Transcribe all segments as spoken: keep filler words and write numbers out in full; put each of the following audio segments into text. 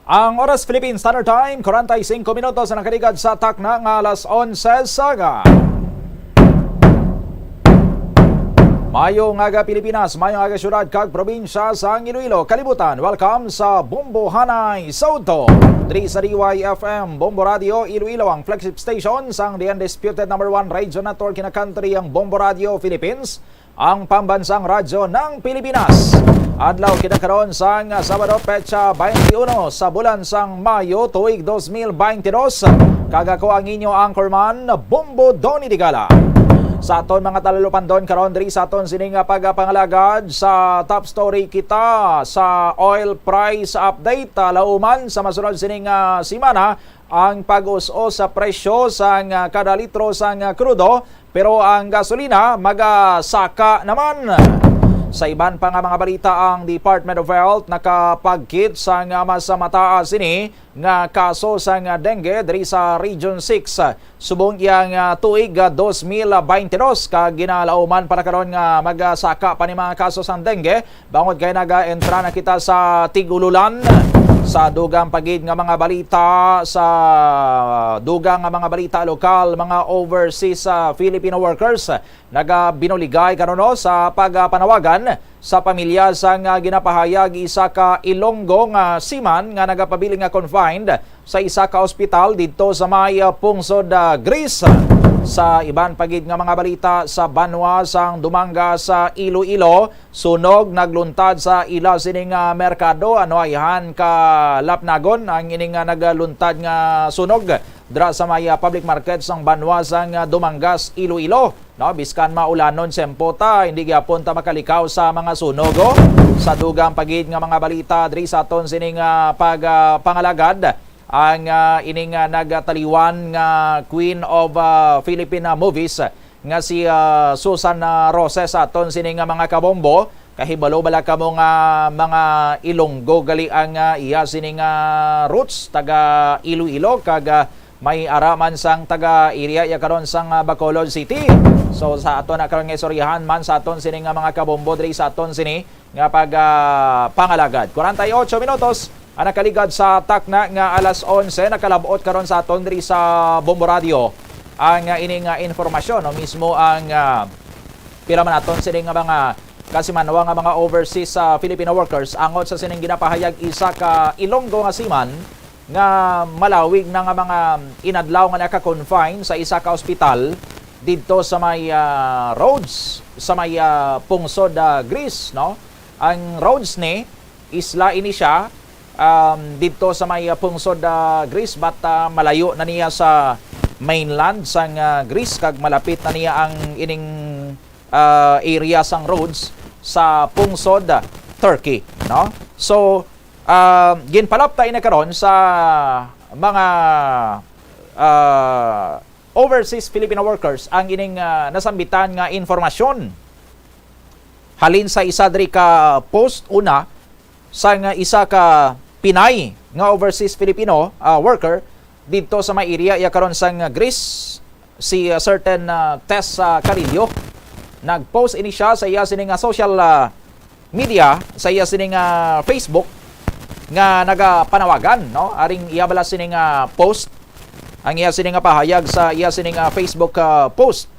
Ang oras, Philippine Standard Time, kwarenta y singko minutos na nakaligad sa takna nga alas onse sa aga. Mayo nga aga, Pilipinas, mayo nga aga, syudad kag probinsya sang Iloilo, kalibutan. Welcome sa Bombo Hanay sa Udto. Diri sa D Y F M, Bombo Radio Iloilo, ang flagship station sang The Undisputed Number One Radio Network in the country, ang Bombo Radio Philippines, ang pambansang radyo ng Pilipinas. Adlaw kita karon sang Sabado, petsa twenty-one sa bulan sang Mayo, tuig dos mil bentidós. Kag ako ang inyo anchorman, Bombo Donny Digala. Sa aton mga talalupandon karon diri sa aton sining pagpangalagad sa top story, kita sa oil price update. Ah, lauman sa masunod sining, ah, semana, ang pag-us-os sa presyo sang, ah, kada litro sang, ah, krudo, pero ang gasolina magasaka naman. Sa iban pa nga mga balita, ang Department of Health nakapagkit sang, ah, mas mataas sini nga kaso sang, ah, dengue diri sa Region six, ah, subong iyang, ah, tuig, ah, dos mil bentidós, kag ginalauman para karon nga magasaka pa ni mga kaso sang dengue. Bangod kay naga-entra na kita sa tig-ululan, sa dugang pa gid nga mga balita, sa dugang nga mga balita lokal, mga overseas, ah, Filipino workers, nagabinuligay karon, no, sa pagpanawagan sa pamilya sang, ah, ginapahayag isa ka Ilonggo nga seaman nga nagapabilin nga confined sa isa ka ospital didto sa may, ah, pungsod, ah, Greece. Sa iban pa gid nga mga balita, sa banwa sang Dumangas sa Iloilo, sunog nagluntad sa ila sining, ah, merkado. Ano, ayhan ka lapnagon ang ining, ah, nagluntad nga sunog dira sa may, ah, public market sang banwa sang, ah, Dumangas, Iloilo. No, biskan maulanon sempo ta, hindi gyapon ta makalikaw sa mga sunog, oh. Sa dugang pa gid nga mga balita diri sa aton sining, ah, pag, ah, pangalagad, ang, ah, ining, ah, nagtaliwan nga Queen of, ah, Philippine, ah, Movies nga si, ah, Susan, ah, Roses, sa aton sini nga mga kabombo. Kahibalo bala kamo nga mga Ilonggo gali ang, ah, iya sini nga roots, taga Iloilo, kag, ah, may ara man sang taga area iya karon sang, ah, Bacolod City. So, sa aton na karon nga istoryahan man sa aton sini nga mga kabombo diri sa aton sini nga pag, ah, pangalagad. Kwarenta y ocho minutos ang nakaligad sa takna nga alas onse. Nakalab-ot karon sa aton diri sa Bombo Radio ang, ah, ining, ah, informasyon, no? Mismo ang, ah, pila man aton sini nga mga kasimanwa nga mga overseas, ah, Filipino workers, angot sa sining ginapahayag isa ka Ilonggo nga seaman nga malawig na nga mga inadlaw nga naka-confine sa isa ka ospital didto sa may, ah, Rhodes, sa may, ah, pungsod, ah, Greece, no? Ang Rhodes ni isla ini siya, um, didto sa may, ah, pungsod, ah, Greece, but, ah, malayo na niya sa mainland sang, ah, Greece, kag malapit na niya ang ining, ah, area sang Rhodes sa pungsod, ah, Turkey, no? So, ah, ginpalapta ini karon sa mga, ah, overseas Filipino workers ang ining, ah, nasambitan nga informasyon. Halin sa isa diri ka post, una, sang isa ka Pinay nga overseas Filipino, ah, worker didto sa may area iya karon sang Greece, si, ah, certain, ah, Tess, ah, Carillo. Nag-post ini siya sa iya sini nga social, ah, media, sa iya sini nga Facebook, nga nagapanawagan, no? Aring iya bala sini nga post, ang iya sini nga pahayag sa iya sini nga Facebook, ah, post.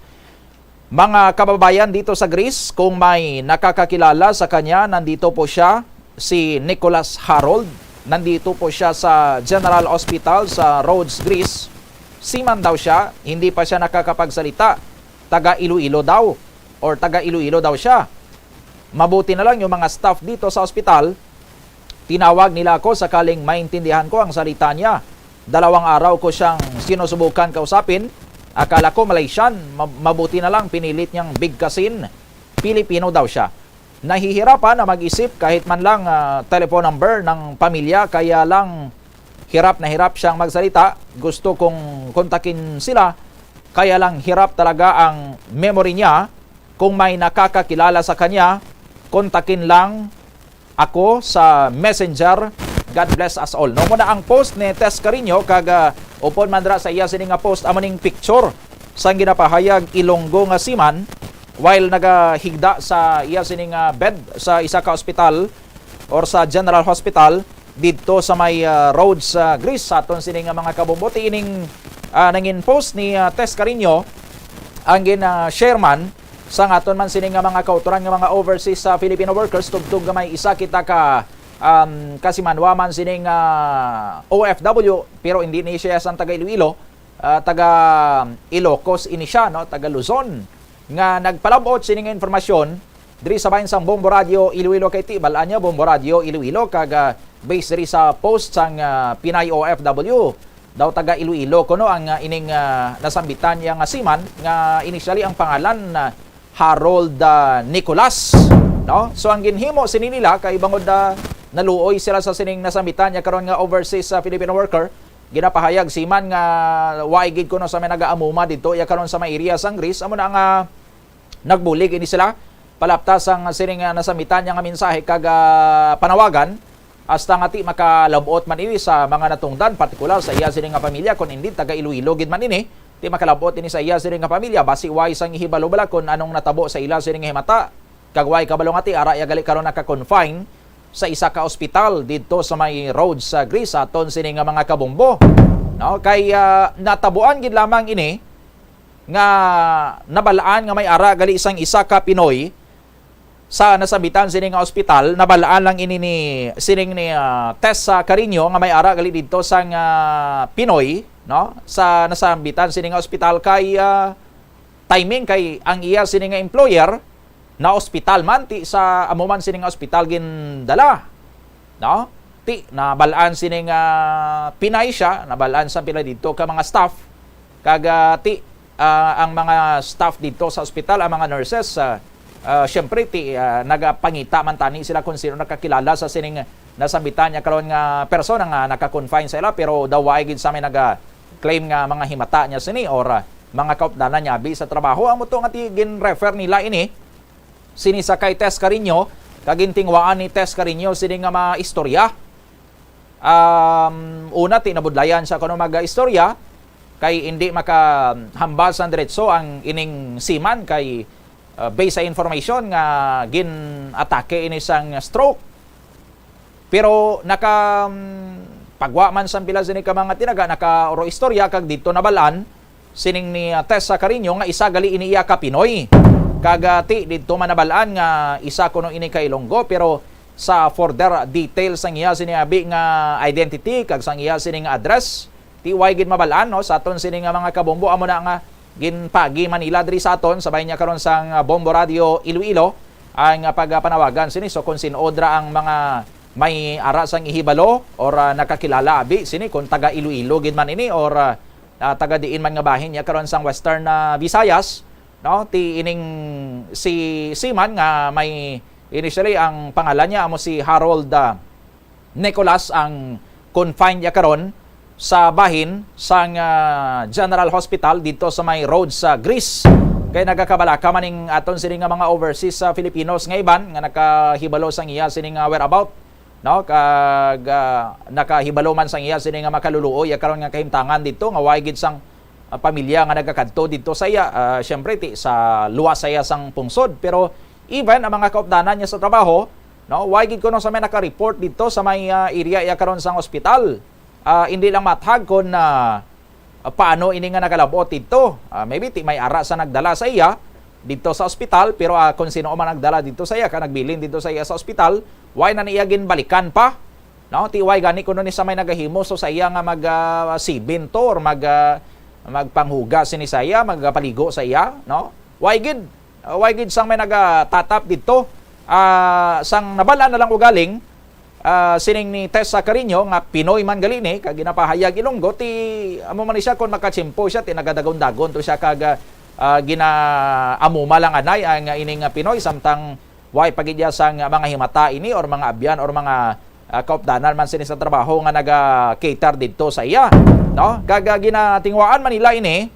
Mga kababayan dito sa Greece, kung may nakakakilala sa kanya, nandito po siya, si Nicholas Harold. Nandito po siya sa General Hospital sa Rhodes, Greece. Seaman daw siya, hindi pa siya nakakapagsalita. Taga Iloilo daw, or taga Iloilo daw siya. Mabuti na lang yung mga staff dito sa ospital, tinawag nila ako sakaling maintindihan ko ang salita niya. Dalawang araw ko siyang sinusubukan kausapin. Akala ko Malaysian, ma-, mabuti na lang pinilit niyang bigkasin. Pilipino daw siya. Nahihirapan na mag-isip kahit man lang, ah, telephone number ng pamilya, kaya lang hirap na hirap siyang magsalita. Gusto kong kontakin sila, kaya lang hirap talaga ang memory niya. Kung may nakakakilala sa kanya, kontakin lang ako sa Messenger. God bless us all. No, muna ang post ni Tess Carino, kag, ah, upod man dira sa iya sini nga post, amo ning picture sang ginapahayag Ilonggo nga seaman while nagahigda sa iya sini nga bed sa isa ka ospital or sa General Hospital. didto sa may, ah, road sa Greece. Sa aton sini nga mga kabombo, ti ining, ah, nangin post ni, ah, Tess Carino, ang gin, ah, chairman sa aton man sini nga mga kautoran nga mga overseas sa Filipino workers, tubtob nga may isa kita ka, um, kasimanwa man sini nga O F W, pero hindi ni siya sang taga Iloilo, ah, taga Ilocos ini siya, no, taga Luzon, nga nagpalabot sini nga informasyon diri sa bahin sang Bombo Radio Iloilo, kay ti bal-an niya Bombo Radio Iloilo, kag, ah, based diri sa post sang, ah, Pinay O F W, daw taga Iloilo kuno ang, ah, ining, ah, nasambitan niya nga seaman, nga initially ang pangalan, ah, Harold, ah, Nicolas, no? So ang ginhimo sini nila kay bangod, ah, naluoy sila sa sining nasambitan niya karon nga overseas, ah, Filipino worker, ginapahayag seaman nga waay gid kuno sa may nagaamuma didto iya karon sa may area sang Greece, amo na nga nagbulig ini sila palapta sang sining, ah, nasambitan niya nga mensahe kag, ah, panawagan, hasta nga ti makalab-ot man ini sa mga natungdan, partikular sa iya sini nga pamilya, kon indeed taga Iloilo gid man ini, ti makalab-ot ini sa iya sini nga pamilya, basi way sang ihibalo bala kon anong natabo sa ila sini nga himata, kag way kabalo nga ti ara iya gali karon naka-confine sa isa ka ospital didto sa may road sa Greece, sa aton sini nga mga kabombo, no? Kay, ah, natabuan gid lamang ini nga nabal-an nga may ara gali sang isa ka Pinoy sa nasambitan sini nga ospital. Nabal-an lang ini ni, sining ni, ah, Tessa Carino nga may ara gali didto sang, ah, Pinoy, no, sa nasambitan sini nga ospital kay, ah, timing kay ang iya sini nga employer na ospital man, ti sa amo man sini nga ospital gindala, no? Ti nabal-an sini nga Pinay siya, nabal-an sa pila didto ka mga staff, kag, ah, ti, ah, ang mga staff didto sa ospital, ang mga nurses, ah, ah, syempre ti, ah, nagapangita man tani sila kung sino nakakilala sa sining nasambitan niya karon nga persona nga naka-confine sa ila, pero daw waay gid sa may naga-claim nga mga himata niya sini or, ah, mga kaupdanan niya abi sa trabaho. Amo to nga ti gin-refer nila ini sini sa kay Tess Carino, kag gintingwaan ni Tess Carino sini nga mga istorya. Um, una, ti nabudlayan siya kuno mag-istorya, kay indi makahambal sang diretso ang ining seaman, kay, uh, based sa information nga gin-atake ini sang stroke. Pero naka, um, pagwa man sang pila sini ka mga tinaga, nakauro istorya kag didto nabal-an sining ni, ah, Tessa Carino nga isa gali ini iya ka Pinoy. Kag, ah, ti didto man nabal-an nga isa kuno ini ka Ilonggo, pero sa further details sang iya sini abi nga identity kag sang iya sini nga address, ti way gid mabal-an, no, sa aton sini nga mga kabombo. Amo na nga ginpagi man nila diri sa aton, sa bahin niya karon sang, ah, Bombo Radio Iloilo ang, ah, pagpanawagan sini. So kung sin-o dira ang mga may ara sang ihibalo or, ah, nakakilala abi sini, kung taga Iloilo gid man ini or, ah, ah, taga diin man nga bahin niya karon sang Western, ah, Visayas, no? Ti ining si seaman nga may initially ang pangalan niya amo si Harold, ah, Nicolas ang confined niya karon sa bahin sang, ah, General Hospital didto sa may road sa Greece. Kay nagakabalaka man ning aton sini nga mga overseas sa Filipinos nga iban nga nakahibalo sang iya sini nga whereabout, no? Kag, ah, nakahibalo man sang iya sini nga makaluluoy iya karon nga kahimtangan didto nga way gid sang, ah, pamilya nga nagakadto didto sa iya, ah, siyempre ti sa luwas sa iya sang pungsod. Pero even ang mga kaupdanan niya sa trabaho, no, way gid kuno sa may naka-report didto sa may, ah, area iya karon sang ospital. Ah, hindi lang mathag kon, ah, ah, paano ini nga nakalab-ot didto. Ah, maybe ti may ara sa nagdala sa iya didto sa ospital, pero, ah, kung sino man nagdala didto sa iya, ka nagbilin didto sa iya sa ospital, way na niya ginbalikan pa, no? Ti way gani kuno ni sa may nagahimo so sa iya nga mag, ah, sibin to or mag, ah, magpanghugas sini sa iya, magpaligo sa iya, no? Way gid, ah, way gid sang may nagatatap didto. Ah, sang nabal-an na lang ugaling, ah, sining ni Tessa Carino nga Pinoy man gali ni, kag ginapahayag Ilonggo, ti amo man ni siya, kon makatsimpo siya, ti nagadagon-dagon to siya, kag, ah, ginaamuma lang anay ang ining, ah, Pinoy, samtang way pa gid iya sang mga himata ini or mga abyan or mga, ah, kaupdanan man sini sa trabaho nga naga-cater didto sa iya, no? Kag, ah, ginatingwaan man nila ini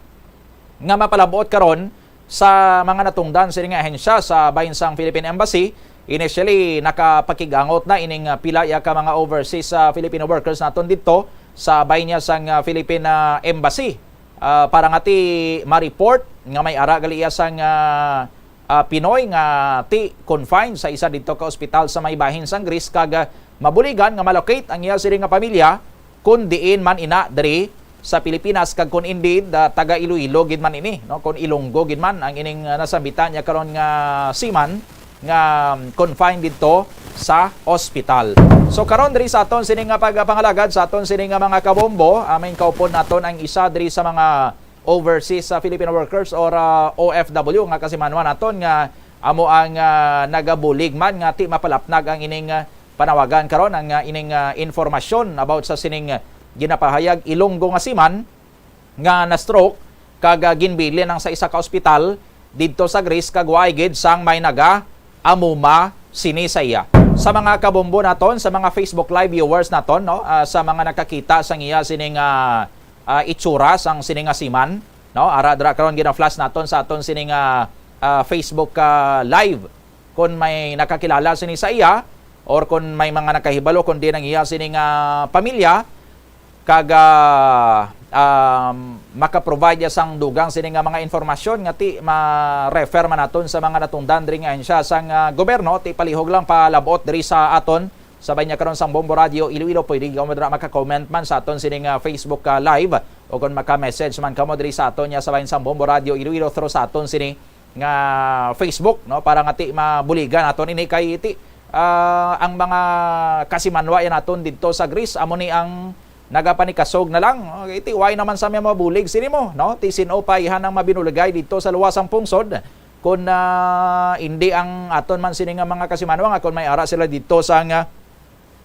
nga mapalabot karon sa mga natungdan sini nga ahensya sa bahin sang Philippine Embassy. Initially, nakapakig-angot na ining, ah, pila ya ka mga overseas, ah, Filipino workers naton didto sa bahin niya sang, ah, Philippine, ah, Embassy, ah, para nga ti ma-report nga may ara gali iya sang, ah, ah, Pinoy nga ti confined sa isa didto ka ospital sa may bahin sang Greece, kag, ah, mabuligan nga malocate ang iya sini nga pamilya, kun diin man ina diri sa Pilipinas, kag kun indeed, ah, taga Iloilo gid man ini, no? Kun Ilonggo gid man ang ining, ah, nasambitan niya karon nga seaman nga, um, confined didto sa ospital. So karon diri sa aton sini nga pagpangalagad sa aton sini nga mga kabombo, ah, main kaupod naton ang isa diri sa mga overseas, ah, Filipino workers or, ah, O F W nga kasimanwa naton nga amo ang, ah, nagabulig man nga ti mapalapnag ang ining, ah, panawagan karon, ang, ah, ining, ah, informasyon about sa sining, ah, ginapahayag Ilonggo nga seaman nga na-stroke kag, ah, ginbilin ang sa isa ka ospital didto sa Greece, kag waay gid sang may naga-amuma sini sa iya. Sa mga kabombo naton, sa mga Facebook Live viewers naton, no, ah, sa mga nakakita sang iya sining, ah, ah, itsura sang sini nga seaman, no, ara dira karon gina-flash naton sa aton sining, ah, ah, Facebook, ah, Live. Kon may nakakilala sini sa iya, or kon may mga nakahibalo kon diin ang iya sini nga pamilya, kag, ah, um, maka-provide iya sang dugang sini nga mga informasyon nga ti ma-refer man naton sa mga natungdan diri nga ahensya sang, ah, gobyerno, ti palihog lang palab-ot diri sa aton. Sabay niya karon sang Bombo Radio Iloilo, pwede kamo dira maka-comment man sa aton sini nga Facebook, ah, Live, o kon maka-message man kamo diri sa aton niya sa bahin sang Bombo Radio Iloilo through sa aton sini nga Facebook, no, para nga ti mabuligan naton ini kay ti, ah, ang mga kasimanwa yan naton didto sa Greece, amo ni ang nagapanikasog na lang, no? Kay ti why naman sa may mabulig sini mo, no? Ti sin-o pa ihan ang mabinuligay didto sa luwas sang pungsod kun, ah, indi ang aton man sini nga mga kasimanwa nga kun may ara sila didto sa nga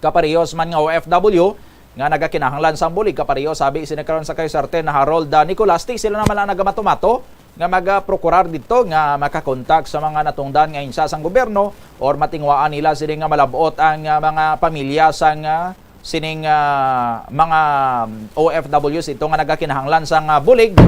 kaparehos man nga O F W nga nagakinahanglan sang bulig, kaparehos sabi sini karon sa kay Sarten Harold, ah, Nicolas, ti sila naman ang nagamato-mato nga magaprokurar didto nga makakontak sa mga natungdan nga ahensya sang gobyerno or matinguhaan nila sini nga malab-ot ang, ah, mga pamilya sang, ah, sining, ah, mga O F Ws ito nga nagakinahanglan sang, ah, bulig,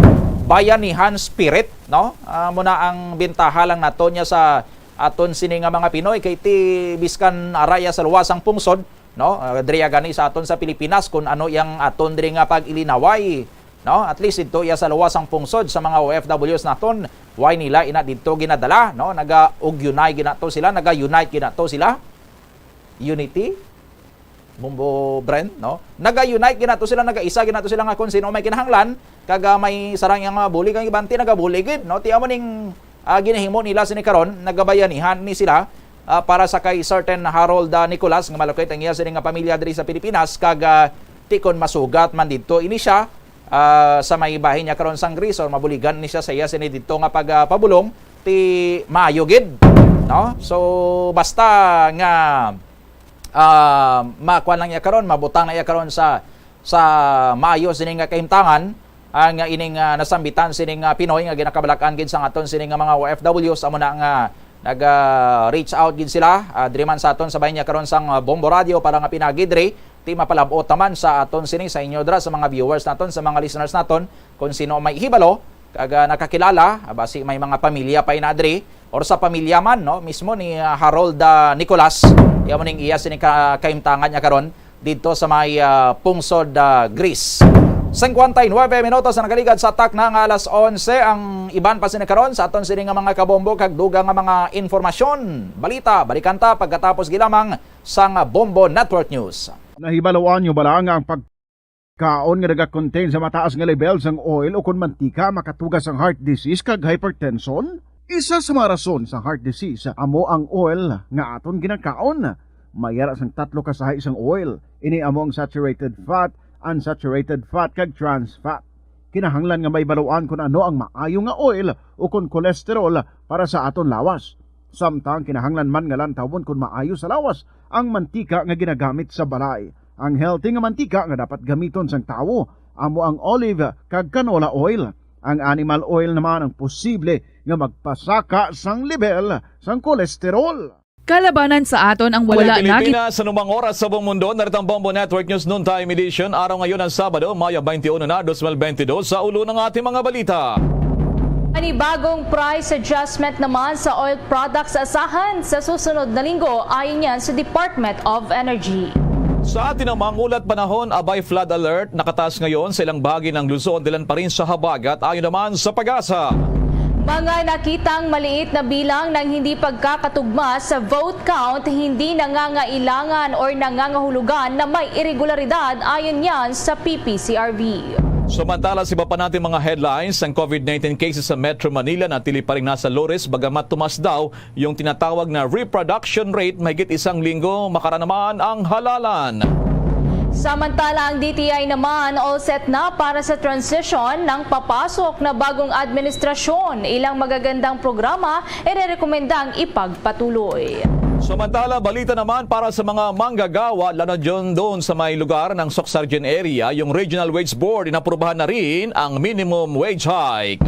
bayanihan spirit, no? Ah, muna ang bintaha lang nato niya sa aton sini nga mga Pinoy kay ti biskan ara iya sa luwas sang pungsod, no? Ah, diri gani sa aton sa Pilipinas kun ano yang aton diri nga pag-ilinaway, no? At least didto iya sa luwas sang pungsod sa mga O F Ws naton, why nila ina didto ginadala, no? Naga-ugyunay ginato sila, naga-unite ginato sila. Unity? Bumbo Brent, no? Naga-unite ginato sila, nagaisa ginato sila nga kung sino may kinahanglan, kag, ah, may sarang yang mga bulig, ang iban ti nagabulig gid, no? Ti amo ning, ah, ginahimo nila sini karon, nagabayanihan ni sila, ah, para sa kay Sarten Harold, ah, Nicolas nga malocate ang iya sini nga pamilya diri sa Pilipinas, kag, ah, ti kon masugat man didto ini siya, ah, sa may bahin niya karon sang Greece or mabuligan ni siya sa iya sini didto nga pagpabulong, ti maayo gid, no? So basta nga, ah, makuan lang iya karon, mabutang na iya karon sa, sa maayo sini nga kahimtangan, ang ining, ah, nasambitan sining, ah, Pinoy nga ginakabalak-an gid sang aton sini nga mga O F Ws, amo na nga nag, ah, reach out gid sila, ah, diri man sa aton sa bahin niya karon sang, ah, Bombo Radio para nga pinagi diri, ti mapalab-ot naman sa aton sini sa inyo dira sa mga viewers naton, sa mga listeners naton, kung sino may hibalo kag, ah, nakakilala, ah, basi may mga pamilya pa ina diri or sa pamilya man, no, mismo ni, ah, Harold, ah, Nicolas, iya mo ning iya sini ka kahimtangan niya karon didto sa may, ah, pungsod, ah, Greece. Singkwenta y nuebe minutos ang nakaligad sa takna nga alas onse. Ang iban pa sini karon sa aton sini nga mga kabombo kag dugang nga mga informasyon, balita, balikan ta pagkatapos gilamang sang Bombo Network News. Nahibaluan nyo bala nga ang pagkaon nga nagakontain sa mataas nga level sang oil ukon mantika makatuga sang heart disease kag hypertension? Isa sa mga rason sa heart disease amo ang oil nga aton ginakaon. May ara sang tatlo ka sahi sang oil. Ini amo ang saturated fat, unsaturated fat, kag trans fat. Kinahanglan nga mahibaluan kon ano ang maayo nga oil ukon cholesterol para sa aton lawas. Samtang kinahanglan man nga lantawon kon maayo sa lawas ang mantika nga ginagamit sa balay. Ang healthy nga mantika nga dapat gamiton sang tawo amo ang olive kag canola oil. Ang animal oil naman ang posible nga magpasaka sang lebel sang kolesterol. Kalabanan sa aton ang wala Pilipinas, anumang oras sa buong mundo, narito ang Bombo Network News Noontime Edition. Araw ngayon ang Sabado, Mayo twenty-one na, twenty twenty-two. Sa ulo ng ating mga balita. Panibagong price adjustment naman sa oil products asahan sa susunod na linggo, ayon yan sa Department of Energy. Sa atin namang ulat panahon, abay flood alert, nakataas ngayon sa ilang bahagi ng Luzon, dilan pa rin sa habagat, ayon naman sa PAGASA. Mga nakitang maliit na bilang ng hindi pagkakatugma sa vote count hindi nangangailangan or nangangahulugan na may iregularidad, ayon yan sa P P C R V. Samantala, sa iba pa nating mga headlines, ang COVID nineteen cases sa Metro Manila natili pa rin nasa low risk, bagamat tumaas daw yung tinatawag na reproduction rate mahigit isang linggo makaraan naman ang halalan. Samantala, ang D T I naman all set na para sa transition ng papasok na bagong administrasyon. Ilang magagandang programa irerekomendang ipagpatuloy. Samantala, balita naman para sa mga manggagawa, lalo na dyan doon sa may lugar ng Soc-Sargent area, yung Regional Wage Board, inaprubahan na rin ang minimum wage hike.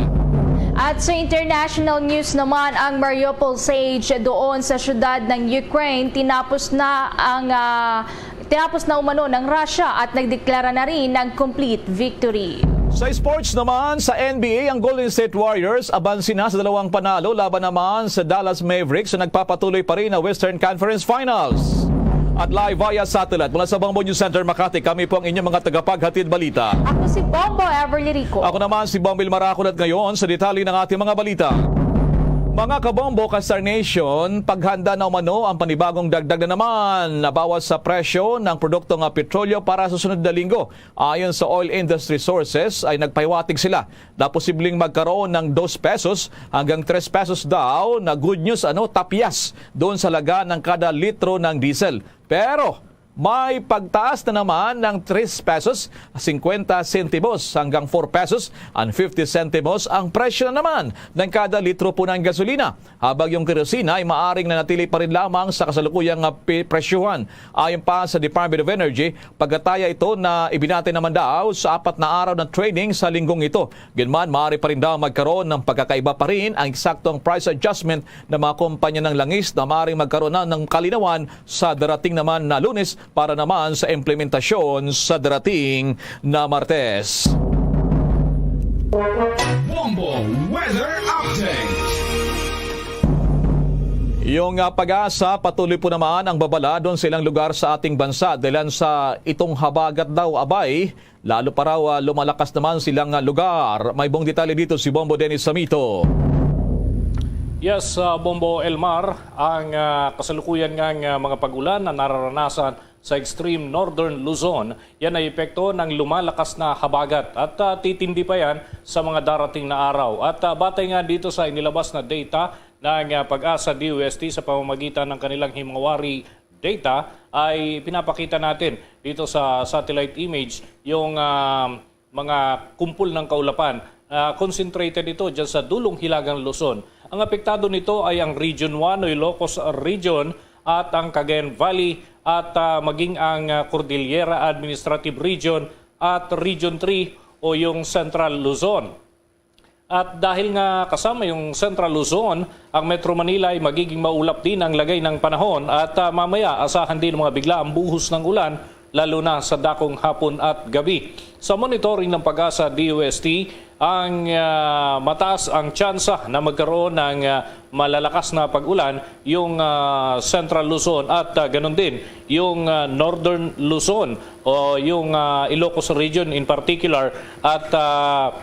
At sa international news naman, ang Mariupol siege doon sa siyudad ng Ukraine, tinapos na ang, ah, tinapos na umano ng Russia at nagdeklara na rin ng complete victory. Sa sports naman, sa N B A, ang Golden State Warriors abansi na sa dalawang panalo laban naman sa Dallas Mavericks na nagpapatuloy pa rin ang Western Conference Finals. At live via satellite mula sa Bombo News Center Makati, kami po ang inyong mga tagapaghatid balita. Ako si Bombo Everly Rico. Ako naman si Bombil Marakon, at ngayon sa detalye ng ating mga balita. Mga kabombo, ka-Star Nation, paghanda na umano ang panibagong dagdag na naman na bawas sa presyo ng produkto nga petrolyo para sa sunod na linggo. Ayon sa oil industry sources, ay nagpahiwatig sila na posibleng magkaroon ng dos pesos hanggang tres pesos daw na good news, ano, tapyas doon sa laga ng kada litro ng diesel. Pero may pagtaas na naman ng tres pesos singkwenta sentimos hanggang four pesos and fifty sentimos ang presyo na naman ng kada litro po ng gasolina, habang yung kerosina ay maaring nanatili pa rin lamang sa kasalukuyang, ah, pi-, presyuhan. Ayon pa sa Department of Energy, pagkataya ito na ibinati naman daw sa apat na araw na trading sa linggong ito. Gayunman, maaari pa rin daw magkaroon ng pagkakaiba pa rin ang eksaktong price adjustment ng mga kumpanya ng langis, na maaaring magkaroon na ng kalinawan sa darating naman na Lunes para naman sa implementasyon sa darating na Martes. Bombo Weather Update. Yung, ah, PAGASA, patuloy po naman ang babala doon sa ilang lugar sa ating bansa, dahilan sa itong habagat daw, abay, lalo pa raw, ah, lumalakas naman silang, ah, lugar. May buong detalye dito si Bombo Dennis Samito. Yes, ah, Bombo Elmar, ang, ah, kasalukuyan nga, nga mga pag-ulan na nararanasan sa extreme northern Luzon, yan ay epekto ng lumalakas na habagat at, ah, titindi pa yan sa mga darating na araw. At, ah, batay nga dito sa inilabas na data ng, ah, PAGASA D O S T sa pamamagitan ng kanilang himawari data, ay pinapakita natin dito sa satellite image yung, ah, mga kumpol ng kaulapan. Ah, concentrated ito dyan sa dulong Hilagang Luzon. Ang apektado nito ay ang Region one o Ilocos Region at ang Cagayan Valley at, ah, maging ang, ah, Cordillera Administrative Region at Region three o yung Central Luzon. At dahil nga kasama yung Central Luzon, ang Metro Manila ay magiging maulap din ang lagay ng panahon at, ah, mamaya asahan din mga bigla ang buhos ng ulan, lalo na sa dakong hapon at gabi. Sa monitoring ng PAGASA D O S T, ang, ah, mataas ang tsansa na magkaroon ng, ah, malalakas na pag-ulan yung, ah, Central Luzon at, ah, ganun din yung, ah, Northern Luzon o yung, ah, Ilocos Region in particular at, ah,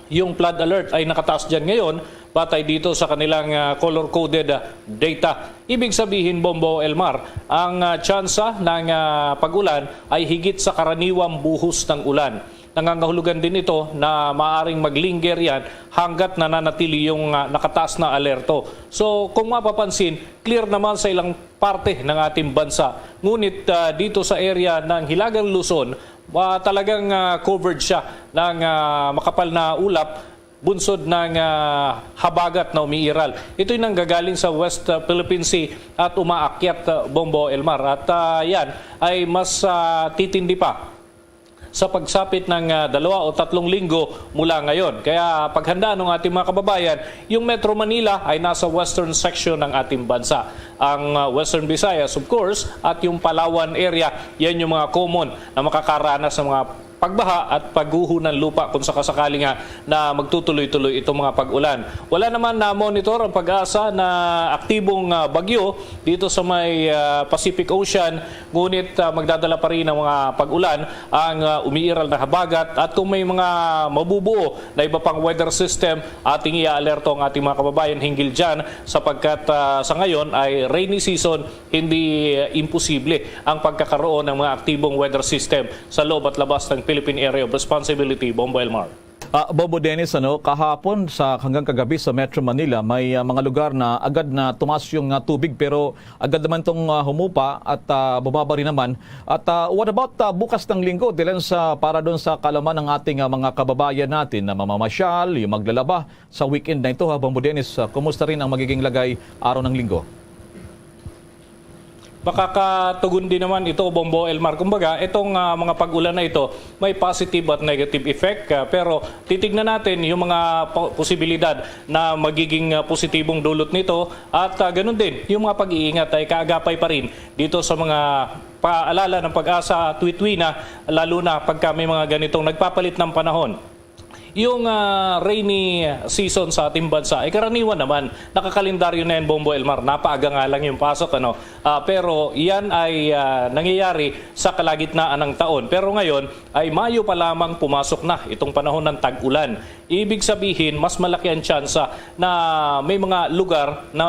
yung flood alert ay nakataas dyan ngayon batay dito sa kanilang, ah, color-coded, ah, data. Ibig sabihin, Bombo Elmar, ang, ah, tsansa ng, ah, pag-ulan ay higit sa karaniwang buhos ng ulan. Nangangahulugan din ito na maaring maglinger yan hanggat nananatili yung, ah, nakataas na alerto. So, kung mapapansin, clear naman sa ilang parte ng ating bansa. Ngunit, ah, dito sa area ng Hilagang Luzon, ah, talagang, ah, covered siya ng, ah, makapal na ulap, bunsod ng, ah, habagat na umiiral. Ito'y nanggagaling sa West, ah, Philippine Sea at umaakyat, ah, Bombo Elmar. At, ah, yan ay mas, ah, titindi pa sa pagsapit ng, ah, dalawa o tatlong linggo mula ngayon. Kaya paghandaan ng ating mga kababayan, yung Metro Manila ay nasa western section ng ating bansa. Ang, ah, Western Visayas, of course, at yung Palawan area, yan yung mga common na makakaranas ng mga pagbaha at pagguho ng lupa kung sakasakali nga na magtutuloy-tuloy itong mga pag-ulan. Wala naman na-monitor ang PAGASA na aktibong, ah, bagyo dito sa may, ah, Pacific Ocean, ngunit, ah, magdadala pa rin ang mga pag-ulan ang, ah, umiiral na habagat at kung may mga mabubuo na iba pang weather system, ating i-alerto ang ating mga kababayan hinggil dyan sapagkat, ah, sa ngayon ay rainy season, hindi, ah, imposible ang pagkakaroon ng mga aktibong weather system sa loob at labas ng Philippine Area of Responsibility, Bombo Elmar. Ah, Bombo Dennis, ano, kahapon sa hanggang kagabi sa Metro Manila, may, ah, mga lugar na agad na tumaas yung, ah, tubig, pero agad naman itong, ah, humupa at, ah, bumaba rin naman. At, ah, what about, ah, bukas ng linggo, Dylan, sa, para doon sa kaalaman ng ating, ah, mga kababayan natin na mamamasyal, yung maglalaba sa weekend na ito, ha, Bombo Dennis, ah, kumusta rin ang magiging lagay araw ng linggo? Makakatugon din naman ito, Bombo Elmar. Kumbaga, itong, ah, mga pag-ulan na ito, may positive at negative effect, ah, pero titignan natin yung mga po-, posibilidad na magiging, ah, positibong dulot nito at, ah, ganun din, yung mga pag-iingat ay kaagapay pa rin dito sa mga paalala ng PAGASA at Witwina, lalo na pagka may mga ganitong nagpapalit ng panahon. Yung, ah, rainy season sa ating bansa ay karaniwan naman, nakakalendaryo na yan, Bombo Elmar, napaaga nga lang yung pasok, ano? Ah, pero yan ay, ah, nangyayari sa kalagitnaan ng taon. Pero ngayon ay Mayo pa lamang pumasok na itong panahon ng tag-ulan. Ibig sabihin, mas malaki ang tsansa na may mga lugar na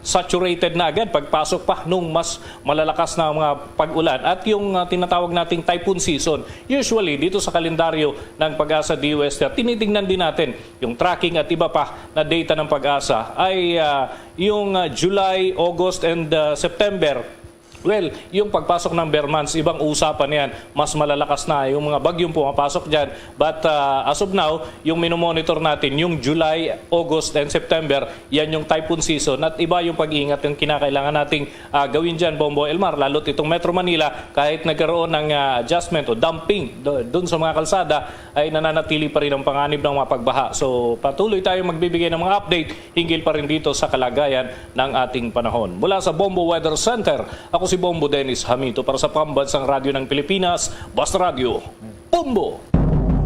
saturated na agad pagpasok pa nung mas malalakas na mga pag-ulan. At yung, ah, tinatawag nating typhoon season, usually dito sa kalendaryo ng PAGASA DOST, tinitingnan din natin yung tracking at iba pa na data ng PAGASA ay, ah, yung, ah, July, August, and, ah, September. Well, yung pagpasok ng ber months, ibang usapan yan. Mas malalakas na yung mga bagyong pumapasok dyan. But, ah, as of now, yung minomonitor natin, yung July, August, and September, yan yung typhoon season. At iba yung pag-iingat yung kinakailangan nating, ah, gawin dyan, Bombo Elmar. Lalo't itong Metro Manila, kahit nagkaroon ng, ah, adjustment o dumping do-, dun sa mga kalsada, ay nananatili pa rin ang panganib ng mga pagbaha. So, patuloy tayong magbibigay ng mga update hinggil pa rin dito sa kalagayan ng ating panahon. Mula sa Bombo Weather Center, ako si Bombo Dennis Hamito para sa Pambansang Radyo ng Pilipinas, Basta Radyo, Bombo!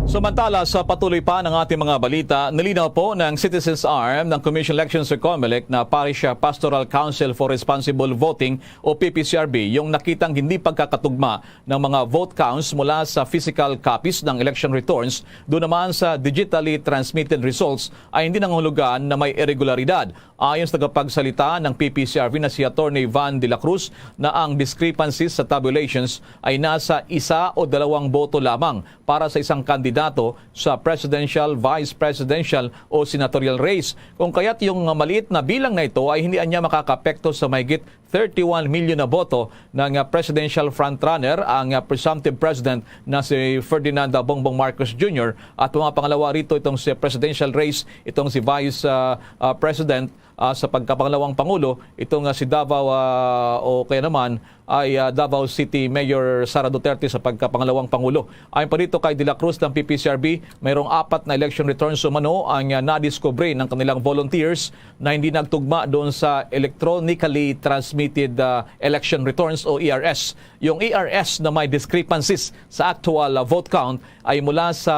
Samantala, sa patuloy pa ng ating mga balita, nilinaw po ng Citizens Arm ng Commission Elections o COMELEC na Parish Pastoral Council for Responsible Voting o P P C R V yung nakitang hindi pagkakatugma ng mga vote counts mula sa physical copies ng election returns, doon naman sa digitally transmitted results ay hindi nangahulugan na may irregularidad. Ayon sa tagapagsalita ng P P C R V na si Attorney Van de la Cruz, na ang discrepancies sa tabulations ay nasa isa o dalawang boto lamang para sa isang kandidato sa presidential, vice presidential o senatorial race. Kung kaya't yung maliit na bilang na ito ay hindi anya makakapekto sa mahigit thirty-one million na boto ng, ah, presidential frontrunner, ang, ah, presumptive president na si Ferdinand Bongbong Marcos Junior, at mga pangalawa rito itong si presidential race, itong si Vice, ah, ah, President, ah, sa pagkapangalawang pangulo, itong, ah, si Davao, ah, o kaya naman ay, ah, Davao City Mayor Sara Duterte sa pagkapangalawang pangulo. Ayon pa dito kay De La Cruz ng P P C R V, mayroong apat na election returns umano ang, ah, nadiskubre ng kanilang volunteers na hindi nagtugma doon sa electronically transmitted, ah, election returns o E R S. Yung E R S na may discrepancies sa actual, ah, vote count ay mula sa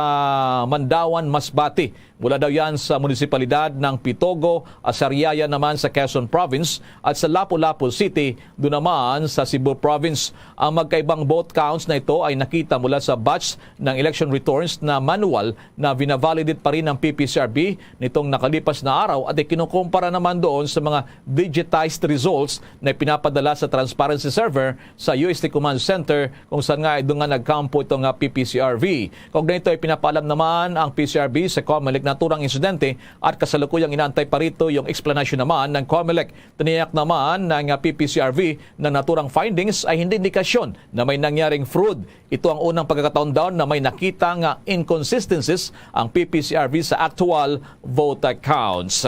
Mandaoan, Masbate. Mula daw yan sa munisipalidad ng Pitogo, ah, Sariaya naman sa Quezon Province at sa Lapu-Lapu City, doon naman sa Cebu Province. Ang magkaibang vote counts na ito ay nakita mula sa batch ng election returns na manual na vinavalidate pa rin ng P P C R V nitong nakalipas na araw at ikinukumpara naman doon sa mga digitized results na ipinapadala sa transparency server sa U S T Command Center, kung saan nga doon nga nagkampo itong, ah, P P C R V. Kaugnay nito, ipinapaalam naman ang P C R V sa COMELEC na naturang insidente at kasalukuyang inaantay pa rito yung eksplanasyon naman ng COMELEC. Tiniyak naman ng, ah, P P C R V na naturang findings ay hindi indikasyon na may nangyaring fraud. Ito ang unang pagkakataon daw na may nakita nga inconsistencies ang P P C R V sa actual vote counts.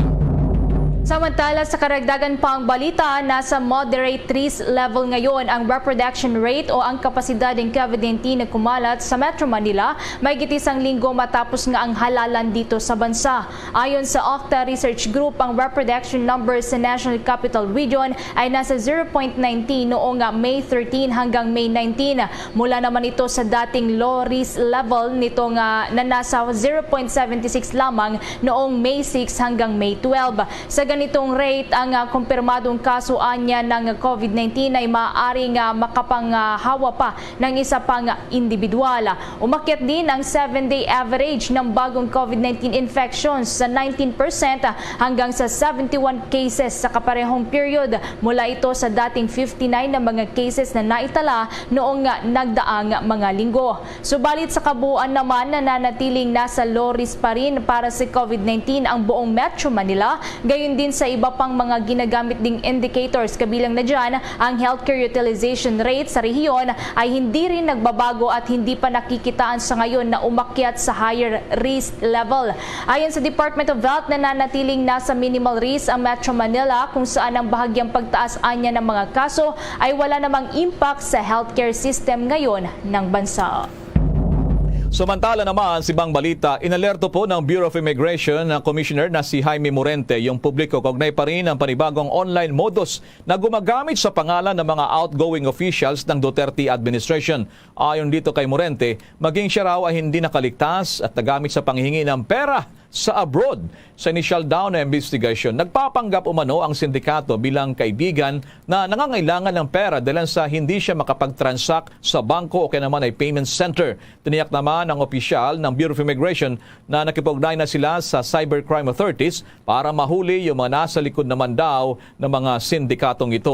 Samantala, sa karagdagan pang balita, nasa moderate risk level ngayon ang reproduction rate o ang kapasidad ng COVID nineteen na kumalat sa Metro Manila, may isang linggo matapos nga ang halalan dito sa bansa. Ayon sa Octa Research Group, ang reproduction number sa National Capital Region ay nasa zero point nineteen noong, ah, May thirteen hanggang May nineteen. Mula naman ito sa dating low risk level nito nga na nasa zero point seven six lamang noong May six hanggang May twelve. Sa ganitong rate, ang, ah, kumpirmadong kaso anya ng COVID nineteen ay maaari nga makapanghawa pa ng isa pang individual. Umakyat din ang seven-day average ng bagong COVID nineteen infections sa nineteen percent hanggang sa seventy-one cases sa kaparehong period. Mula ito sa dating fifty-nine na mga cases na naitala noong nagdaang mga linggo. Subalit sa kabuuan naman, nananatiling nasa low risk pa rin para sa COVID nineteen ang buong Metro Manila. Gayon din sa iba pang mga ginagamit ding indicators, kabilang na dyan ang healthcare utilization rate sa rehiyon ay hindi rin nagbabago at hindi pa nakikitaan sa ngayon na umakyat sa higher risk level. Ayon sa Department of Health, nananatiling nasa minimal risk ang Metro Manila, kung saan ang bahagyang pagtaas anya ng mga kaso ay wala namang impact sa healthcare system ngayon ng bansa. Samantala naman, sa ibang balita, inalerto po ng Bureau of Immigration na Commissioner na si Jaime Morente yung publiko kaugnay pa rin ang panibagong online modus na gumagamit sa pangalan ng mga outgoing officials ng Duterte administration. Ayon dito kay Morente, maging siya raw ay hindi nakaligtas at nagamit sa panghihingi ng pera sa abroad. Sa inisyal daw na investigasyon, nagpapanggap umano ang sindikato bilang kaibigan na nangangailangan ng pera dahil sa hindi siya makapag-transact sa bangko o kaya naman ay payment center. Tiniyak naman ng opisyal ng Bureau of Immigration na nakipag-ugnayan na sila sa cybercrime authorities para mahuli yung mga nasa likod naman daw ng mga sindikatong ito.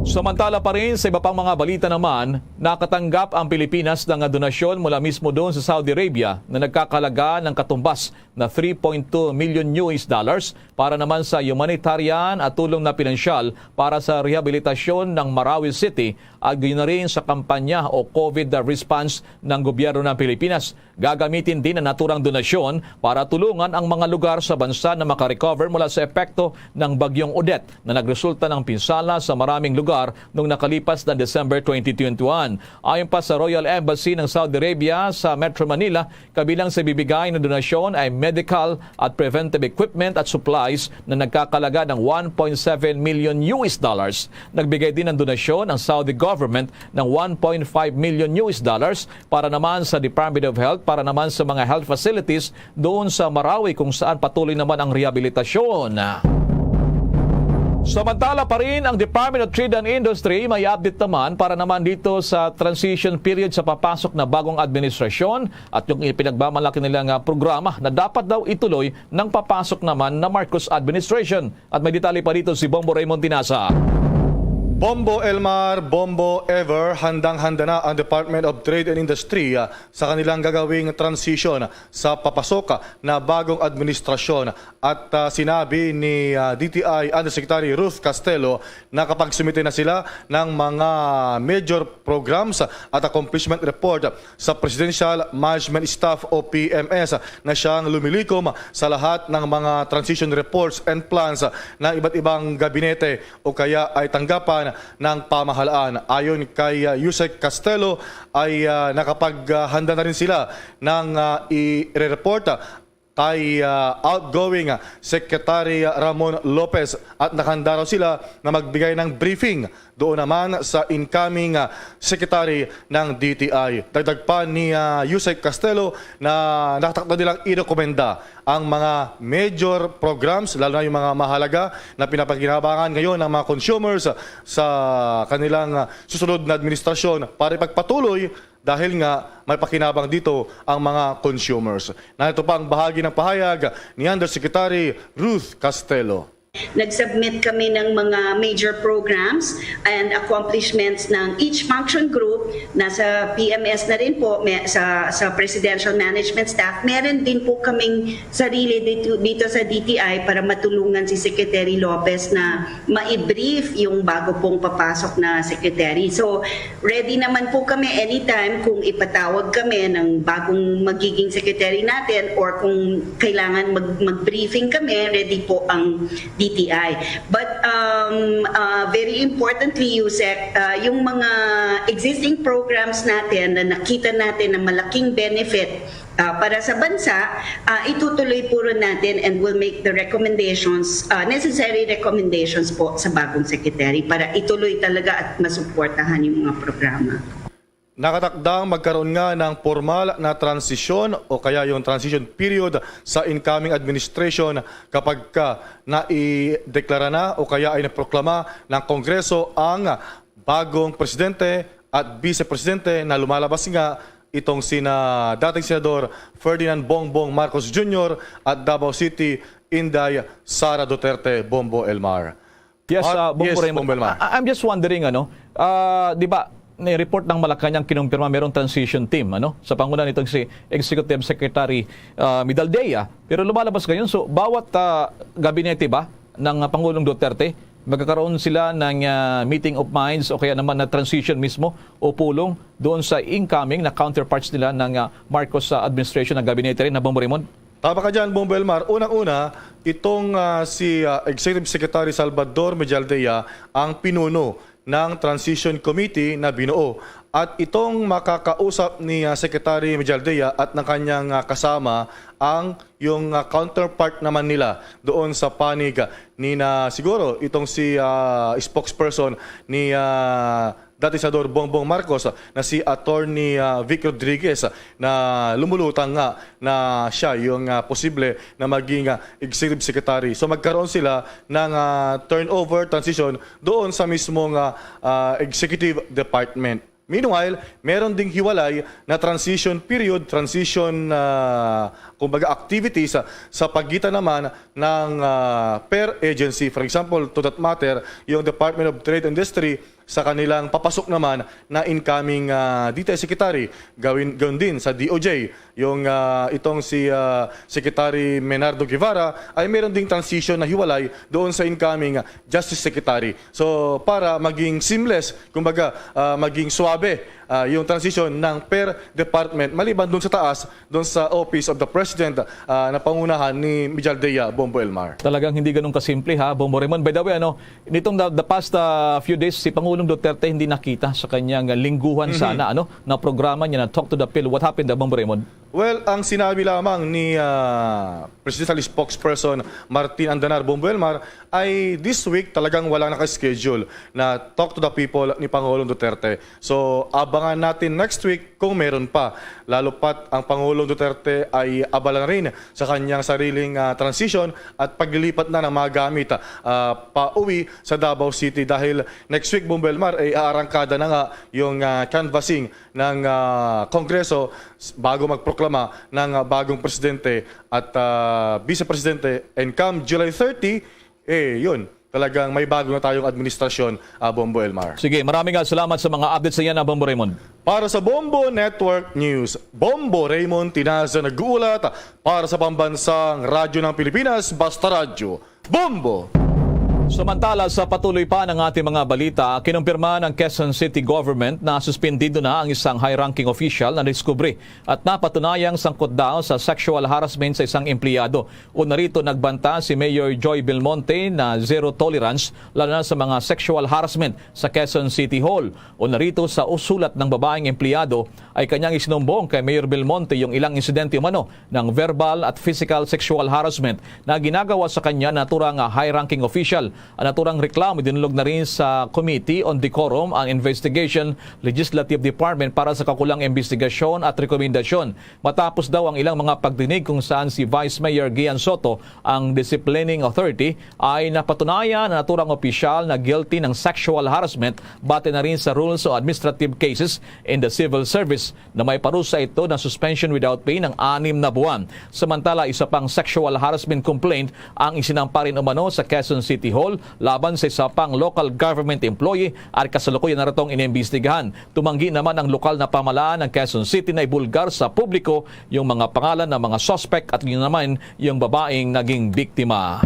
Samantala pa rin, sa iba pang mga balita naman, nakatanggap ang Pilipinas ng donasyon mula mismo doon sa Saudi Arabia na nagkakalaga ng katumbas na three point two million U S dollars para naman sa humanitarian at tulong na pinansyal para sa rehabilitasyon ng Marawi City at gayon na rin sa kampanya o COVID response ng gobyerno ng Pilipinas. Gagamitin din ang naturang donasyon para tulungan ang mga lugar sa bansa na makarecover mula sa epekto ng Bagyong Odette na nagresulta ng pinsala sa maraming lugar noong nakalipas na December twenty twenty-one. Ayon pa sa Royal Embassy ng Saudi Arabia sa Metro Manila, kabilang sa bibigay na donasyon ay medical at preventive equipment at supplies na nagkakalaga ng one point seven million U S dollars. Nagbigay din ng donasyon ang Saudi government ng one point five million U S dollars para naman sa Department of Health, para naman sa mga health facilities doon sa Marawi, kung saan patuloy naman ang rehabilitasyon. Samantala pa rin, ang Department of Trade and Industry may update naman para naman dito sa transition period sa papasok na bagong administrasyon at yung ipinagmamalaki nilang, ah, programa na dapat daw ituloy ng papasok naman na Marcos administration. At may detalye pa dito si Bombo Raymond Tinasa. Bombo Elmar, Bombo Ever, handang-handa na ang Department of Trade and Industry, ah, sa kanilang gagawing transition sa papasok na bagong administrasyon. At, ah, sinabi ni, ah, D T I Undersecretary Ruth Castelo na kapag sumite na sila ng mga major programs at accomplishment report sa Presidential Management Staff o P M S na siyang lumilikom sa lahat ng mga transition reports and plans ng iba't ibang gabinete o kaya ay tanggapan ng pamahalaan. Ayon kay, ah, Usec Castelo ay, ah, nakapaghanda na rin sila ng, ah, i-report, ah, kay, ah, outgoing, ah, Secretary Ramon Lopez at nakahanda raw sila na magbigay ng briefing doon naman sa incoming, ah, Secretary ng D T I. Dagdag pa ni, ah, Usec Castelo na nakatakda nilang irekomenda ang mga major programs, lalo na yung mga mahalaga na pinapakinabangan ngayon ng mga consumers sa kanilang, ah, susunod na administrasyon para ipagpatuloy dahil nga may pakinabang dito ang mga consumers. Narito pa ang bahagi ng pahayag ni Undersecretary Ruth Castelo. Nag-submit kami ng mga major programs and accomplishments ng each function group. Nasa P M S na rin po, may, sa, sa Presidential Management Staff. Meron din po kaming sarili dito, dito sa D T I para matulungan si Secretary Lopez na ma-brief yung bago pong papasok na secretary. So, ready naman po kami anytime kung ipatawag kami ng bagong magiging secretary natin or kung kailangan mag- mag-briefing kami, ready po ang D T I. But um, uh, very importantly, Yusek, uh, yung mga existing programs natin na nakita natin na malaking benefit uh, para sa bansa, uh, itutuloy po rin natin and will make the recommendations, uh, necessary recommendations po sa bagong secretary para ituloy talaga at masuportahan yung mga programa. Nakatakdang magkaroon nga ng formal na transisyon o kaya yung transition period sa incoming administration kapag ka naideklara na o kaya ay naproklama ng Kongreso ang bagong presidente at vice presidente na lumalabas nga itong sina dating Senador Ferdinand Bongbong Marcos Junior at Davao City Inday Sara Duterte. Bombo Elmar. Yes, uh, Bombo yes, Raymond. Bombo Elmar. I- I'm just wondering, ano, uh, di ba, ni-report ng Malacanang kinumpirma merong transition team, ano, sa panguna nitong si Executive Secretary uh, Midaldea. Pero lumalabas ngayon, so bawat uh, gabinete ba ng uh, Pangulong Duterte, magkakaroon sila ng uh, meeting of minds o kaya naman na transition mismo o pulong doon sa incoming na counterparts nila ng uh, Marcos uh, administration na gabinete rin, na Bombo Raymond? Tama ka dyan, Bombo Elmar. Unang-una, itong uh, si uh, Executive Secretary Salvador Medialdea ang pinuno ng Transition Committee na binuo. At itong makakausap ni uh, Secretary Medialdea at ng kanyang uh, kasama ang yung uh, counterpart naman nila doon sa panig ni na siguro itong si uh, spokesperson ni uh, dati Senador Bongbong Marcos na si Attorney uh, Vic Rodriguez na lumulutang nga na siya yung uh, posible na maging uh, executive secretary. So magkaroon sila ng uh, turnover transition doon sa mismong uh, uh, executive department. Meanwhile, meron ding hiwalay na transition period, transition uh, kumbaga activities uh, sa pagitan naman ng uh, per agency. For example, to that matter, yung Department of Trade and Industry sa kanilang papasok naman na incoming uh, D T I Secretary, gawin, gawin din sa D O J. Yung uh, itong si uh, Secretary Menardo Guevara ay meron ding transition na hiwalay doon sa incoming uh, Justice Secretary. So para maging seamless, kumbaga uh, maging suabe uh, yung transition ng per department maliban doon sa taas doon sa Office of the President uh, na pangunahan ni Mijaldea Bombo Elmar. Talagang hindi ganun kasimple ha, Bombo Raymond. By the way, ano, nitong the, the past uh, few days, si Pangulong Duterte hindi nakita sa kanyang lingguhan mm-hmm. sana ano, na programa niya na Talk to the People. What happened, uh, Bombo Raymond? Well, ang sinabi lamang ni uh, Presidential Spokesperson Martin Andanar Bombo Elmar ay this week talagang wala naka-schedule na Talk to the People ni Pangulong Duterte. So, abangan natin next week kung meron pa. Lalo pat ang Pangulong Duterte ay abala na rin sa kanyang sariling uh, transition at paglilipat na ng mga gamit uh, pauwi sa Davao City dahil next week, Bombo Elmar, ay aarangkada na nga yung uh, canvassing ng uh, Kongreso bago magproklama ng uh, bagong presidente at uh, vice presidente. And come July thirty, eh yun, talagang may bago na tayong administrasyon, uh, Bombo Elmar. Sige, maraming salamat sa mga updates na yan, Bombo Raymond. Para sa Bombo Network News, Bombo Raymond Tinaza nag-uulat para sa Pambansang Radyo ng Pilipinas, Basta Radyo. Bombo! Samantala, sa patuloy pa ng ating mga balita, kinumpirma ng Quezon City Government na suspindido na ang isang high-ranking official na nadiskubre at napatunayang sangkot daw sa sexual harassment sa isang empleyado. Una rito, nagbanta si Mayor Joy Belmonte na zero tolerance lalo na sa mga sexual harassment sa Quezon City Hall. Una rito, sa usulat ng babaeng empleyado ay kanyang isinumbong kay Mayor Belmonte yung ilang insidente umano ng verbal at physical sexual harassment na ginagawa sa kanya naturang high-ranking official. Ang naturang reklamo idinulog na rin sa Committee on Decorum and Investigation Legislative Department para sa kakulang imbestigasyon at rekomendasyon. Matapos daw ang ilang mga pagdinig kung saan si Vice Mayor Gian Soto ang disciplining authority, ay napatunayan na naturang opisyal na guilty ng sexual harassment base na rin sa Rules on Administrative Cases in the Civil Service na may parusa ito ng suspension without pay ng anim na buwan. Samantala, isa pang sexual harassment complaint ang isinampa rin umano sa Quezon City Hall laban sa isa pang local government employee at kasalukuyan na rin itong inimbestigahan. Tumanggi naman ang lokal na pamahalaan ng Quezon City na ibulgar sa publiko yung mga pangalan ng mga suspect at yun naman yung babaeng naging biktima.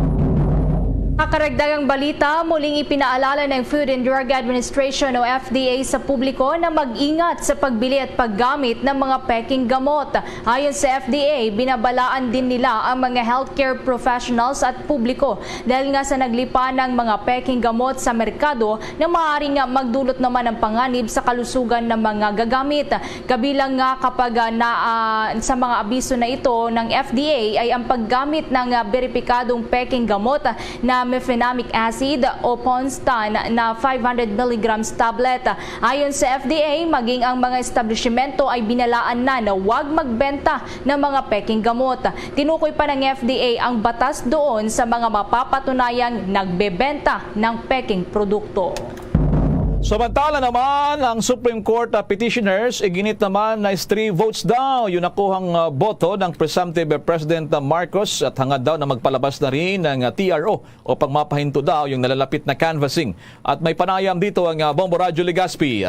Sa karagdagang balita, muling ipinaalala ng Food and Drug Administration o F D A sa publiko na mag-ingat sa pagbili at paggamit ng mga peking gamot. Ayon sa F D A, binabalaan din nila ang mga healthcare professionals at publiko dahil nga sa naglipa ng mga peking gamot sa merkado na maaaring magdulot naman ng panganib sa kalusugan ng mga gagamit. Kabilang nga kapag, ah, na, ah, sa mga abiso na ito ng F D A ay ang paggamit ng, ah, beripikadong peking gamot na mefenamic acid o Ponstan na five hundred milligrams tablet. Ayon sa F D A, maging ang mga establishmento ay binalaan na na huwag magbenta ng mga peking gamot. Tinukoy pa ng F D A ang batas doon sa mga mapapatunayang nagbebenta ng peking produkto. Samantala naman, ang Supreme Court, ah, petitioners, iginit naman na three votes daw yung nakuhang, ah, boto ng presumptive President, ah, Marcos at hangad daw na magpalabas na rin ng, ah, T R O upang mapahinto daw yung nalalapit na canvassing. At may panayam dito ang, ah, Bombo Radyo Legazpi.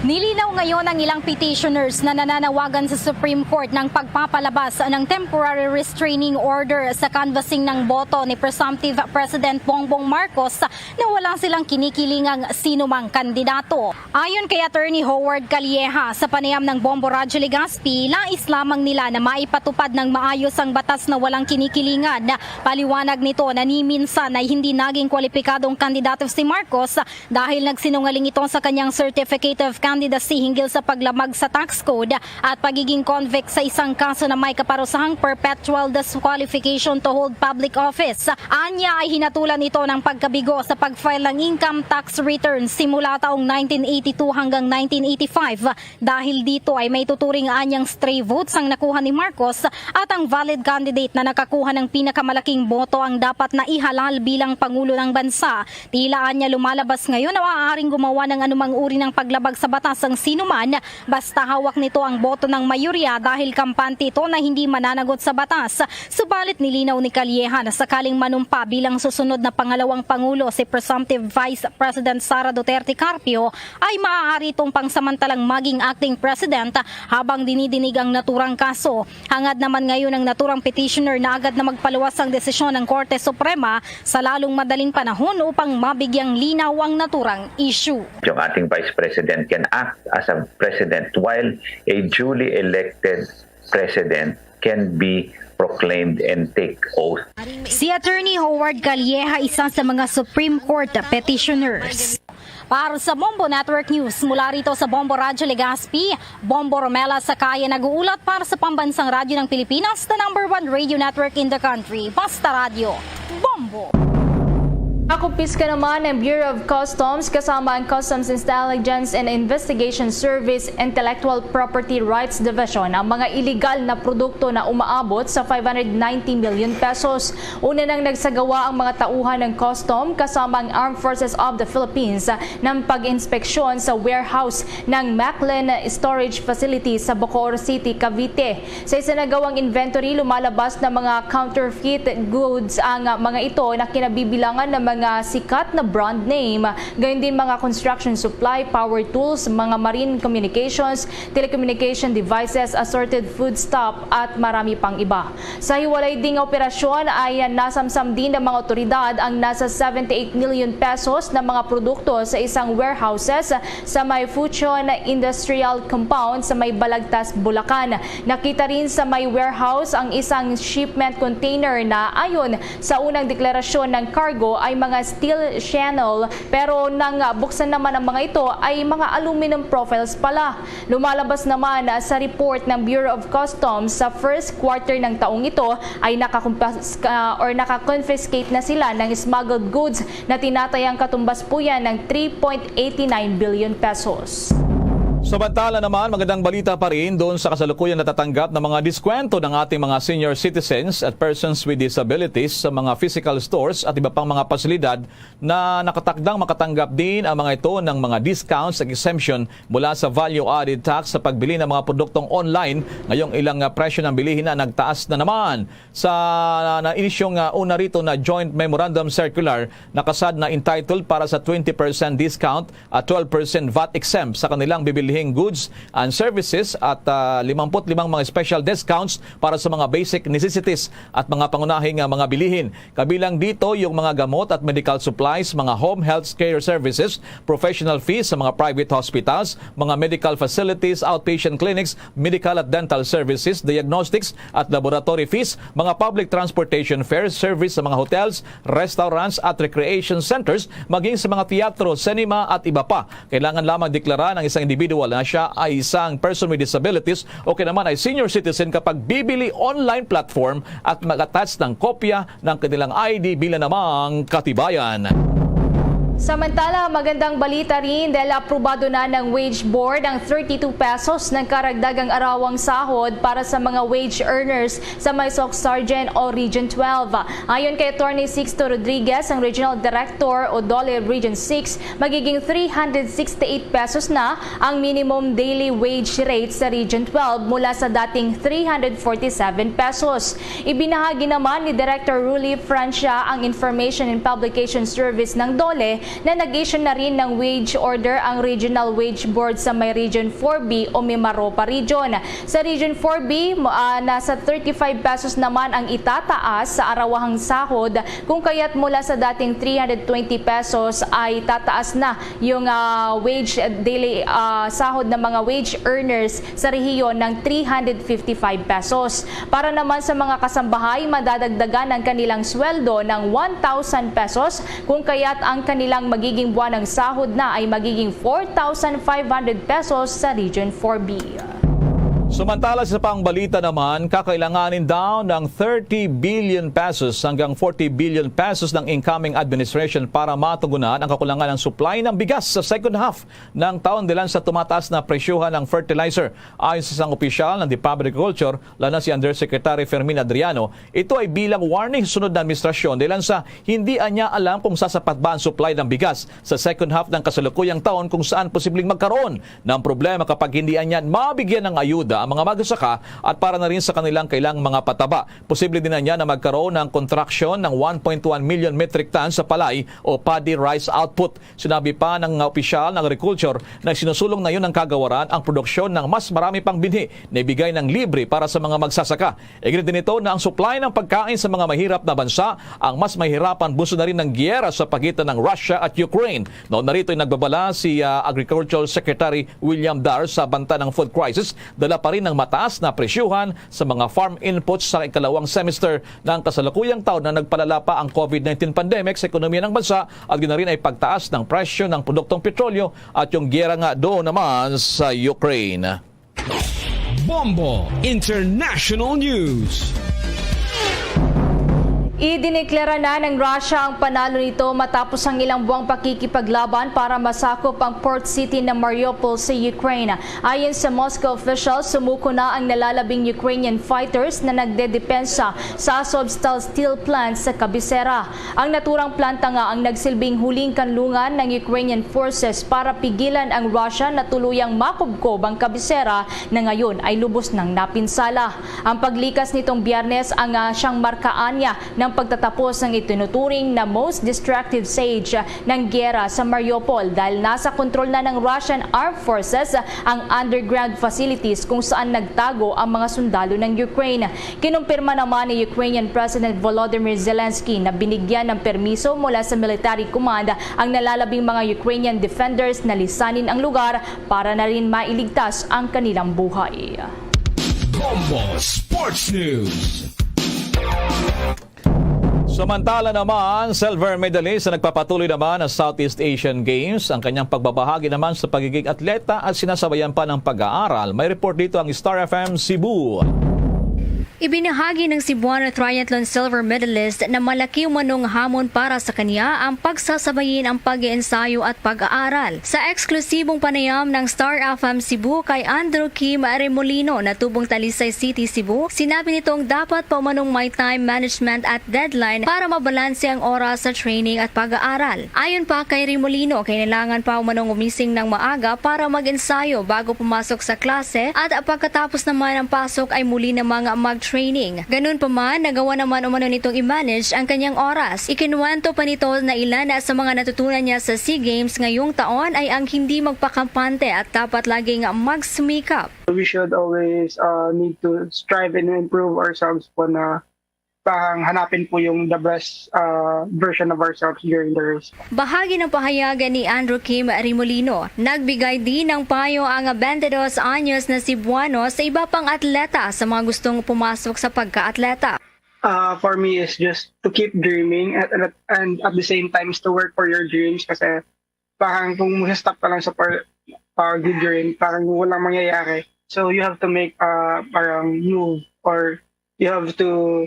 Nilinaw ngayon ng ilang petitioners na nananawagan sa Supreme Court ng pagpapalabas ng temporary restraining order sa canvassing ng boto ni Presumptive President Bongbong Marcos na wala silang kinikilingang sinumang kandidato. Ayon kay Attorney Howard Calleja, sa panayam ng Bombo Radyo Legazpi, nais lamang nila na maipatupad ng maayos ang batas na walang kinikilingan. Paliwanag nito na ni minsan ay hindi naging kwalipikadong kandidato si Marcos dahil nagsinungaling ito sa kanyang certificate of candidacy hinggil sa paglamag sa tax code at pagiging convict sa isang kaso na may kaparusahang perpetual disqualification to hold public office. Anya ay hinatulan ito ng pagkabigo sa pag-file ng income tax return simula taong nineteen eighty-two hanggang nineteen eighty-five. Dahil dito ay may tuturing anyang stray votes ang nakuha ni Marcos at ang valid candidate na nakakuha ng pinakamalaking boto ang dapat na ihalal bilang pangulo ng bansa. Tila anya lumalabas ngayon na maaaring gumawa ng anumang uri ng paglabag sa batas ang sinuman, basta hawak nito ang boto ng mayorya dahil kampante ito na hindi mananagot sa batas. Subalit nilinaw ni Calleja na sakaling manumpa bilang susunod na pangalawang pangulo si presumptive Vice President Sara Duterte Carpio, ay maaari itong pangsamantalang maging acting president habang dinidinig ang naturang kaso. Hangad naman ngayon ang naturang petitioner na agad na magpaluwas ang desisyon ng Korte Suprema sa lalong madaling panahon upang mabigyang linaw ang naturang issue. Yung ating Vice President can act as a president while a duly elected president can be proclaimed and take oath. Si Attorney Howard Calleja, isa sa mga Supreme Court petitioners. Para sa Bombo Network News, mula rito sa Bombo Radyo Legazpi, Bombo Romela Sakaya nag-uulat para sa Pambansang Radyo ng Pilipinas, the number one radio network in the country. Basta Radyo, Bombo! Nakumpiska naman ng Bureau of Customs kasama ang Customs Intelligence and Investigation Service Intellectual Property Rights Division ang mga iligal na produkto na umaabot sa five hundred ninety million pesos. Una nang nagsagawa ang mga tauhan ng Custom kasama ang Armed Forces of the Philippines ng pag-inspeksyon sa warehouse ng Maclean Storage Facility sa Bacoor City, Cavite. Sa isinagawang inventory, lumalabas na mga counterfeit goods ang mga ito na kinabibilangan ng mga sikat na brand name, gayon din mga construction supply, power tools, mga marine communications, telecommunication devices, assorted foodstuff, at marami pang iba. Sa hiwalay ding operasyon ay nasamsam din ng mga otoridad ang nasa seventy-eight million pesos na mga produkto sa isang warehouses sa may Fuchon Industrial Compound sa may Balagtas, Bulacan. Nakita rin sa may warehouse ang isang shipment container na ayon sa unang deklarasyon ng cargo ay mga steel channel, pero nang buksan naman ang mga ito ay mga aluminum profiles pala. Lumalabas naman, ah, sa report ng Bureau of Customs sa first quarter ng taong ito ay nakakumpas-, ah, or nakakonfiscate na sila ng smuggled goods na tinatayang katumbas po yan ng three point eight nine billion pesos. Samantala naman, magandang balita pa rin doon sa kasalukuyang natatanggap ng mga diskwento ng ating mga senior citizens at persons with disabilities sa mga physical stores at iba pang mga pasilidad na nakatakdang makatanggap din ang mga ito ng mga discounts at exemption mula sa value-added tax sa pagbili ng mga produktong online. Ngayong ilang, ah, presyo ng bilihin na nagtaas na naman. Sa na inisyong, ah, una rito na Joint Memorandum Circular, nakasad na entitled para sa twenty percent discount at twelve percent vat exempt sa kanilang bibilhing goods and services at, ah, limampu't limang mga special discounts para sa mga basic necessities at mga pangunahing, ah, mga bilihin. Kabilang dito yung mga gamot at medical supplies, mga home health care services, professional fees sa mga private hospitals, mga medical facilities, outpatient clinics, medical at dental services, diagnostics at laboratory fees, mga public transportation fares, service sa mga hotels, restaurants at recreation centers, maging sa mga teatro, cinema at iba pa. Kailangan lamang deklara ng isang individual na siya ay isang person with disabilities o kaya naman ay senior citizen kapag bibili online platform at mag-attach ng kopya ng kanilang I D bilang namang katibayan. Samantala, magandang balita rin dahil aprobado na ng Wage Board ang thirty-two pesos ng karagdagang arawang sahod para sa mga wage earners sa may SOC Sergeant o Region twelve. Ayon kay Attorney Sixto Rodriguez, ang Regional Director o DOLE Region six, magiging three hundred sixty-eight pesos na ang minimum daily wage rate sa Region twelve mula sa dating three hundred forty-seven pesos. Ibinahagi naman ni Director Ruly Francia ang Information and Publication Service ng DOLE na nag-issue na rin ng wage order ang Regional Wage Board sa may Region four B o Mimaropa Region. Sa Region four B, mo-, ah, nasa thirty-five pesos naman ang itataas sa arawahang sahod, kung kaya't mula sa dating three hundred twenty pesos ay tataas na yung, ah, wage, ah, daily, ah, sahod ng mga wage earners sa rehiyon ng three hundred fifty-five pesos. Para naman sa mga kasambahay, madadagdagan ang kanilang sweldo ng one thousand pesos, kung kaya't ang kanilang magiging buwanang sahod na ay magiging four thousand five hundred pesos sa Region four B. Samantala, sa pang balita naman, kakailanganin daw ng thirty billion pesos hanggang forty billion pesos ng incoming administration para matugunan ang kakulangan ng supply ng bigas sa second half ng taon, dahilan sa tumataas na presyuhan ng fertilizer. Ayon sa isang opisyal ng Department of Agriculture, lalo na si Undersecretary Fermin Adriano, ito ay bilang warning sa sunod na administrasyon, dahilan sa hindi anya alam kung sasapat ba ang supply ng bigas sa second half ng kasalukuyang taon, kung saan posibleng magkaroon ng problema kapag hindi anyan mabigyan ng ayuda ang mga magsasaka at para na rin sa kanilang kailang mga pataba. Posible din anyan na magkaroon ng kontraksyon ng one point one million metric tons sa palay o paddy rice output. Sinabi pa ng opisyal ng agriculture na sinusulong na yun ng kagawaran ang produksyon ng mas marami pang binhi na ibigay ng libre para sa mga magsasaka. Iginiit din ito na ang supply ng pagkain sa mga mahirap na bansa ang mas mahirapan bunsod na rin ng giyera sa pagitan ng Russia at Ukraine. Nauna rito ay nagbabala si, ah, Agricultural Secretary William Dar sa banta ng food crisis, dala pa rin ng mataas na presyuhan sa mga farm inputs sa ikalawang semester ng kasalukuyang taon na nagpalala pa ang COVID nineteen pandemic sa ekonomiya ng bansa at gina rin ay pagtaas ng presyo ng produktong petrolyo at yung giyera nga doon naman sa Ukraine. Bombo International News. Idineklara na ng Russia ang panalo nito matapos ang ilang buwang pakikipaglaban para masakop ang port city na Mariupol sa Ukraine. Ayon sa Moscow officials, sumuko na ang nalalabing Ukrainian fighters na nagdedepensa sa Azovstal steel plant sa kabisera. Ang naturang planta nga ang nagsilbing huling kanlungan ng Ukrainian forces para pigilan ang Russia na tuluyang makubkob ang kabisera na ngayon ay lubos nang napinsala. Ang paglikas nitong Biyernes ang, ah, siyang marka anya ng pagtatapos ng itinuturing na most destructive siege ng giyera sa Mariupol dahil nasa kontrol na ng Russian Armed Forces ang underground facilities kung saan nagtago ang mga sundalo ng Ukraine. Kinumpirma naman ni Ukrainian President Volodymyr Zelensky na binigyan ng permiso mula sa military command ang nalalabing mga Ukrainian defenders na lisanin ang lugar para na rin mailigtas ang kanilang buhay. Bombo Sports News. Samantala naman, silver medalist na nagpapatuloy naman ang Southeast Asian Games, ang kanyang pagbabahagi naman sa pagiging atleta at sinasabayan pa ng pag-aaral. May report dito ang Star F M Cebu. Ibinahagi ng Cebuano triathlon silver medalist na malaki umanong hamon para sa kanya ang pagsasabayin ang pag-iensayo at pag-aaral. Sa eksklusibong panayam ng Star F M Cebu kay Andrew Kim Remolino na tubong Talisay City, Cebu, sinabi nitong dapat pa umanong may time management at deadline para mabalanse ang oras sa training at pag-aaral. Ayon pa kay Remolino, kailangan pa umanong gumising ng maaga para mag-ensayo bago pumasok sa klase at pagkatapos naman ng pasok ay muli namang mag-training. Ganun pa man, nagawa naman umano nitong i-manage ang kanyang oras. Ikinuwento pa nito na ilan sa mga natutunan niya sa SEA Games ngayong taon ay ang hindi magpakampante at dapat laging magsumikap. We should always uh, need to strive and improve ourselves po na parang hanapin po yung the best uh, version of ourselves during the race. Bahagi ng pahayagan ni Andrew Kim Rimulino. Nagbigay din ng payo ang twenty-two anyos na Cebuano sa iba pang atleta sa mga gustong pumasok sa pagka-atleta. Uh, for me is just to keep dreaming at, at, and at the same time is to work for your dreams kasi parang kung mag-stop ka lang sa par, uh, good dream, parang walang mangyayari. So you have to make uh, parang move or you have to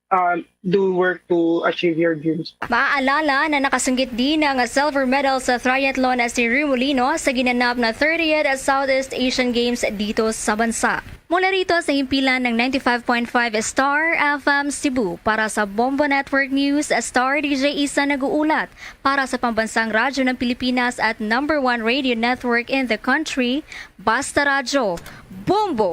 uh, do work to achieve your dreams. Maaalala na nakasinggit din ang silver medal sa triathlon si Remolino sa ginanap na thirtieth Southeast Asian Games dito sa bansa. Mula rito sa himpilan ng ninety-five point five Star F M Cebu, para sa Bombo Network News, Star D J Isa nag-uulat. Para sa Pambansang Radyo ng Pilipinas at number one radio network in the country, Basta Radyo, Bombo!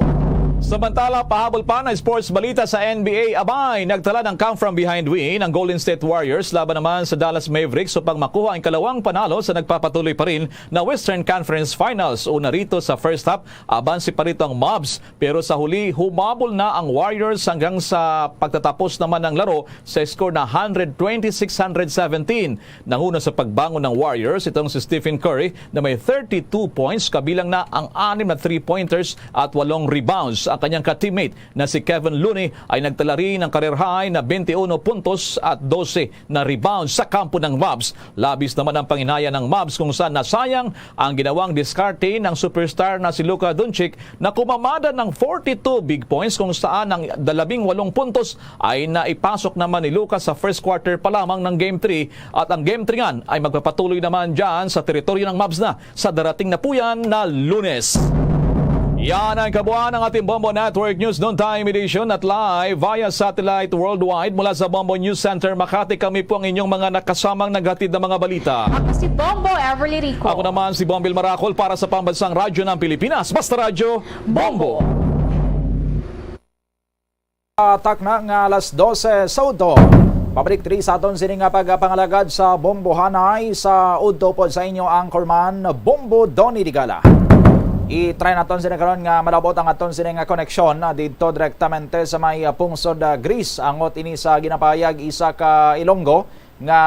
Samantala, pahabol pa na sports balita sa N B A. Abay, nagtala ng come from behind win ang Golden State Warriors laban naman sa Dallas Mavericks upang makuha ang kalawang panalo sa nagpapatuloy pa rin na Western Conference Finals. Una rito sa first half, abanse pa rito ang Mavs, pero sa huli, humabol na ang Warriors hanggang sa pagtatapos naman ng laro sa score na one hundred twenty-six hundred seventeen. Nanguna sa pagbangon ng Warriors itong si Stephen Curry na may thirty-two points, kabilang na ang anim na three-pointers at walong rebounds. Ang kanyang ka-teammate na si Kevin Looney ay nagtala rin ng career high na twenty-one puntos at dose na rebounds sa kampo ng Mavs. Labis naman ang panginaya ng Mavs kung saan nasayang ang ginawang diskarte ng superstar na si Luka Doncic na kumamada ng forty-two big points kung saan ang dalabing walong puntos ay naipasok naman ni Luka sa first quarter pa lamang ng Game three at ang Game three ngan ay magpapatuloy naman dyan sa teritoryo ng Mavs na sa darating na po yan na Lunes. Yan ang kabuuan ng ating Bombo Network News Noon Time Edition at live via satellite worldwide mula sa Bombo News Center Makati. Kami po ang inyong mga nakasamang naghatid ng mga balita. Ako si Bombo Everly Rico. Ako naman si Bombil Marakol para sa Pambansang Radyo ng Pilipinas. Basta Radyo, Bombo! Takna nga alas dose sa udto. Pabalik diri sa aton sini nga pagpangalagad sa Bombohanay sa udto pod sa inyo anchorman, Bombo Donny Digala. I-try naton sini karon nga malabot ang aton sini nga koneksyon, ah, didto direktamente sa may, ah, pungsod, ah, Greece. Angot ini sa ginapahayag isa ka Ilonggo nga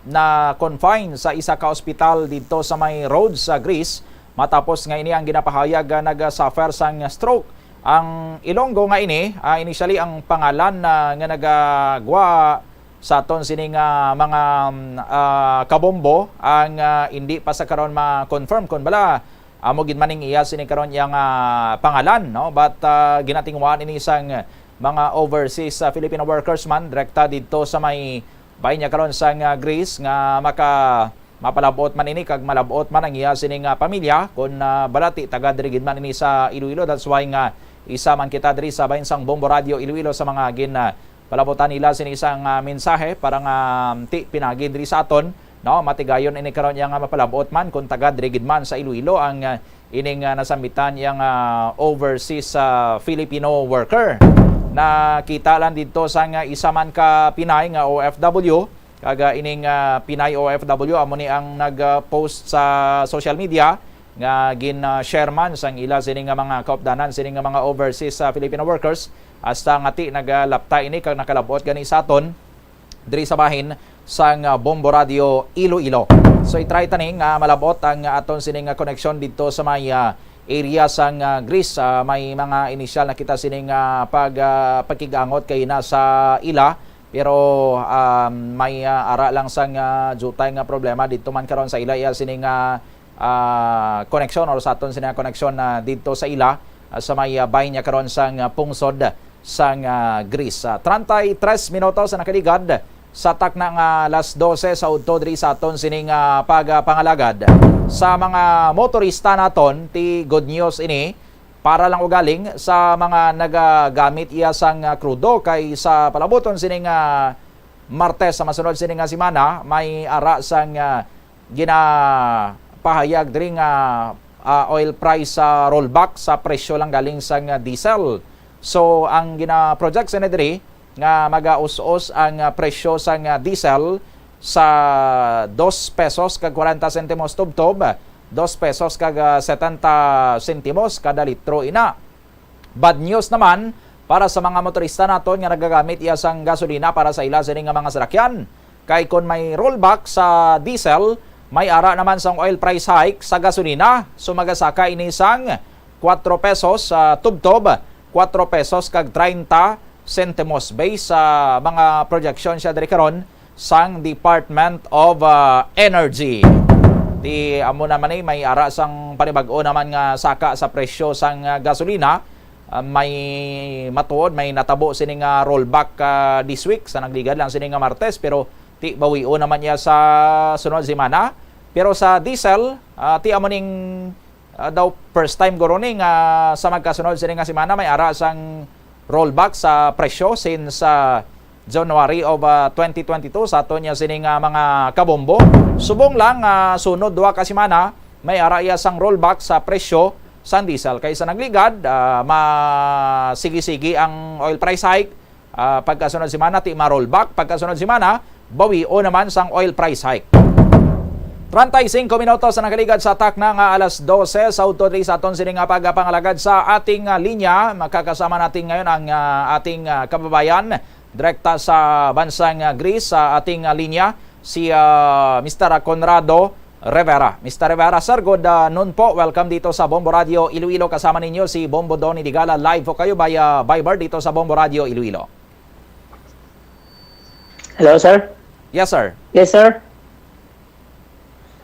na-confine sa isa ka ospital didto sa may Rhodes sa Greece matapos nga ini ang ginapahayag nga naga-suffer sang stroke. Ang Ilonggo nga ini, ah, initially ang pangalan, ah, nga nagagwa sa aton sini nga mga, mm, ah, kabombo ang, ah, indi pa sa karon ma-confirm kon bala amo gid man ning iya sini karon iyang, ah, pangalan, no? But, ah, ginatinguhaan ini sang mga overseas, ah, Filipino workers man direkta didto sa may bahin niya karon sang, ah, Greece nga maka mapalabot man ini kag malabot man ang iya sini nga pamilya kon, ah, bala ti taga diri gid man ini sa Iloilo. That's why nga isa man kita diri sa bahin sang Bombo Radio Iloilo sa mga gin, ah, palabotan nila sini isang, ah, mensahe para nga, um, ti pinagi diri sa aton, no? Matigayon ini karon iya nga mapalabot man kon taga diri gid man sa Iloilo ang, ah, ining, ah, nasambitan iya nga overseas, ah, Filipino worker. Nakita lang didto sang isa man ka Pinay nga O F W, kag, ah, ining, ah, Pinay O F W amo ni ang nag-post sa social media nga gin-share man sang ila sini nga mga kaupdanan sini nga mga overseas, ah, Filipino workers, hasta nga ti nagalapta ini kag nakalabot gani sa aton diri sa bahin sang, ah, Bombo Radio Iloilo. So, i-try ta ni nga malabot ang aton sini nga koneksyon didto sa may, ah, area sang, ah, Greece. Ah, may mga inisyal na kita sini nga pag, ah, pagkig-angot kay na sa ila Pero, um, may, ah, ara lang sang, ah, jutay nga problema didto man karon sa ila iya sini nga, ah, koneksyon or sa aton sini nga koneksyon na didto sa ila, ah, sa may, ah, bay niya karon sang, ah, pungsod sang, ah, Greece. Ah, treinta y tres minutos ang nakaligad sa takna nga alas dose sa udto diri sa aton sini nga pagpangalagad. Sa mga motorista naton, ti good news ini, para lang ugaling sa mga nagagamit iya sang, ah, krudo, kay sa palabuton sini nga Martes sa masunod sini nga semana, may ara sang, ah, ginapahayag diri nga, ah, oil price, ah, rollback sa presyo lang galing sang, ah, diesel. So, ang gina-project sini diri nga magaus-os ang, ah, presyo sang, ah, diesel sa dos pesos kag kwarenta sentimos tubtob, dos pesos kag, ah, setenta sentimos kada litro ina. Bad news naman para sa mga motorista naton nga nagagamit iya sang gasolina para sa ila sini nga mga salakyan. Kay kon may rollback sa diesel, may ara naman sang oil price hike sa gasolina. So, magasaka ini sang kuwatro pesos, ah, tubtob, kuwatro pesos kag treinta sentimos based sa mga projection siya diri karon sang Department of, ah, Energy. Ti amo naman ni may ara sang panibag-o naman nga saka sa presyo sang, ah, gasolina. Ah, may matuod, may natabo sini nga rollback, ah, this week sa nagligad lang sini nga Martes, pero ti bawion naman niya sa sunod semana. Pero sa diesel, ah, ti amo ning, ah, daw first time guro ni nga sa magkasunod sini nga semana may ara sang rollback sa presyo since, ah, January of, ah, twenty twenty-two sa aton niya sini nga mga kabombo. Subong lang, ah, sunod duha ka semana may ara iya sang rollback sa presyo sang diesel. Kay sa nagligad, ah, masigi-sigi ang oil price hike. Ah, pagkasunod semana, ti ma-rollback. Pagkasunod semana, bawion naman sang oil price hike. Treinta y cinco minutos ang nakaligad sa takna nga alas dose sa udto diri sa aton sini nga pagpangalagad sa ating, ah, linya. Makakasama natin ngayon ang, ah, ating, ah, kababayan direkta sa bansang, ah, Greece sa ating, ah, linya, si, ah, Mister Conrado Rivera. Mister Rivera, sir, good, ah, noon po. Welcome dito sa Bombo Radio Iloilo. Kasama ninyo si Bombo Donny Digala. Live po kayo via Viber dito sa Bombo Radio Iloilo. Hello, sir? Yes, sir. Yes, sir.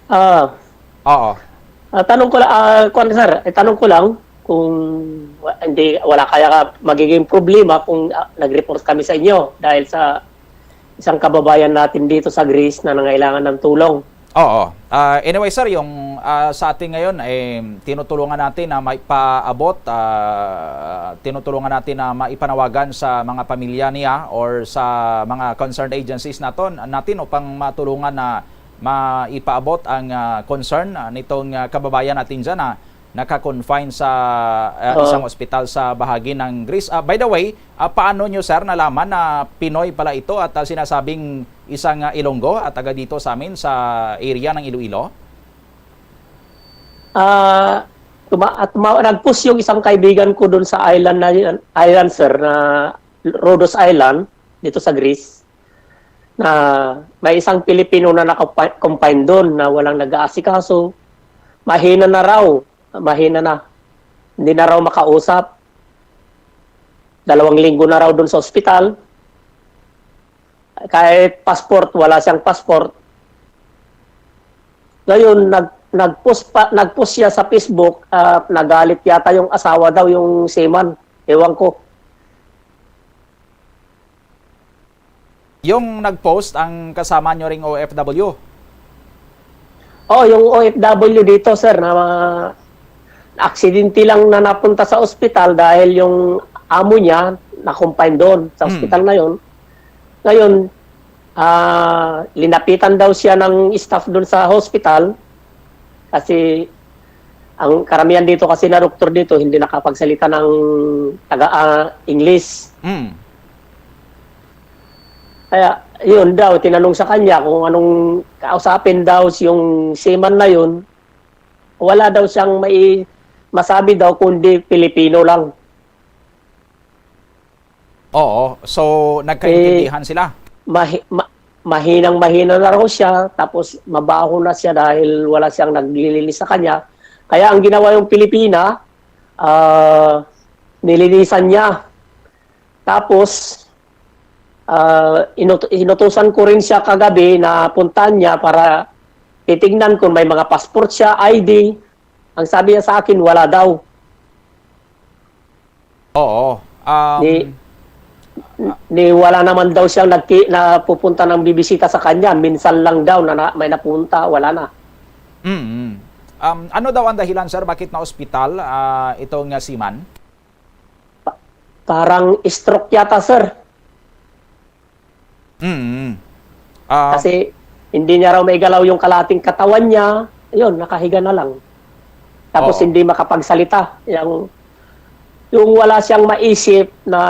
Ah, Oo. ah, tanong ko la-, ah, kuwan, sir, eh, tanong ko lang kung wa-, hindi, wala kaya ka magiging problema kung, ah, nag-report kami sa inyo dahil sa isang kababayan natin dito sa Greece na nangailangan ng tulong. Oo. Ah, anyway, sir, yung, ah, sa atin ngayon, eh, tinutulungan natin na maipaabot, ah, tinutulungan natin na maipanawagan sa mga pamilya niya or sa mga concerned agencies naton, natin upang matulungan na maipaabot ang, ah, concern, ah, nitong, ah, kababayan natin dyan na naka-confine sa, ah, Oo. isang ospital sa bahagi ng Greece. Ah, by the way, ah, paano nyo, sir, nalaman na Pinoy pala ito at, ah, sinasabing isang, ah, Ilonggo at taga dito sa amin sa area ng Iloilo? Ah, tuma-, at tuma-, nag-post yung isang kaibigan ko doon sa island na yun, island, sir, na Rhodos Island, dito sa Greece, na may isang Pilipino na naka-, confined doon na walang nag-aasikaso. Mahina na raw, mahina na. Hindi na raw makausap. Dalawang linggo na raw doon sa ospital. Kahit passport, wala siyang passport. Ngayon, nag-, nag-post pa, nag-post siya sa Facebook, ah, nagalit yata yung asawa daw, yung seaman. Ewan ko. Yung nag-post ang kasama nyo ring O F W? Oh, yung O F W dito, sir, na aksidente lang na napunta sa ospital dahil yung amo niya na-confine doon sa Hmm. ospital na yon. Ngayon, ah, linapitan daw siya ng staff doon sa hospital kasi ang karamihan dito kasi na doktor dito hindi nakapagsalita ng taga, ah, English. Hmm. Kaya, yun daw, tinanong sa kanya kung anong kausapin daw yung seaman na yun. Wala daw siyang mai-, masabi daw kundi Pilipino lang. Oo. So, nagkaintindihan Eh, sila? mahi-, ma-, mahinang-mahina na raw siya, tapos mabaho na siya dahil wala siyang naglilinis sa kanya. Kaya ang ginawa yung Pilipina, ah, nilinisan niya. Tapos, Ah, inut-, inutusan ko rin siya kagabi na puntahan niya para titignan kung may mga passport siya, I D. Ang sabi niya sa akin, wala daw. Oo. Um, Ni, ni wala naman daw siyang nagki-, napupunta ng bibisita sa kanya. Minsan lang daw na, na may napunta, wala na. Mm. Um, ano daw ang dahilan, sir, bakit na ospital ah, itong ah, seaman? Parang stroke yata, sir. Mm. Ah, Kasi hindi niya raw maigalaw yung kalating katawan niya. Yun, nakahiga na lang. Tapos Oo. hindi makapagsalita. Yung, yung wala siyang maisip na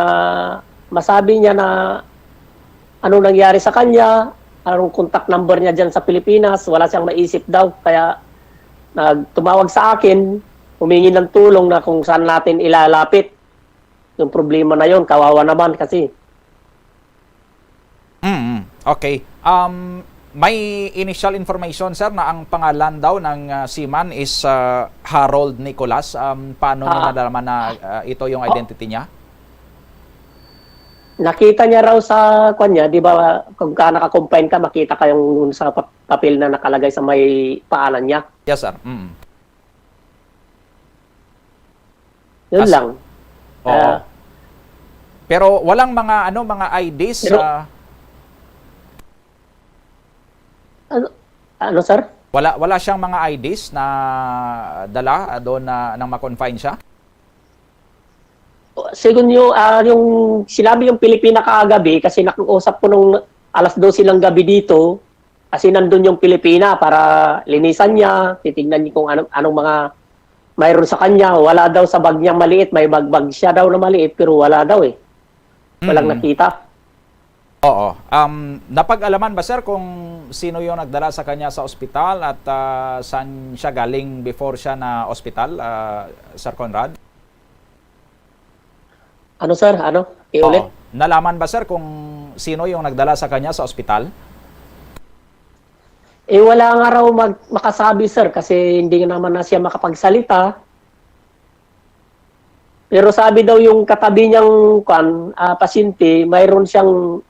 masabi niya na anong nangyari sa kanya, anong contact number niya dyan sa Pilipinas, wala siyang maisip daw. Kaya nagtumawag sa akin, humingi ng tulong na kung saan natin ilalapit yung problema na yon. Kawawa naman kasi. Mm, okay. Um, may initial information, sir, na ang pangalan daw ng ah, seaman is ah, Harold Nicolas. Um, paano niyo Ah. nalaman na ah, ito yung identity niya? Nakita niya raw sa kwan niya, di ba, kung ka naka-confine ka, makita ka yung sa pa- papel na nakalagay sa may paanan niya. Yes, sir. Mm. Yun As- lang. Oo. Ah, Pero walang mga ano, mga I Ds Pero- ah, ano, ano, sir? wala wala siyang mga I Ds na dala ah, doon na nang ma-confine siya? Sigun yung, ah, yung sinabi yung Pilipina kagabi, kasi nakiusap ko nung alas dose ng gabi dito, kasi nandun yung Pilipina para linisan niya, titignan niya kung anong, anong mga mayroon sa kanya. Wala daw sa bag niya maliit, may bagbag siya daw na maliit, pero wala daw eh. Walang Mm. nakita. Oo. Um, napag-alaman ba, sir, kung sino yung nagdala sa kanya sa ospital at ah, saan siya galing before siya na ospital, ah, Sir Conrad? Ano, sir? Ano? Iulit? Oo. Nalaman ba, sir, kung sino yung nagdala sa kanya sa ospital? Eh, wala nga raw mag- makasabi, sir, kasi hindi naman na siya makapagsalita. Pero sabi daw yung katabi niyang, kwan, ah, pasyente, mayroon siyang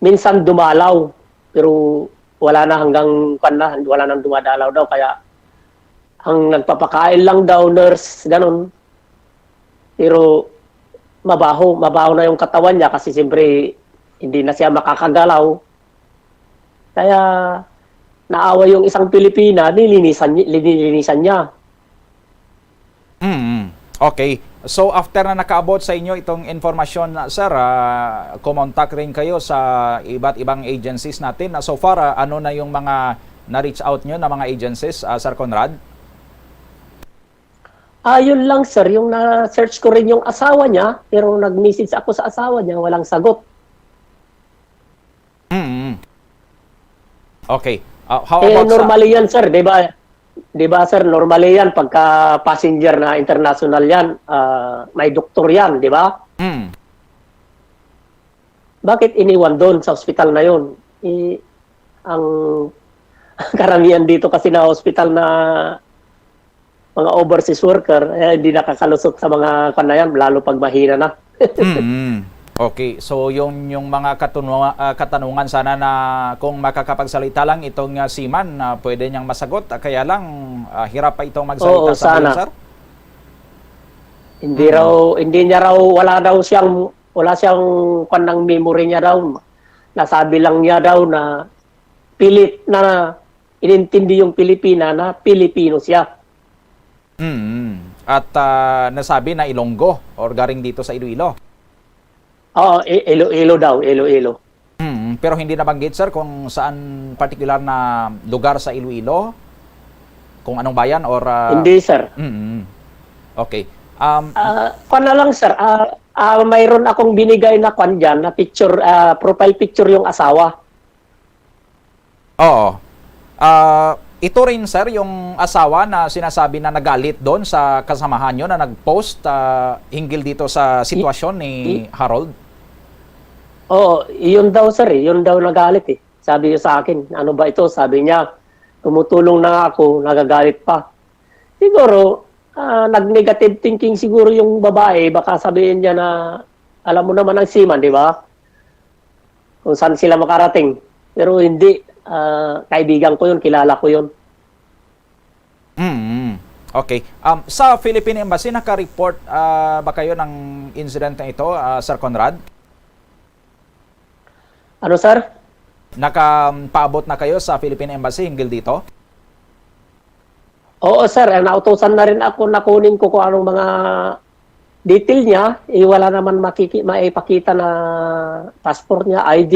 minsan dumalaw. Pero wala na hanggang, kwan na, wala nang dumadalaw daw. Kaya ang nagpapakain lang daw, nurse, ganun. Pero mabaho, mabaho na yung katawan niya kasi siyempre hindi na siya makakagalaw. Kaya naawa yung isang Pilipina, nilinisan, ni- nilinisan niya. Mm. Okay. So after na nakaabot sa inyo itong informasyon, sir, ah, kumontak rin kayo sa iba't ibang agencies natin. Ah, so far, ah, ano na yung mga na-reach out nyo na mga agencies, ah, Sir Conrad? Ah, yun lang, sir. Yung na-search ko rin yung asawa niya, pero nag-message ako sa asawa niya, walang sagot. Mm. Okay. Ah, how Eh, about sa normally yan, sir, di ba? Di ba, sir, normally yan, pagka passenger na international yan, ah, may doktor yan, di ba? Mm. Bakit iniwan doon sa ospital na yun? Eh, ang karamihan dito kasi na ospital na mga overseas worker, eh, hindi nakakalusot sa mga kwan na yan, lalo pag mahina na. Mm. Okay. So yung yung mga katunwa, ah, katanungan sana na kung makakapagsalita lang itong ah, seaman na pwede niyang masagot, ah, kaya lang ah, hirap pa itong magsalita Oo, sa ngayon, sana. Sir. Hindi Mm. raw, hindi niya raw, wala daw siyang, wala siyang kwan ng memory niya daw. Nasabi lang niya daw na pilit na inintindi yung Pilipina na Pilipino siya. Mm. At ah, nasabi na Ilonggo or garing dito sa Iloilo. Oo, I- Iloilo daw, Iloilo. Mm. Pero hindi nabanggit, sir, kung saan particular na lugar sa Iloilo, kung anong bayan or ah, Hindi, sir. Mm. Okay. Um, Ah, kwan na lang, sir. Ah, ah, mayroon akong binigay na kwan dyan, na picture, ah, profile picture yung asawa. Oo. Ah, ito rin, sir, yung asawa na sinasabi na nagalit doon sa kasamahan nyo na nag-post ah, hinggil dito sa sitwasyon ni Harold? Oo, yun daw, sir, eh. Yun daw nagalit, eh. Sabi niya sa akin, "Ano ba ito?" Sabi niya, "Tumutulong na ako, nagagalit pa." Siguro, ah, nag-negative thinking siguro yung babae. Baka sabihin niya na, alam mo naman ang seaman, di ba? kung saan sila makarating. Pero hindi, ah, kaibigan ko yun, kilala ko yun. Mm. Okay. Um, sa Philippine Embassy, naka-report, ah, ba kayo ng incident na ito, ah, Sir Conrad? Ano, sir? Nakapaabot na kayo sa Philippine Embassy hinggil dito? Oo, sir. Eh, nautusan na rin ako na kunin ko kung anong mga detail niya. Eh, wala naman makiki-, maipakita na passport niya, I D.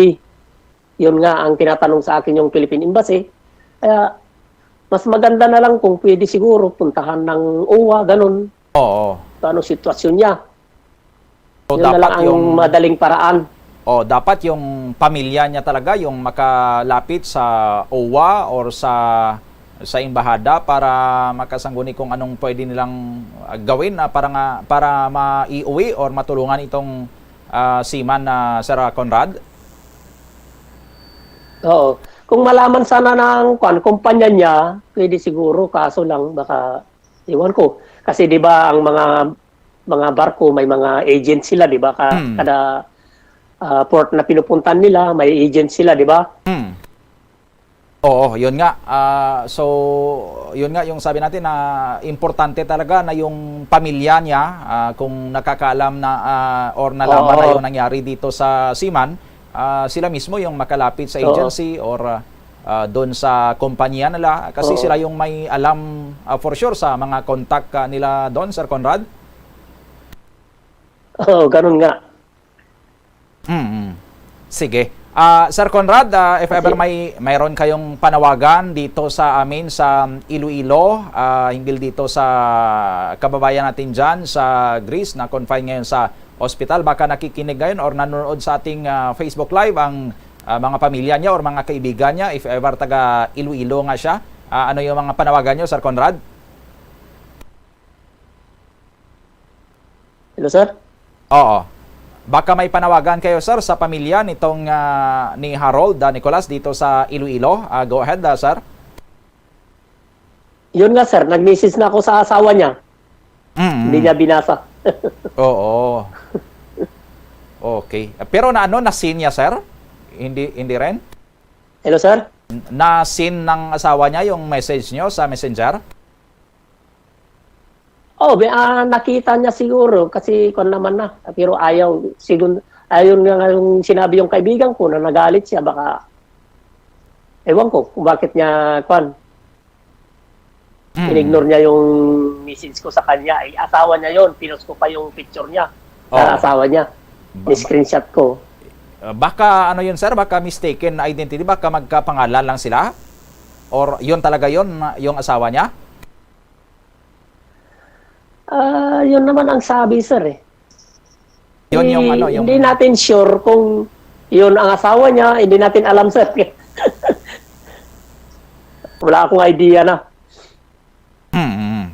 Yun nga ang tinatanong sa akin yung Philippine Embassy. Kaya, mas maganda na lang kung pwede siguro puntahan ng O W A, ganun. Oo. Kung anong sitwasyon niya. So, Yun na dapat lang ang yung madaling paraan. Oh, dapat yung pamilya niya talaga yung makalapit sa O W A or sa, sa embahada para makasangguni kung anong pwede nilang, ah, gawin, ah, para nga, para maiuwi or matulungan itong, ah, seaman na Sir Conrad? Oo. Kung malaman sana ng, kwan, kumpanya niya, pwede siguro, kaso lang, baka, iwan ko. Kasi, di ba, ang mga, mga barko, may mga agent sila, di ba? Ka-, Hmm. kada, ah, port na pinupuntan nila, may agent sila, di ba? Hmm. Oo, yun nga. Ah, so, yun nga yung sabi natin na importante talaga na yung pamilya niya, ah, kung nakakaalam na, ah, or nalaman na Oo. yung nangyari dito sa seaman, ah, sila mismo yung makalapit sa Oo. agency or, ah, ah, doon sa kompanya nila kasi Oo. sila yung may alam, ah, for sure sa mga contact, ah, nila doon, Sir Conrad? Oo, ganun nga. Mm. Sige. Ah, Sir Conrad, ah, if ever Kasi may, mayroon kayong panawagan dito sa amin sa Iloilo, ah, hinggil dito sa kababayan natin dyan sa Greece na confined ngayon sa ospital, baka nakikinig ngayon or nanonood sa ating, ah, Facebook Live ang, ah, mga pamilya niya or mga kaibigan niya, if ever taga Iloilo nga siya, ah, ano yung mga panawagan niyo, Sir Conrad? Hello, sir? Oo. Baka may panawagan kayo, sir, sa pamilya nitong, ah, ni Harold, ah, Nicolas dito sa Iloilo. Ah, go ahead, ah, sir. Yun nga, sir. Nag-message na ako sa asawa niya. Mm. Hindi niya binasa. Oo. Okay. Pero na ano, na-seen niya, sir? Hindi, hindi rin? Hello, sir? N-, na-seen ng asawa niya yung message niyo sa Messenger? Oh, be-, ah, nakita niya siguro kasi kwan naman na. Pero ayaw, sigun-, ayun nga, nga yung sinabi yung kaibigan ko na nagalit siya, baka, ewan ko kung bakit niya, kwan, Mm. in-ignore niya yung message ko sa kanya. Eh, asawa niya yon, pinost ko pa yung picture niya sa Oh. asawa niya. Ba-, ba-, Screenshot ko. Uh, baka ano yun, sir? Baka mistaken identity? Baka magkapangalan lang sila? Or yun talaga yun, yung asawa niya? Ah, yun naman ang sabi, sir, eh. Yun yung Eh, ano, yung hindi natin sure kung yun ang asawa niya, hindi natin alam, sir. Wala akong idea na. Mm, mm.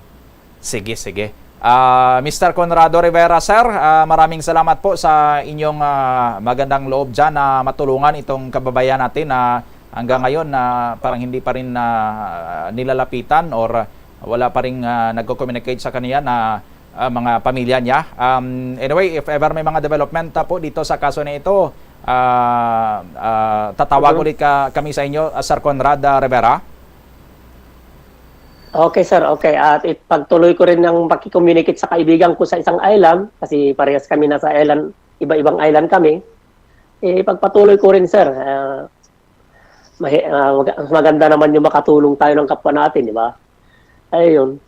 Sige, sige. Ah, Mister Conrado Rivera, sir, ah, maraming salamat po sa inyong, ah, magandang loob dyan na matulungan itong kababayan natin na hanggang ngayon na parang hindi pa rin na nilalapitan or wala pa rin, ah, nagko-communicate sa kanya na, ah, mga pamilya niya. Um, anyway, if ever may mga development, ah, po dito sa kaso na ito, ah, ah, tatawag Mhm. ulit ka, kami sa inyo, ah, Sir Conrad, ah, Rivera. Okay, sir. Okay. At ipagtuloy ko rin ang pakicommunicate sa kaibigan ko sa isang island, kasi parehas kami nasa island, iba-ibang island kami. Eh, pagpatuloy ko rin, sir. Ah, mahi-, ah, mag-, mas maganda naman yung makatulong tayo ng kapwa natin, di ba? Ayun.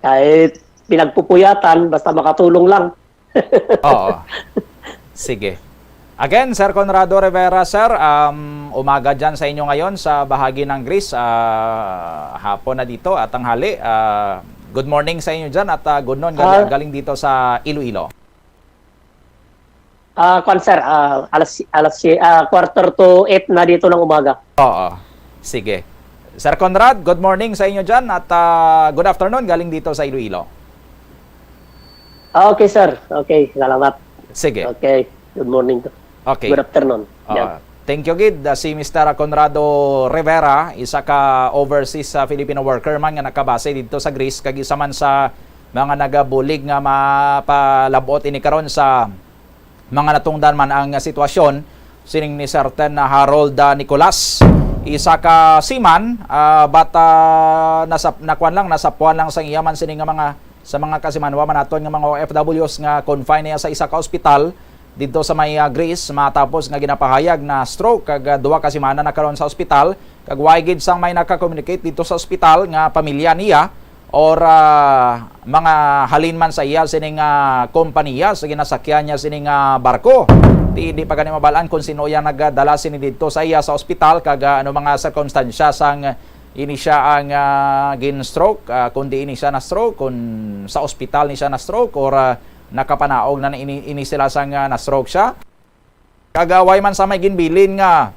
Kahit pinagpupuyatan, basta makatulong lang. Oo. Sige. Again, Sir Conrado Rivera, sir, um, umaga dyan sa inyo ngayon sa bahagi ng Greece. Ah, hapon na dito at tanghali. Ah, good morning sa inyo dyan at, ah, good noon, gali-, Ah. galing dito sa Iloilo. Ah, kwan, sir, ah, alas, alas sie-, ah, quarter to eight na dito ng umaga. Oo. Sige. Sir Conrad, good morning sa inyo dyan at, ah, good afternoon galing dito sa Iloilo. Ah, okay, sir. Okay, salamat. Sige. Okay. Good morning to. Okay. Good afternoon. Ah, Yan. Thank you, gid. Ah, si Mister Conrado Rivera, isa ka overseas, ah, Filipino worker man nga nakabase dito sa Greece, kag isa man sa mga nagabulig nga mapalabot ini karon sa mga natungdan man ang sitwasyon. sining ni certain na Harold, ah, Nicolas. Isa ka seaman, ah, but, ah, nasa, nakuan lang, nasapuan lang sang iya man sini nga mga, sa mga kasimanwa man naton nga mga O F Ws nga confined niya sa isa ka ospital didto sa may, ah, Greece, matapos nga ginapahayag na stroke kag, ah, duha ka semana na karon sa ospital, kag way gid sang may naka-communicate didto sa ospital nga pamilya niya or, ah, mga halin man sa iya sining, ah, kompanya sa ginasakyan niya sining, ah, barko. Ti, di pa gani mabalaan kung sino iya nagdala sini didto sa iya sa ospital kag, ah, ano mga sirkumstansya sang ini siya ang, ah, gin-stroke, ah, kung di ini siya na-stroke, kung sa ospital ni siya na-stroke or, ah, nakapanaog na ini, ini sila sang, ah, na-stroke siya. Kag, ah, way man sa may ginbilin nga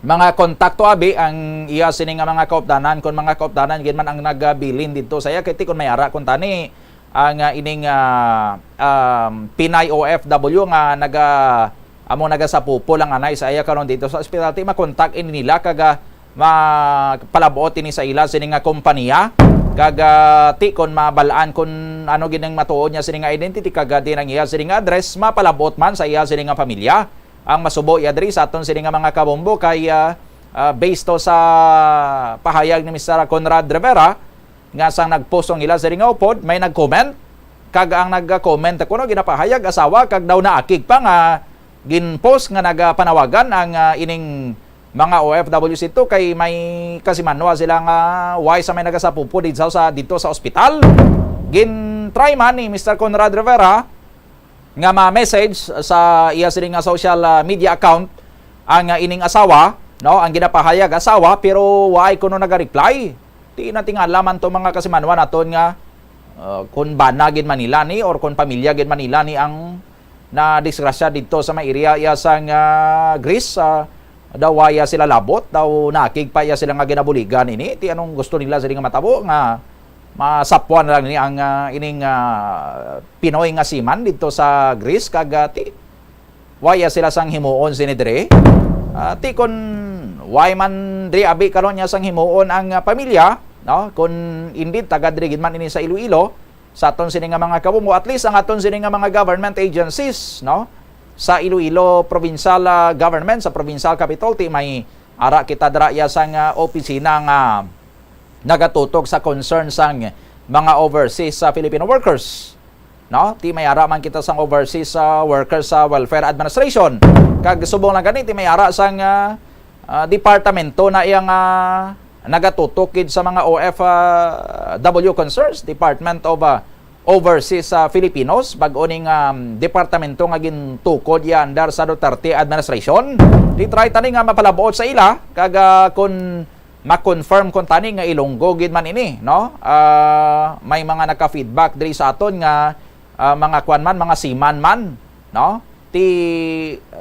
mga kontakto abi ang iya sini nga mga kaupdanan, kung mga kaupdanan gid man ang nagabilin didto sa iya, kay ti kung may ara kuntani ang, ah, ining, ah, um, Pinay O F W nga naga-, amo nagasapupo lang anay sa iya karon didto sa ospital, ti makontak ini nila kag, ah, mapalabot ini sa ila sini nga kompanya kag, ah, ti kon mabalaan kon ano gid ang matuod niya sini nga identity kag, ah, di nang iya sini nga address, mapalabot man sa iya sini nga pamilya. Ang masubo iya diri sa aton sini nga mga kabombo kay, ah, ah, based to sa pahayag ni Mister Conrad Rivera nga sang nag-post ang ila sini nga upod, may nag-comment kag ang nag-comment kuno ginapahayag asawa kag daw naakig pa nga gin-post nga nagapanawagan ang, ah, ining mga O F Ws ito kay may kasimanwa sila nga way sa may nagasapupo dito sa, dito sa ospital. Gin-try man ni Mister Conrad Rivera nga ma-message sa iya sini nga social, ah, media account ang, ah, ining asawa, no, ang ginapahayag asawa, pero waay kuno naga-reply. Ti natingala man to mga kasimanwa naton nga, ah, kun bana gid man nila ni or kun pamilya gid man nila ni ang nadisgrasya didto sa may area iya sang, ah, Greece, ah, daw waya sila labot, daw nakig pa iya sila nga ginabuligan ini. Ti anong gusto nila sini nga matabo nga masapwan lang ni ang, ah, ining, ah, Pinoy nga seaman didto sa Greece kag, ah, ti waya sila sang himuon sini diri. Ah, ti kun way man diri abi karon niya sang himuon ang, ah, pamilya, no? Kun indeed taga diri gid man ini sa Iloilo, sa aton sini nga mga kabungo, at least ang aton sini nga mga government agencies, no? Sa Iloilo Provincial, ah, Government, sa Provincial Capitol, ti may ara kita dira iya sang, ah, opisina nga nagatutok sa concern sang mga overseas sa Filipino workers. No? Ti may ara man kita sang overseas, ah, workers sa Welfare Administration. Kag subong lang gani, ti may ara sang, ah, ah, departamento na iya nga nagatutok gid sa mga O F W concerns, Department of, ah, Overseas sa Filipinos, bag-o ning, um, departamento nga gintukod iya under sa Duterte administration. Ti try tani nga mapalabuot sa ila kag, ah, kun ma-confirm kuntani nga Ilonggo gid man ini, no? Ah, may mga nagka-feedback diri sa aton nga, ah, mga kwan man, mga seaman man, no? Ti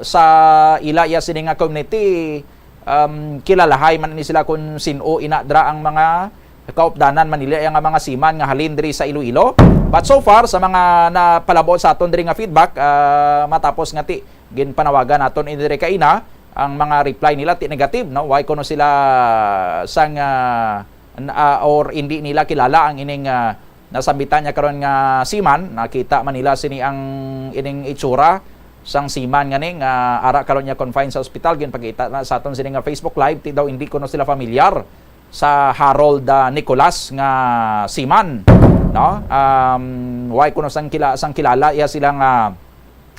sa ila iya sini nga community, um, kilalahay man ini sila kun sin-o ina dira ang mga kaupdanan man nila iya nga mga seaman nga halin diri sa Iloilo. But so far, sa mga napalabuot sa aton diri nga feedback, ah, matapos nga ti ginpanawagan naton ini diri kaina, ang mga reply nila ti negative, no? Why kuno sila sang, ah, n-, ah, or hindi nila kilala ang ining, ah, nasambitan niya karon nga seaman. Nakita man nila sini ang ining itsura sang seaman nga ni nga ara karon niya confined sa ospital. Ginpakita na sa aton sini nga Facebook Live, ti daw hindi kuno sila familiar sa Harold, ah, Nicolas nga seaman, no? Um, why kuno sang kila-, sang kilala iya sila nga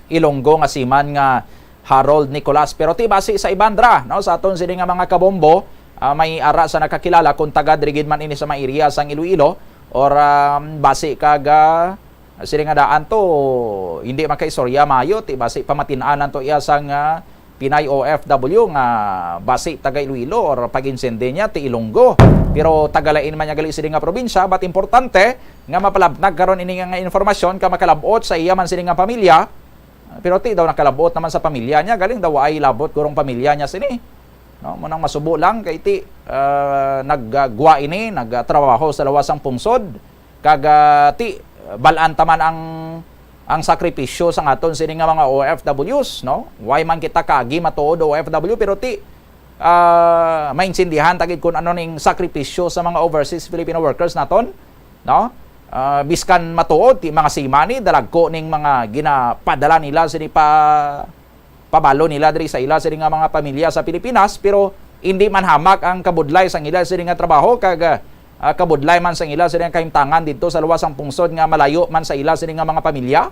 Ilonggo nga seaman nga Harold Nicolas. Pero ti basi sa iban dra, no, sa aton sini nga mga kabombo, ah, may ara sa nakakilala kung taga diri gid man ini sa may area sang Iloilo or, um, basi kag, ah, sini nga daan to hindi makaistorya maayo, ti basi pamatin-an to iya sang, ah, Pinay O F W nga basi taga Iloilo or pag-insende niya ti Ilonggo. Pero tagalain man niya gali sini nga probinsya, but importante nga mapalabnag karon ini nga, nga informasyon ka makalabot sa iya man sini nga pamilya. Pero ti daw nakalabot naman sa pamilya niya, galing daw ay labot gurong pamilya niya sini. No, mo nang masubo lang kay ti, ah, naggwa ini, nagtrabaho sa lawas sang pungsod. Kag, ah, ti bal-an ta man ang, ang sakripisyo sang aton sini nga mga O F Ws, no? Way man kita kaagi matuod O F W, pero ti, ah, maintindihan ta gid kung ano ning sakripisyo sa mga overseas Filipino workers naton, no? Ah, biskan matuod ti mga seaman ni dalagko ning mga ginapadala nila sini pa pabalo nila diri sa ila sini nga mga pamilya sa Pilipinas, pero hindi man hamak ang kabudlay sang ila sini nga trabaho kag, ah, kabudlay man sang ila sini nga kahimtangan didto sa luwas sang pungsod nga malayo man sa ila sini nga mga pamilya,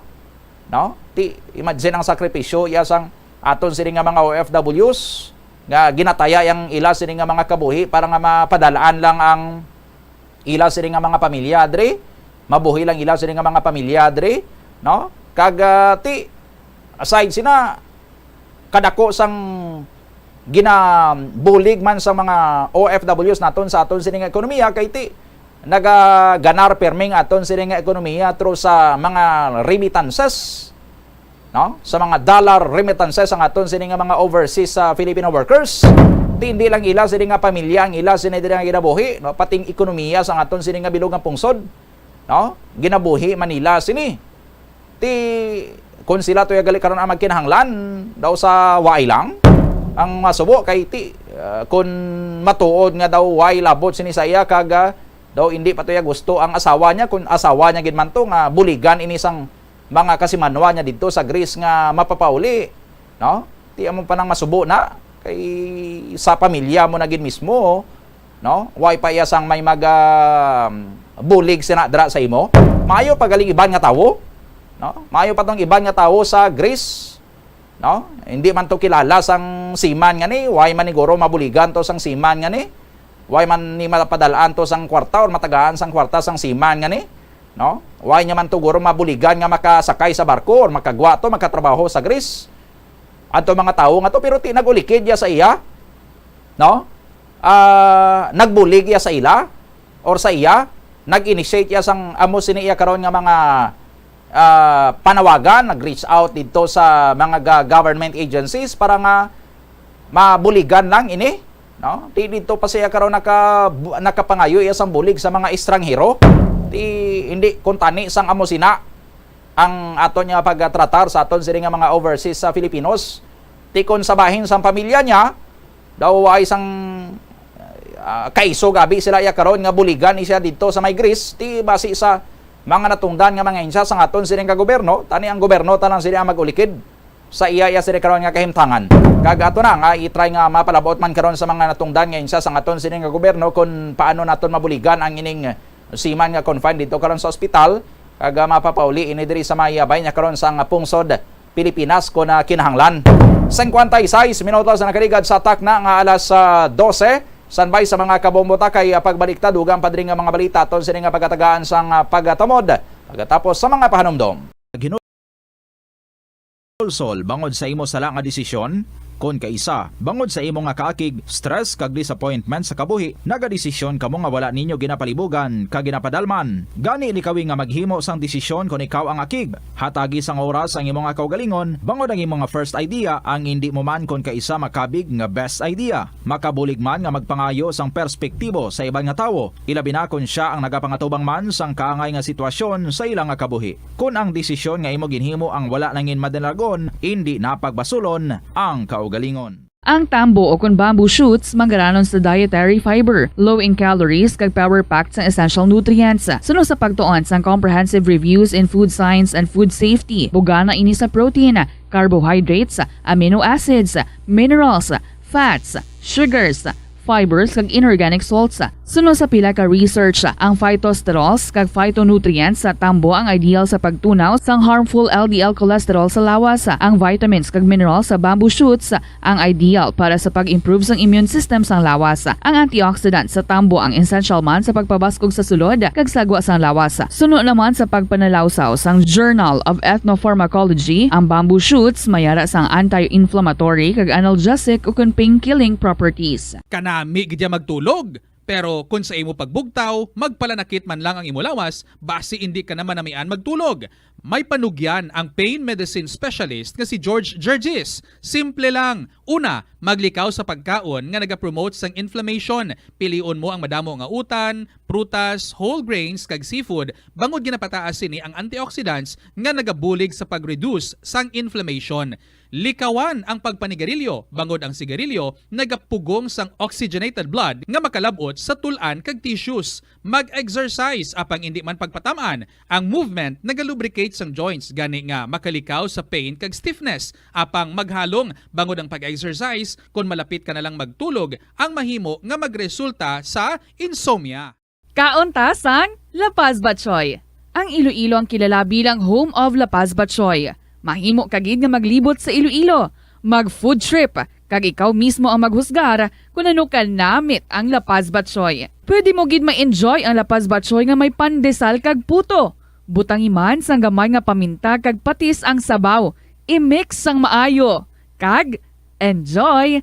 no? Ti, imagine ang sakripisyo iya sang aton sini nga mga O F Ws nga ginataya ang ila sini nga mga kabuhi para nga mapadalaan lang ang ila sini nga mga pamilya diri, mabuhi lang ila sini nga mga pamilya diri, no? Kag, ah, ti, aside sina, kadako sang ginabulig man sa mga O F Ws naton sa aton sini nga ekonomiya, kay ti nagaganar perming aton sini nga ekonomiya through sa mga remittances, no? Sa mga dollar remittances ang aton sini nga mga overseas sa Filipino workers. Ti hindi lang ila sini nga pamilya ang ila sini diri nga ginabuhi, no? Pati ang ekonomiya sa aton sini nga bilog nga pungsod, no? Ginabuhi man nila sini. Ti, kung sila to ya gali karon ang magkinahanglan daw sa waay lang ang masubo kay ti, ah, kung matuod nga daw way labot sini sa iya kag, ah, daw hindi pa to ya gusto ang asawa niya, kung asawa niya gid man to nga buligan ini sang mga kasimanwa niya didto sa Greece nga mapapauli, no? Ti amo pa nang masubo na kay sa pamilya mo na gid mismo, no? Way pa iya sang may mag, ah, bulig sina dira sa imo. Maayo pa galing iban nga tawo, no? Maayo pa tong iban nga tawo sa Greece, no? Hindi man to kilala sang seaman nga ni, way man ni guro mabuligan to sang seaman nga ni. Way man ni mapadalaan to sang kwarta or matagaan sang kwarta sang seaman nga ni, no? Way niya man to guro mabuligan nga makasakay sa barko or makagwa to, makatrabaho sa Greece. Adto mga tawo nga to, pero ti nag-ulikid ya sa iya, no? Ah, nagbulig ya sa ila or sa iya, nag-initiate ya sang amo sini iya karon nga mga, ah, panawagan, nag-reach out didto sa mga ga-, government agencies para nga mabuligan lang ini, no? Ti didto pa siya karon naka-, nakapangayo iya sang bulig sa mga estranghero. Ti hindi kuntani sang amo sina ang aton nga pagtratar sa aton sini nga mga overseas sa Filipinos. Ti kon sa bahin sang pamilya niya, daw ay sang, ah, kaiso gabi sila iya karon nga buligan ni siya didto sa may Greece, ti basi sa mga natungdan nga mga ahensya sang aton sini nga gobyerno, tani ang gobyerno ta lang sini ang mag-ulikid sa iya, iya sini karon nga kahimtangan. Kag ato na nga i-try nga mapalabot man karon sa mga natungdan nga ahensya sang aton sini nga gobyerno kung paano naton mabuligan ang ining seaman nga confined dito karon sa ospital, kag, ah, mapapauli ini diri sa may, ah, bay niya karon sang pungsod Pilipinas kon, ah, kinahanglan. Singkwenta y seis minutos na nakaligad sa takna nga alas, ah, dose. Standby sa mga kabombo ta kay, ah, pagbalik ta dugang pa diri nga mga balita aton sini nga pagatagaan sang, ah, pagtamod pagkatapos sa mga pahanumdom. Ginulsol bangod sa imo sala nga desisyon? Kon kaisa, bangod sa imo nga kaakig, stress kag disappointment sa kabuhi, nagadesisyon kamo nga wala ninyo ginapalibugan kag ginapadalman. Gani likawi nga maghimo sang desisyon kon ikaw ang akig. Hatagi sang oras ang imo nga kaugalingon, bangod ang imo nga first idea ang indi mo man kon kaisa makabig nga best idea. Makabulig man nga magpangayo sang perspektibo sa iban nga tawo, ilabi na kon sia ang nagapangatubang man sang kaangay nga sitwasyon sa ila nga kabuhi. Kon ang desisyon nga imo ginhimo ang wala nangin madalagon, indi na pagbasulon ang kaugalingon. Ang tambo o kon bamboo shoots manggaranon sa dietary fiber, low in calories, kag power-packed sang essential nutrients. Suno sa pagtuon sang Comprehensive Reviews in Food Science and Food Safety, bugana ini sa protein, carbohydrates, amino acids, minerals, fats, sugars, fibers, kag inorganic salts. Suno sa pila ka research, ang phytosterols kag phytonutrients sa tambo ang ideal sa pagtunaw sang harmful L D L cholesterol sa lawas. Ang vitamins kag minerals sa bamboo shoots ang ideal para sa pag-improve sang immune system sang lawas. Ang antioxidant sa tambo ang essential man sa pagpabaskog sa sulod kag sagwa sang lawas. Suno naman sa pagpanalawsaw sang Journal of Ethnopharmacology, ang bamboo shoots may ara sang anti-inflammatory kag analgesic ukon pain-killing properties. Kanami gid ya magtulog. Pero kon sa imo pagbugtaw, magpalanakit man lang ang imo lawas, basi indi ka na manamian magtulog. May panugyan ang pain medicine specialist nga si George Gergis. Simple lang. Una, maglikaw sa pagkaon nga nagapromote sang inflammation. Pilion mo ang madamo nga utan, prutas, whole grains, kag seafood, bangod ginapataas sini ang antioxidants nga nagabulig sa pag-reduce sang inflammation. Likawan ang pagpanigarilyo, bangod ang sigarilyo nagapugong sang oxygenated blood nga makalab-ot sa tul-an kag tissues. Mag-exercise, apang indi man pagpatam-an, ang movement nagalubricate sang joints gani nga makalikaw sa pain kag stiffness, apang maghalong bangod ang pag-exercise kon malapit ka na lang magtulog ang mahimo nga magresulta sa insomnia. Kaon ta sang La Paz Batchoy. Ang Iloilo ang kilala bilang home of La Paz Batchoy. Mahimo ka gid nga maglibot sa Iloilo, mag food trip, kag ikaw mismo ang maghusgar kon ano ka namit ang La Paz Batchoy. Pwede mo gid ma-enjoy ang La Paz Batchoy nga may pandesal kag puto. Butangi man sang gamay nga paminta kag patis ang sabaw. I-mix sang maayo. Kag enjoy!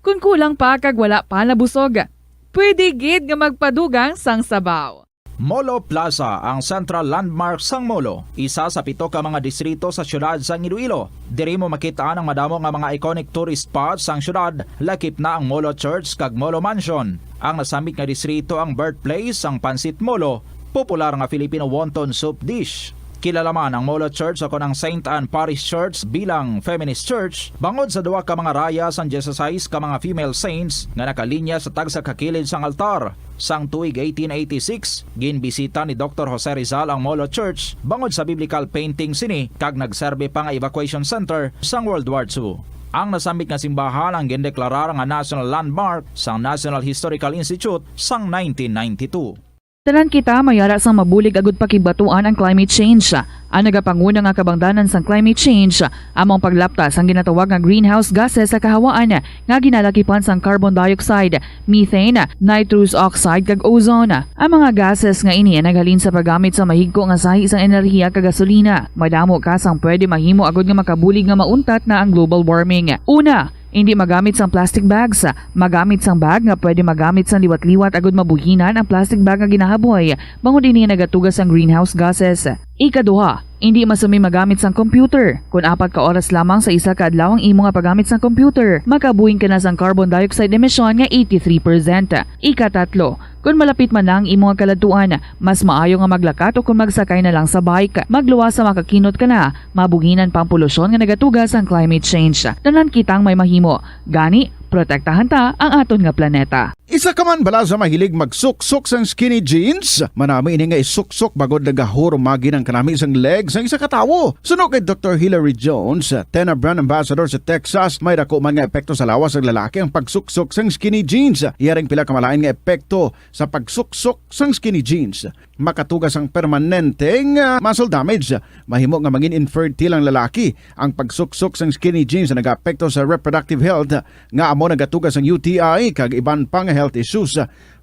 Kon kulang pa kag wala pa nabusog, pwede gid nga magpadugang sang sabaw. Molo Plaza, ang central landmark sang Molo, isa sa pito ka mga distrito sa siyudad sang Iloilo. Diri mo makit-an ang madamo nga mga iconic tourist spots sang siyudad, lakip na ang Molo Church kag Molo Mansion. Ang nasambit nga distrito ang birthplace sang Pancit Molo, popular nga Filipino wonton soup dish. Kilala man ang Molo Church, o kon ang Saint Anne Parish Church, bilang feminist church bangod sa duha ka mga raya sang dieciséis ka mga female saints nga nakalinya sa tagsa ka kilid sang altar. Sang tuig eighteen eighty-six, ginbisita ni Doktor Jose Rizal ang Molo Church bangod sa biblical painting sini, kag nagserbi pa nga evacuation center sang World War Two. Ang nasambit nga simbahan ang gindeklarar nga national landmark sang National Historical Institute sang nineteen ninety-two. Tanan kita may ara sang mabulig agud pakigbatuan ang climate change. Ang nagapanguna nga kabangdanan sang climate change amo ang paglapta sang ginatawag nga greenhouse gases sa kahawaan nga ginalakipan sang carbon dioxide, methane, nitrous oxide, kag ozone. Ang mga gases nga ini ang naghalin sa paggamit sa mahigko nga sahi sang enerhiya kag gasolina. Madamo ka sang pwede mahimo agud nga makabulig nga mauntat na ang global warming. Una, indi magamit sang plastic bags. Magamit sang bag nga pwede magamit sang liwat-liwat agud mabuhinan ang plastic bag nga ginahaboy, bangod ini nagatuga sang greenhouse gases. Ikaduha, indi masumi magamit sang computer. Kon apat ka oras lamang sa isa ka adlaw ang imo nga paggamit sang computer, makabuhin ka na sang carbon dioxide emission nga eighty-three percent. Ikatatlo, kon malapit man na ang imo nga kaladtuan, mas maayo nga maglakat o kon magsakay na lang sa bike. Magluwas sa makakinot ka na, mabuhinan pa ang polusyon nga nagatuga sang climate change. Tanan kitang may mahimo. Gani, protektahan ta ang aton nga planeta. Isa ka man bala sa mahilig magsuksok sang skinny jeans? Manami ini nga isuksok bangod nagahurumagi ang kanami sang leg sang isa ka tawo. Suno kay Doktor Hilary Jones, Tena Brand Ambassador sa Texas, may dako man nga epekto sa lawas sang lalaki ang pagsuksok sang skinny jeans. Iya ring pila ka malain nga epekto sa pagsuksok sang skinny jeans. Makatuga sang permanente nga muscle damage. Mahimo nga mangin infertile ang lalaki. Ang pagsuksok sang skinny jeans nagaapekto sa reproductive health, nga amo nagatuga sang U T I kag iban pa nga health issues.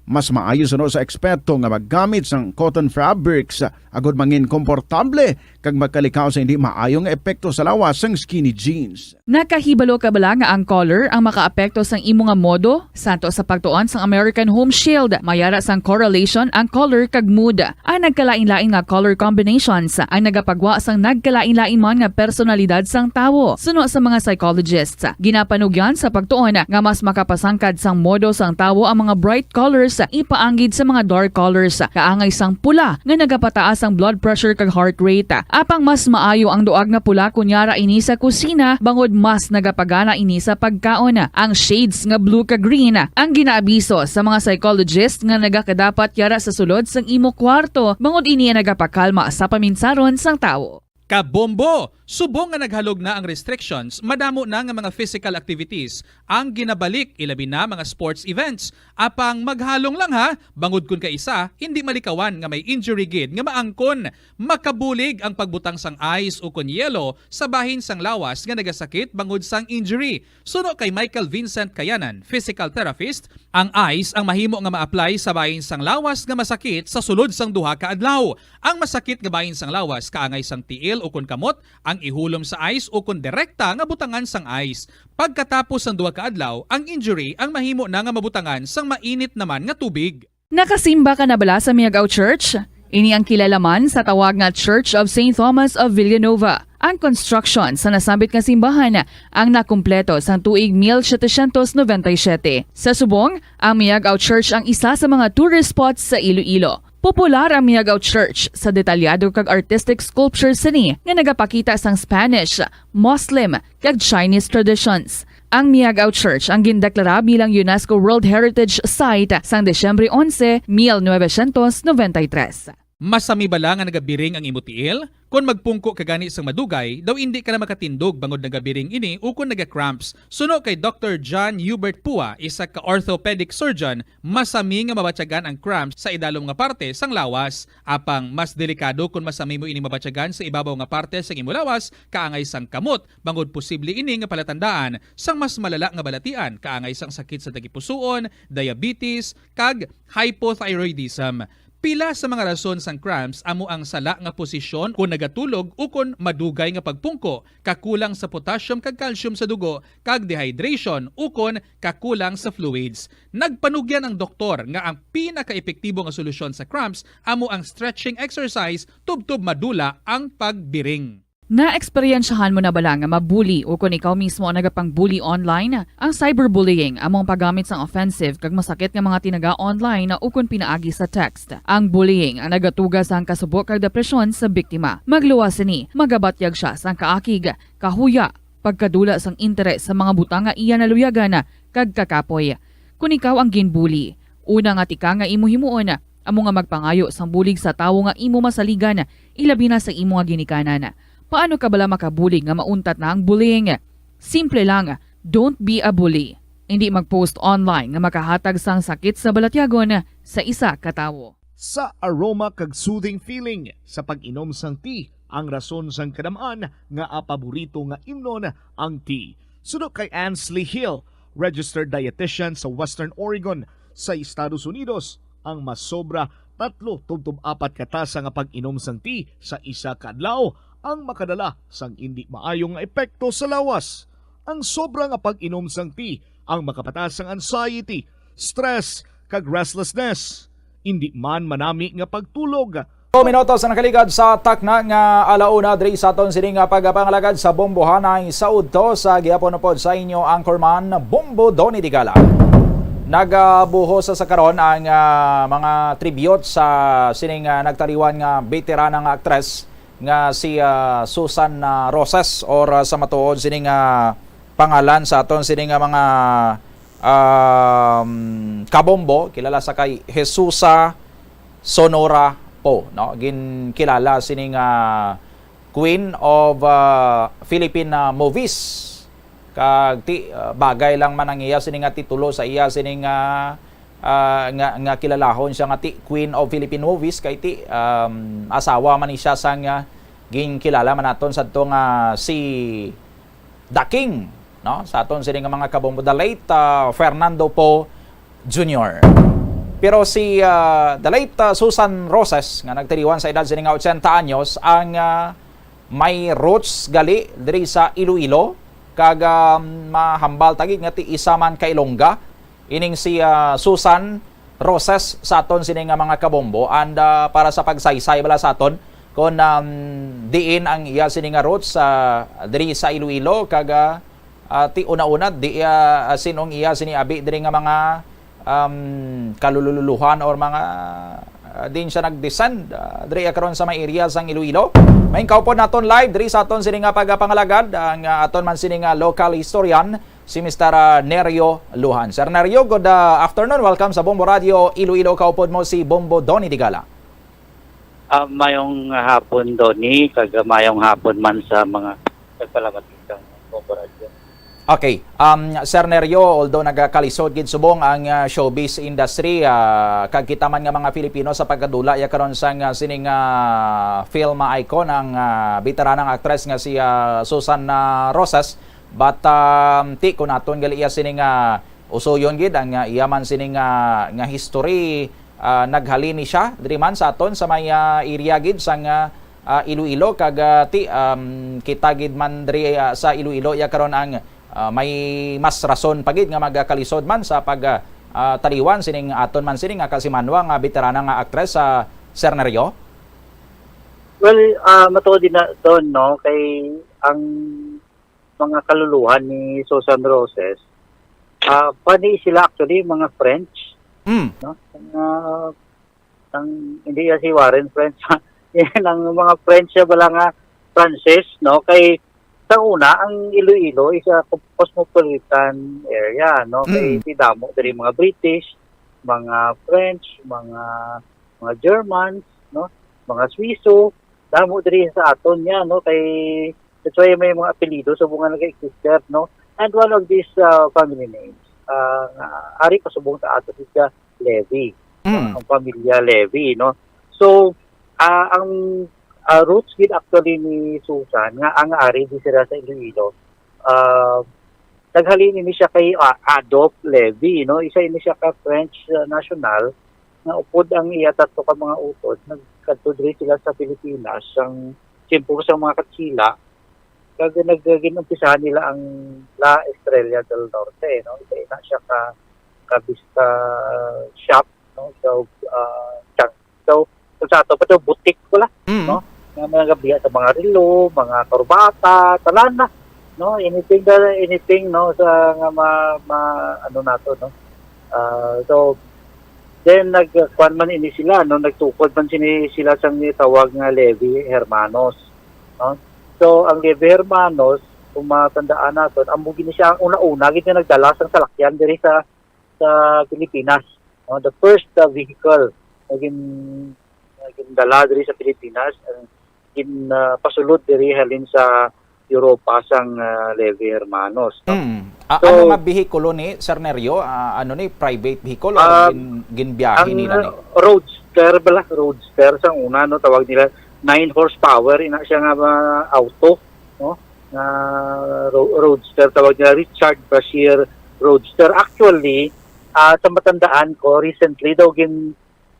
Mas maayo suno sa eksperto nga maggamit sang cotton fabrics agud mangin komportable kag magkalikaw sa hindi maayo nga epekto sa lawas sang skinny jeans. Nakahibalo ka bala nga ang color ang makaapekto sang imo nga modo? Santo sa pagtuon sang American Home Shield, may ara sang correlation ang color kag mood. Ang nagkalain-lain nga color combinations ang nagapagwa sang nagkalain-lain man nga personalidad sang tawo. Suno sa mga psychologists, ginapanugyan sa pagtuon nga mas makapasangkad sang modo sang tawo ang mga bright colors ipaanggid sa mga dark colors, kaangay sang pula nga nagapataas ang blood pressure kag heart rate. Apang mas maayo ang duag nga pula kon yara ini sa kusina, bangod mas nagapagana ini sa pagkaon. Ang shades nga blue kag green ang ginaabiso sa mga psychologist nga nagakadapat yara sa sulod sang imo kwarto, bangod ini ang nagapakalma sa paminsaron sang tawo. Kabombo! Subong nga naghalog na ang restrictions, madamo na nga mga physical activities ang ginabalik, ilabi na mga sports events. Apang maghalong lang ha, bangod kun kaisa, hindi malikawan nga may injury gid nga maangkon. Makabulig ang pagbutang sang ice ukon yelo sa bahin sang lawas nga nagasakit bangod sang injury. Suno kay Michael Vincent Kayanan, physical therapist, ang ice ang mahimo nga ma-apply sa bahin sang lawas nga masakit sa sulod sang duha ka adlaw. Ang masakit nga bahin sang lawas kaangay sang tiil ukon kamot ang ihulom sa ice ukon direkta nga butangan sang ice. Pagkatapos sang duha ka adlaw, ang injury ang mahimo na nga mabutangan sang mainit naman nga tubig. Nakasimba ka na bala sa Miagao Church? Ini ang kilala man sa tawag nga Church of Saint Thomas of Villanova. Ang construction sa nasambit nga simbahan ang nakumpleto sang tuig mil setecientos noventa y siete. Sa subong, ang Miagao Church ang isa sa mga tourist spots sa Iloilo. Popular ang Miagao Church sa detalyado kag artistic sculptures sini nga nagapakita sang Spanish, Muslim, kag Chinese traditions. Ang Miagao Church ang gindeklara bilang UNESCO World Heritage Site sang Disyembre onse, mil novecientos noventa y tres. Masami bala nga nagabiring ang imo tiil? Kon magpungko ka gani sang madugay, daw indi ka na makatindog bangod nagabiring ini ukon naga-cramps. Suno kay Doktor John Hubert Pua, isa ka orthopedic surgeon, masami nga mabatyagan ang cramps sa idalom nga parte sang lawas. Apang mas delikado kon masami mo ini mabatyagan sa ibabaw nga parte sang imo lawas, kaangay sang kamot, bangod posible ini nga palatandaan sang mas malala nga balatian, kaangay sang sakit sa tagipusoon, diabetes, kag hypothyroidism. Pila sa mga rason sang cramps amo ang sala nga posisyon kon nagatulog ukon madugay nga pagpungko, kakulang sa potassium kag calcium sa dugo, kag dehydration ukon kakulang sa fluids. Nagpanugyan ang doktor nga ang pinakaepektibo nga solusyon sa cramps amo ang stretching exercise tubtob madula ang pagbiring. Naeksperyensyahan mo na bala nga mabuli ukon ikaw mismo ang nagapang-bully online? Ang cyberbullying amo ang paggamit sang offensive kag masakit nga mga tinaga online ukon pinaagi sa text. Ang bullying ang nagatuga sang kasubo kag depresyon sa biktima. Magluwas sini, magabatyag sia sang kaakig, kahuya, pagkadula sang interes sa mga butang nga iya naluyagan, kag kakapoy. Kon ikaw ang ginbuli, una nga tikang nga imo himuon amo nga magpangayo sang bulig sa tawo nga imo masaligan, ilabi na sa imo nga ginikanan. Paano ka bala makabulig nga mauntat na ang bullying? Simple lang, don't be a bully. Indi mag-post online nga makahatag sang sakit sa balatyagon sa isa ka tawo. Sa aroma kag soothing feeling sa pag-inom sang tea ang rason sang kadam-an nga paborito nga imnon ang tea. Suno kay Ansley Hill, registered dietitian sa Western Oregon sa Estados Unidos, ang masobra tatlo tubtob apat ka tasa nga pag-inom sang tea sa isa ka adlaw ang makadala sang indi maayo nga epekto sa lawas. Ang sobra nga pag-inom sang tea ang makapataas sang anxiety, stress, kag restlessness. Indi man manami nga pagtulog. Minutos ang nakaligad sa takna nga alauna diri sa aton sini nga pagpangalagad sa Bombohanay sa udto sa gihapon upod sa inyo anchorman, Bombo Donny Digala. Nagabuhos sa, sa karon ang, ah, mga tribute sa sining, ah, nagtaliwan nga veterana nga aktres nga si, ah, Susan, ah, Roses, or, ah, sa matuod sini nga pangalan sa aton sini nga mga, um, kabombo, kilala sa kay Jesusa Sonora Poe, no? Ginkilala sini nga Queen of, ah, Philippine, ah, Movies. Kag ti, ah, bagay lang man ang iya sini nga titulo sa iya sini nga, ah, nga, nga kilalahon siya nga ti Queen of Philippine Movies, kay ti, um, asawa man ni siya sang, ah, ginkilala man naton sadto nga si The King, no? Sa aton sini nga mga kabombo, the late, ah, Fernando Poe Junior. Pero si, ah, the late, ah, Susan Roses, nga nagtiliwan sa edad sini nga ochenta anyos, ang, ah, may roots gali diri sa Iloilo, kag, ah, mahambal ta gid nga ti isa man ka Ilongga ining si, ah, Susan Roses sa aton sini nga mga kabombo. And, ah, para sa pagsaysay bala sa aton kon, um, diin ang iya sini nga roots, ah, diri sa Iloilo, kag, ah, ah, ti una-una di, ah, ah, sin-ong iya sini abi diri nga mga, um, kalululuhan or mga, ah, din siya nag-descend, ah, diri karon sa may area sang Iloilo. May kaupod naton live diri sa aton sini nga pagapangalagad ang, ah, aton man sini nga local historian, si Mister, ah, Nerio Lujan. Sir Nerio, good, ah, afternoon. Welcome sa Bombo Radio Iloilo. Kaupod mo si Bombo Donny Digala. Ah, mayong hapon, Donny, kag mayong hapon man sa mga nagpalamat kang Bombo Radio. Okay. Um, Sir Nerio, although nagakalisod gid subong ang, ah, showbiz industry, ah, kag kita man nga mga Filipino sa pagkadula ya karon sang, ah, sining, ah, film icon, ang, ah, veteranang aktres nga si, ah, Susan, ah, Roses, but, um, ti ko naton gali iya sining, ah, usuyon gid ang, ah, iya man sining, ah, nga history, ah, naghalin ni siya diri man sa aton sa may, ah, area gid sang, ah, ah, Iloilo, kag, ah, ti, um, kita gid man diri, ah, sa Iloilo ya karon ang, ah, may mas rason pa gid nga magakalisod man sa pag, ah, ah, taliwan sining aton man sini nga kasimanwa nga beterana nga aktres sa Sir Nerio. Well, ah, matuod din na doon, no, kay ang mga kaluluhan ni Susan Roses, ah, pani sila actually mga French, Mm. no? Ang, ah, ang, hindi ya si Warren French. Yan ang mga French siya bala nga Francis, no? Kay sa una, ang Iloilo is a co-, cosmopolitan area, no? Kay Mm. ti damo diri mga British, mga French, mga, mga Germans, no? mga Suizo, damo diri sa aton niya, no? Kay, that's why may mga apelyido sa mga nag-exist, no? And one of these uh, family names, uh, nga ari pasubong sa ato, is the Levy, Mm. ang pamilya Levy, no? So, ah, ang ah, roots gid actually ni Susan nga ang ari di sila sa Iloilo. Ah, naghalin ini siya kay ah, Adolphe Levy, no? Isa ini siya ka French ah, national nga upod ang iya tatlo ka mga utod nagkadto diri sila sa Pilipinas sang tiyempo sa mga Katsila, kag nagginumpisahan nila ang La Estrella del Norte, no? Isa ina siya ka kabista shop, no? So, ah, chang, so, kung sa ato pa to, butik ko lang, Mm. no? Nga mga gabiya sa mga relo, mga kurbata, tanan na, no? Anything, the, anything, no? Sa nga ma, ma ano nato, no? Ah, so, then nagkuan man ini sila, no? Nagtukod man sini sila sang tawag nga Levy Hermanos, no? So, ang Levy Hermanos, kung matandaan naton, amo gini siya ang una-una gid nga nagdala sang salakyan diri sa sa Pilipinas, no? The first uh, vehicle na gin na gindala diri sa Pilipinas, ang gin uh, pasulod diri halin sa Europa sang uh, Levy Hermanos, no? Mm. A- So, ano nga behikulo ni, Sir Nerio? Ah, ano ni, private vehicle or Ah, gin, ginbiyahe Ang nila ni? uh, roadster bala, roadster sang una, no, tawag nila nine horsepower ina siya nga uh, auto, no? Nga ro- roadster, tawag nila Richard Brashear Roadster. Actually, ah, sa matandaan ko, recently daw gin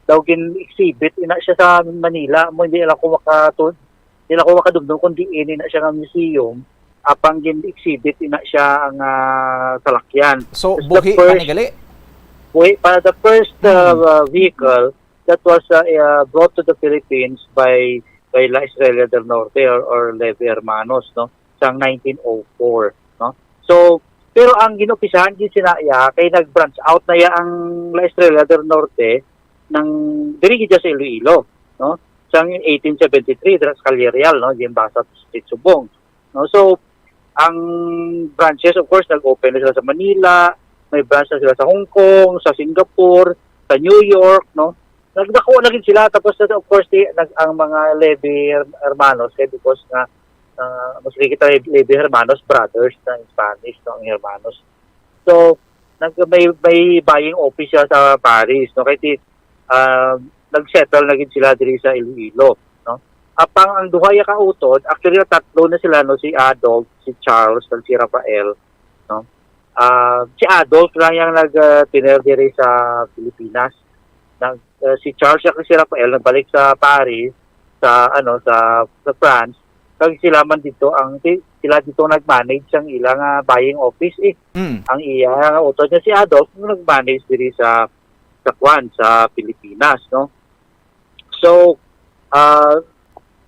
daw gin-exhibit ina siya sa Manila. Mo hindi lang ko maka hindi lang ko makadumdum kung diin ina siya nga museum. Apang gin-exhibit ina siya ang ah, salakyan. So, It's the buhi pa first- ni gali? Wait, para the first uh, Mm. uh, vehicle that was uh, uh, brought to the Philippines by by La Estrella del Norte or, or Levy Hermanos, no, sang nineteen oh four, no. So, pero ang ginupisahan gid sina iya kay nag-branch out na iya ang La Estrella del Norte ng diri gid sa Iloilo, no, sang eighteen seventy-three dira sa Callereal, no, diyan basa sa Street Subong, no. So, ang branches, of course, nag-open na sila sa Manila, may branch na sila sa Hong Kong, sa Singapore, sa New York, no? Nagdako na gid sila, tapos of course di, nag, ang mga Levy her- Hermanos, kay because nga uh, mas kita Levy Hermanos, brothers na in Spanish, no, ang Hermanos. So, nag may may buying office siya sa Paris, no, kay ti uh, nag-settle na gid sila diri sa Iloilo, no. Apang ang duha ya ka utod, actually tatlo na sila, no, si Adolf, si Charles, kag si Rafael, no. Ah, si Adolf lang yang nag uh, tener diri sa Pilipinas. Nag uh, si Charles kag si Rafael nagbalik sa Paris, sa ano sa sa France, kag sila man dito ang si- sila dito nag-manage ang ilang uh, buying office eh. Mm. Ang iya nga utod nga si Adolf nag-manage diri sa sa kwan sa Pilipinas, no. So, ah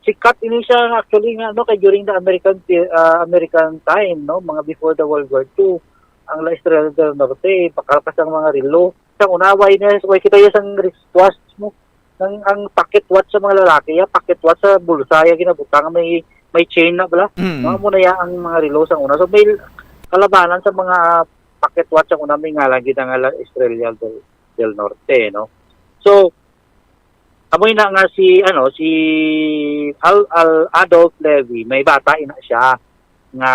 sikat ini siya actually nga no kay during the American pe- ah, American time, no, mga before the World War two, ang La Estrella del Norte, bakal ka sang mga relo. Sa una, way na way kita ya sang wristwatch mo. Ang ang pocket watch sa mga lalaki ya, pocket watch sa bulsa ya ginabutang, may may chain na bala. Mm. No, mo na ya ang mga relo sa una. So may kalabanan sa mga pocket watch ang una, may ngalan gid nga La Estrella del, del Norte, no. So amoy na nga si ano si Al, Al Adolf Levy, may bata ina siya nga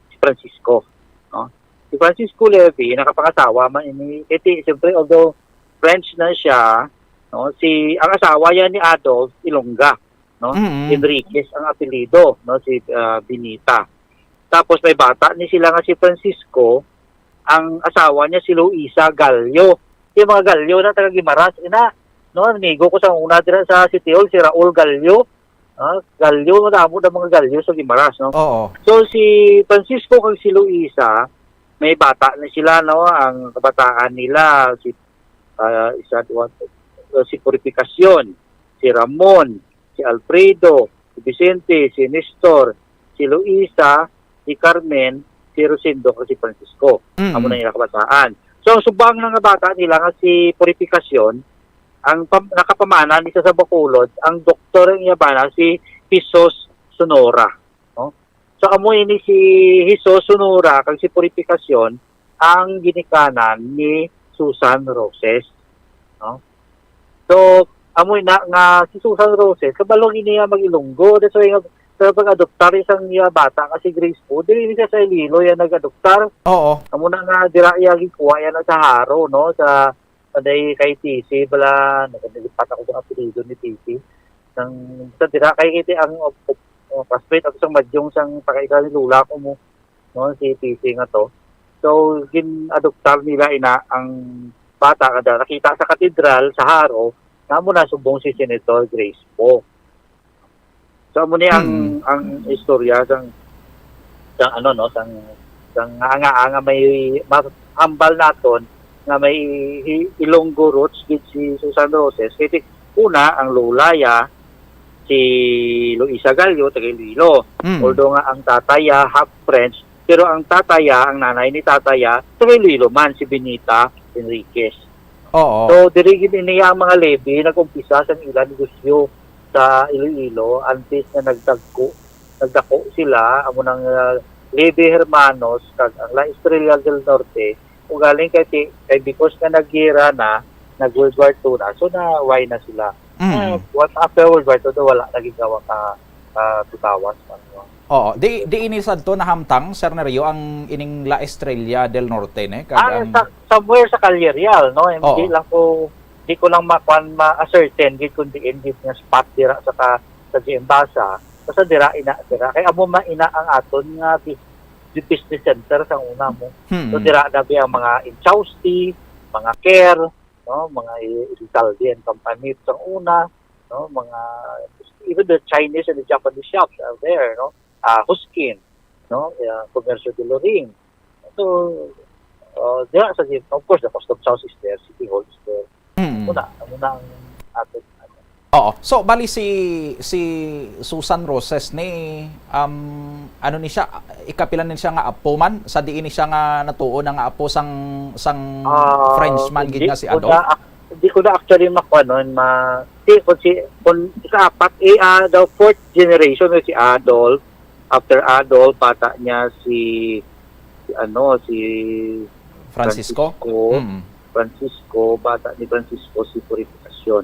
si Francisco, no. Si Francisco Levy nakapangasawa man ini, iti siyempre, although French na siya, no, si ang asawa niya ni Adolf Ilongga, no. Mm. Enriquez ang apelyido, no, si ah, Benita. Tapos may bata ni sila nga si Francisco, ang asawa niya si Luisa Gallo. Yung mga Gallo na taga Guimaras, ina, no, amigo ko sa una dira sa City Hall, si Raul Gallo. Ah, Gallo, madamo na mga Gallo sa Guimaras, no. Oo. So si Francisco kag si Luisa, may bata na sila, no, ang kabataan nila si ah, isa, duha, si Purificacion, si Ramon, si Alfredo, si Vicente, si Nestor, si Luisa, si Carmen, si Rosendo, kag si Francisco. Mm. Amo na ila kabataan. So ang subang na nga bata nila nga si Purificacion, ang pam- nakapamana ni sa Bacolod, ang doktor ang iya bana si Jesus Sonora, no? So amo ini si Jesus Sonora kag si Purificacion ang ginikanan ni Susan Roses, no? So Amo na nga si Susan Roses, kabalo gid niya mag-Ilonggo. That's why nga, sa pag-adoptar isang iya bata nga si Grace Poe, diri ni siya sa Iloilo iya nag-adoptar. Oo. Amo na nga dira iya gikuha iya na sa Haro, no? Sa, sa day kay T C, bala, nagalipat ako sa apelyido ni T C. Nang, sa dira kay iti ang, uh, classmate ako sa Madyong sang pakaila ni Lola ko mo, no? Si T C nga to. So, gin-adoptar nila ina ang bata nga nakita sa katedral, sa Haro, na amo na subong si Senator Grace Poe. So, amo ni ang, Mm. ang istorya sang, sang ano, no, sang, sang nga, nga, nga may mas hambal naton nga may hi-, Ilonggo roots gid si Susan Roses. Kay ti-, una, ang lola ya, si Luisa Gallo, taga Iloilo. Mm. Although nga ang tatay ya half French, pero ang tatay ya, ang nanay ni tatay ya, taga Iloilo man, si Benita Enriquez. Oo. So, diri gid niya ang mga Levy nag-umpisa sa ila negosyo sa Iloilo antes nga nagdagko, nagdako sila, amo nang, ah, Levy Hermanos kag ang La Estrella del Norte. Ugaling kay ti-, kay because nga naggera na, nag World War Two na, so na why na sila. Mm. Ah, what, after World War Two, wala na gid gawa ka, ka tutawas, ano. Oo, di, di ini sadto nahamtang, Sir Nerio, ang ining La Estrella del Norte, ne? Kag Ah, ang sa, somewhere sa Calle Real, no? Hindi Oo. lang ko, di ko lang makuan, ma-ascertain gid kung diin gid nga spot dira sa ka, sa G M Basa. Basta dira ina, dira. Kay amo man ina ang aton nga bis-, di business center sa una mo. Hmm. So, dira na bi ang mga Inchausti, mga Care, no? Mga i-, Elizalde and Company sa una, no? Mga, even the Chinese and the Japanese shops are there, no? Ah, Huskin, no? Ah, Comercio de Loring. So, uh, diha sa, of course, the Customs House is there, City Hall is there. Mm. Muna, muna ang atin, ano. Oo. So, bali si, si Susan Roses ni, um, ano ni siya, ikapila ni siya nga apo man, sa diin ni siya nga natuo na nga apo sang, sang Ah, Frenchman gid hindi nga si ko Adolf? na ac-, hindi ko na actually makuha nun, ma-, si, kung si, kung ikaapat, eh, ah, daw fourth generation na si Adolf, after Adolf, bata niya si, si ano, si Francisco? Francisco. Mm. Francisco, bata ni Francisco si Purificacion.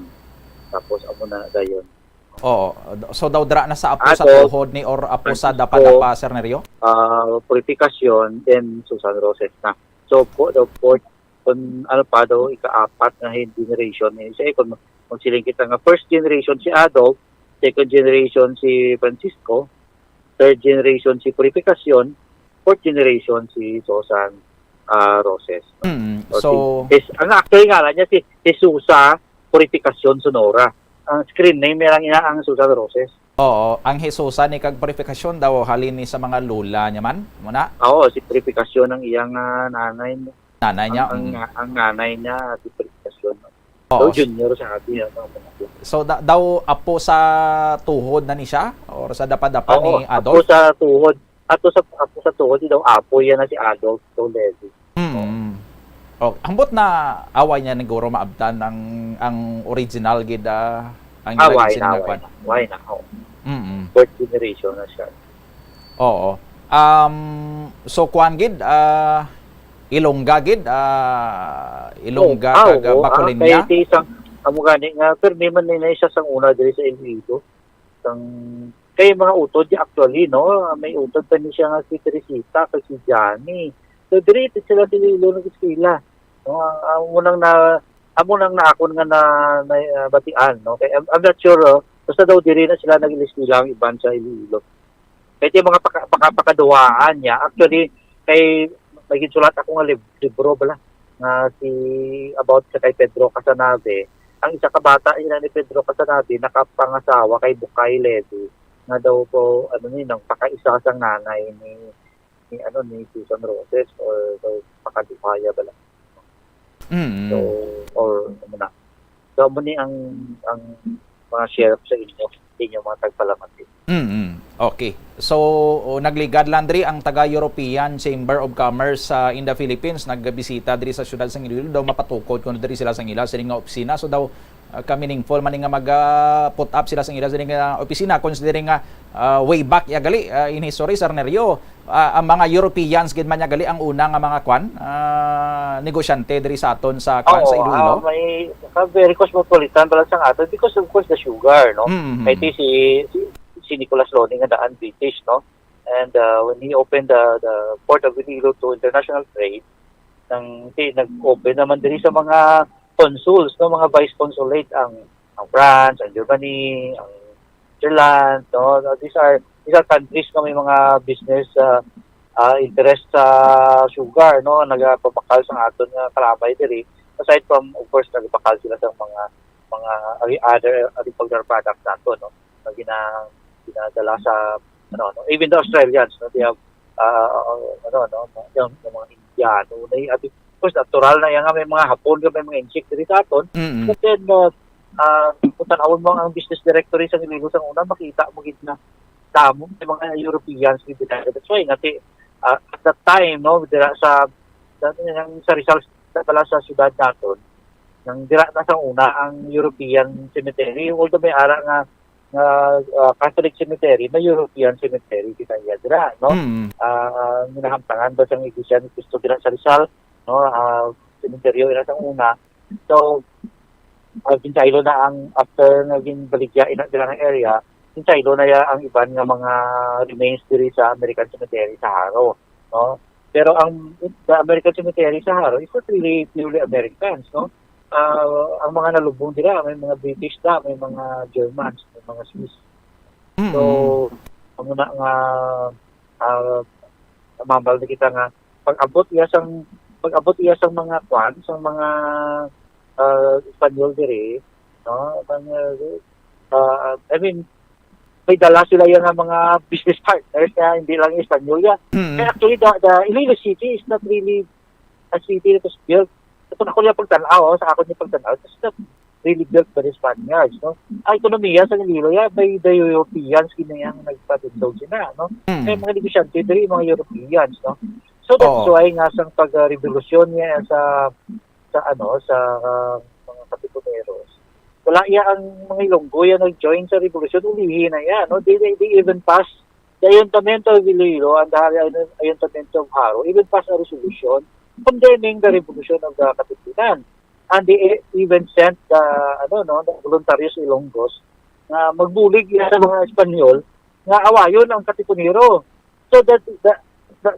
Tapos amo na dayon. Oo. So daw dira na sa apo sa Adolf, tuhod ni or apo sa Francisco, dapa-dapa, Sir Nerio? Ah, Purificacion, then Susan Roses na. So, po, daw fourth, kung ano pa daw, ikaapat na hin-, generation ni siya. Eh, kung, kung siling kita nga first generation si Adolf, second generation si Francisco, third generation si Purificacion, fourth generation si Susan, ah, Roses. Mm, So, so si, is, ang actual ngalan niya si Jesusa Purificacion Sonora. Ang screen name niya lang ina ang Susan Roses. Oo, ang Jesusa ni kag Purificacion daw halin ni sa mga lola niya man, muna? Oo, si Purificacion ang iyang, ah, nanay. Nanay niya, Ang, ang, mm. ang nanay niya, si Purificacion. Oo. So, junior sa atin, ano, mga So, da-, daw apo sa tuhod na ni siya? Or sa dapa-dapa Oo, ni apo Adolf? sa tuhod. Ato sa, apo sa tuhod, daw apo yan na si Adolf Toledo. Mm. Oh, ambot na away niya niguro maabtan ang, ang original gid, ah, ang Away ginagid na, sila away kwan. na. Away na, oo. Mm-mm. Fourth generation na siya. Oo. Um, so, kwan gid, ah, Ilongga gid, ah, Ilongga Oh, ah, kag, ah, oo, ah, Bacolenia? kay ti isang, amo gani nga, permi man ni na siya sang una diri sa Iloilo. Sang, kay mga utod di actually, no? May utod pa ni siya nga si Teresita, kag si Johnny. So, diri ito sila sa Iloilo nag-eskwela. No? Ang, ang unang na, amo nang naakon nga na, na, ah, batian, no? Kay, I'm, I'm not sure, oh. Basta daw diri na sila nag-eskwela ang iban sa Iloilo. Kay ti mga paka-, paka-, pakaduhaan niya. Actually, kay may ginsulat ako nga lib-, libro bala nga si, about sa kay Pedro Casanave. Ang isa ka bata ina ni Pedro Casanave nakapangasawa kay Bukay Levy, nga daw po, ano ni, nang pakaisa sang nanay ni, ni, ano, ni Susan Roses, or daw pakaduhaya bala. Mm. So, or ano na. So, amo ni ang, ang mga share ko sa inyo, sa inyo mga tagpalamati. Mm. Okay. So, oh, nagligad lang diri ang taga European Chamber of Commerce, ah, in the Philippines. Nagbisita diri sa siyudad sa Iloilo. Daw mapatukod kuno diri sila sa ila sini nga opisina. So, daw, ah, ka meaningful man ni nga mag, ah, put up sila sa ila sini nga opisina, considering nga, ah, way back ya gali, ah, in history, Sir Nerio, Ah, ang mga Europeans gid man niya gali ang una nga mga kwan, ah, negosyante diri sa aton sa kwan, sa Oo, Iloilo? Ah, may, ah, very cosmopolitan pala sa aton because of course the sugar, no? Mm-hmm. Kay ti si, si, si Nicolas Loening nga daan British, no? And, uh, when he opened the, the Port of Iloilo to international trade, nang, ti, nag-open naman diri sa mga consuls, no? Mga vice consulate ang, ang France, ang Germany, ang Switzerland, no? These are, these are countries nga may mga business, uh, uh, interest sa sugar, no? Nagapabakal sa aton nga kalamay diri. Aside from, of course, nagabakal sila sa mga, mga other agricultural products nato, no? Na gina-, ginadala sa, ano, no? Even the Australians, no? They have, uh, ano, no? Yung, yung mga Indiano, na, of course, natural na yan nga may mga Hapon, nga may mga insik diri sa aton. Mm-mm. But then, uh, uh, kung tanawon mo ang business directory sa Iloilo sa una, makita mo gid na damo may mga Europeans gid dira. That's why nga ti, uh, at that time, no, dira sa, sa, sa Rizal, sa, pala sa syudad naton, nang dira na sa una ang European cemetery, although may ara nga, nga, uh, Catholic cemetery, may European cemetery kita iya dira, no? Mm. Uh, ginahamtangan ba sang Iglesia ni Cristo dira sa Rizal, no? Uh, cemetery ira sa una. So, uh, ginsaylo na ang, after nga ginbaligya ina dira nga area, ginsaylo na ya ang iban nga mga remains diri sa American Cemetery sa Jaro, no? Pero ang, the American Cemetery sa Jaro is not really purely Americans, no? Ah, ang mga nalubong dira, may mga British na, may mga Germans, may mga Swiss. Mm. So, amo na nga, ah, mambal na kita nga pag-abot iya sang, pag-abot iya sang mga kwan, sang mga, ah, Espanyol diri, no? Ang, ah, ah, I mean, may dala sila iya nga mga business partners nga hindi lang Espanyol ya. Mm. Kaya actually, the, the Iloilo City is not really a city that was built. Sa ako niya pagtan-aw, oh, sa ako niya pagtan-aw, it's not really built by the Spaniards, no? Ang ekonomiya sa Iloilo, yeah, by the Europeans, kini ang nagpatindog sina, no? Mm. May mga negosyante diri, mga Europeans, no? So that's Oo. why nga sang pag-revolusyon niya sa, sa ano, sa, ah, mga Katipuneros, wala iya ang mga Ilonggo ya nag-join sa revolusyon, ulihi na iya, no? They, they, they even pass the Ayuntamiento of Iloilo and the Ayun-, Ayuntamiento of Jaro even pass a resolution condemning the revolution of the Katipunan. And they e-, even sent the, ano, no, the voluntaries Ilonggos nga magbulig iya sa mga Espanyol nga awayon ang Katipunero. So that, that, that,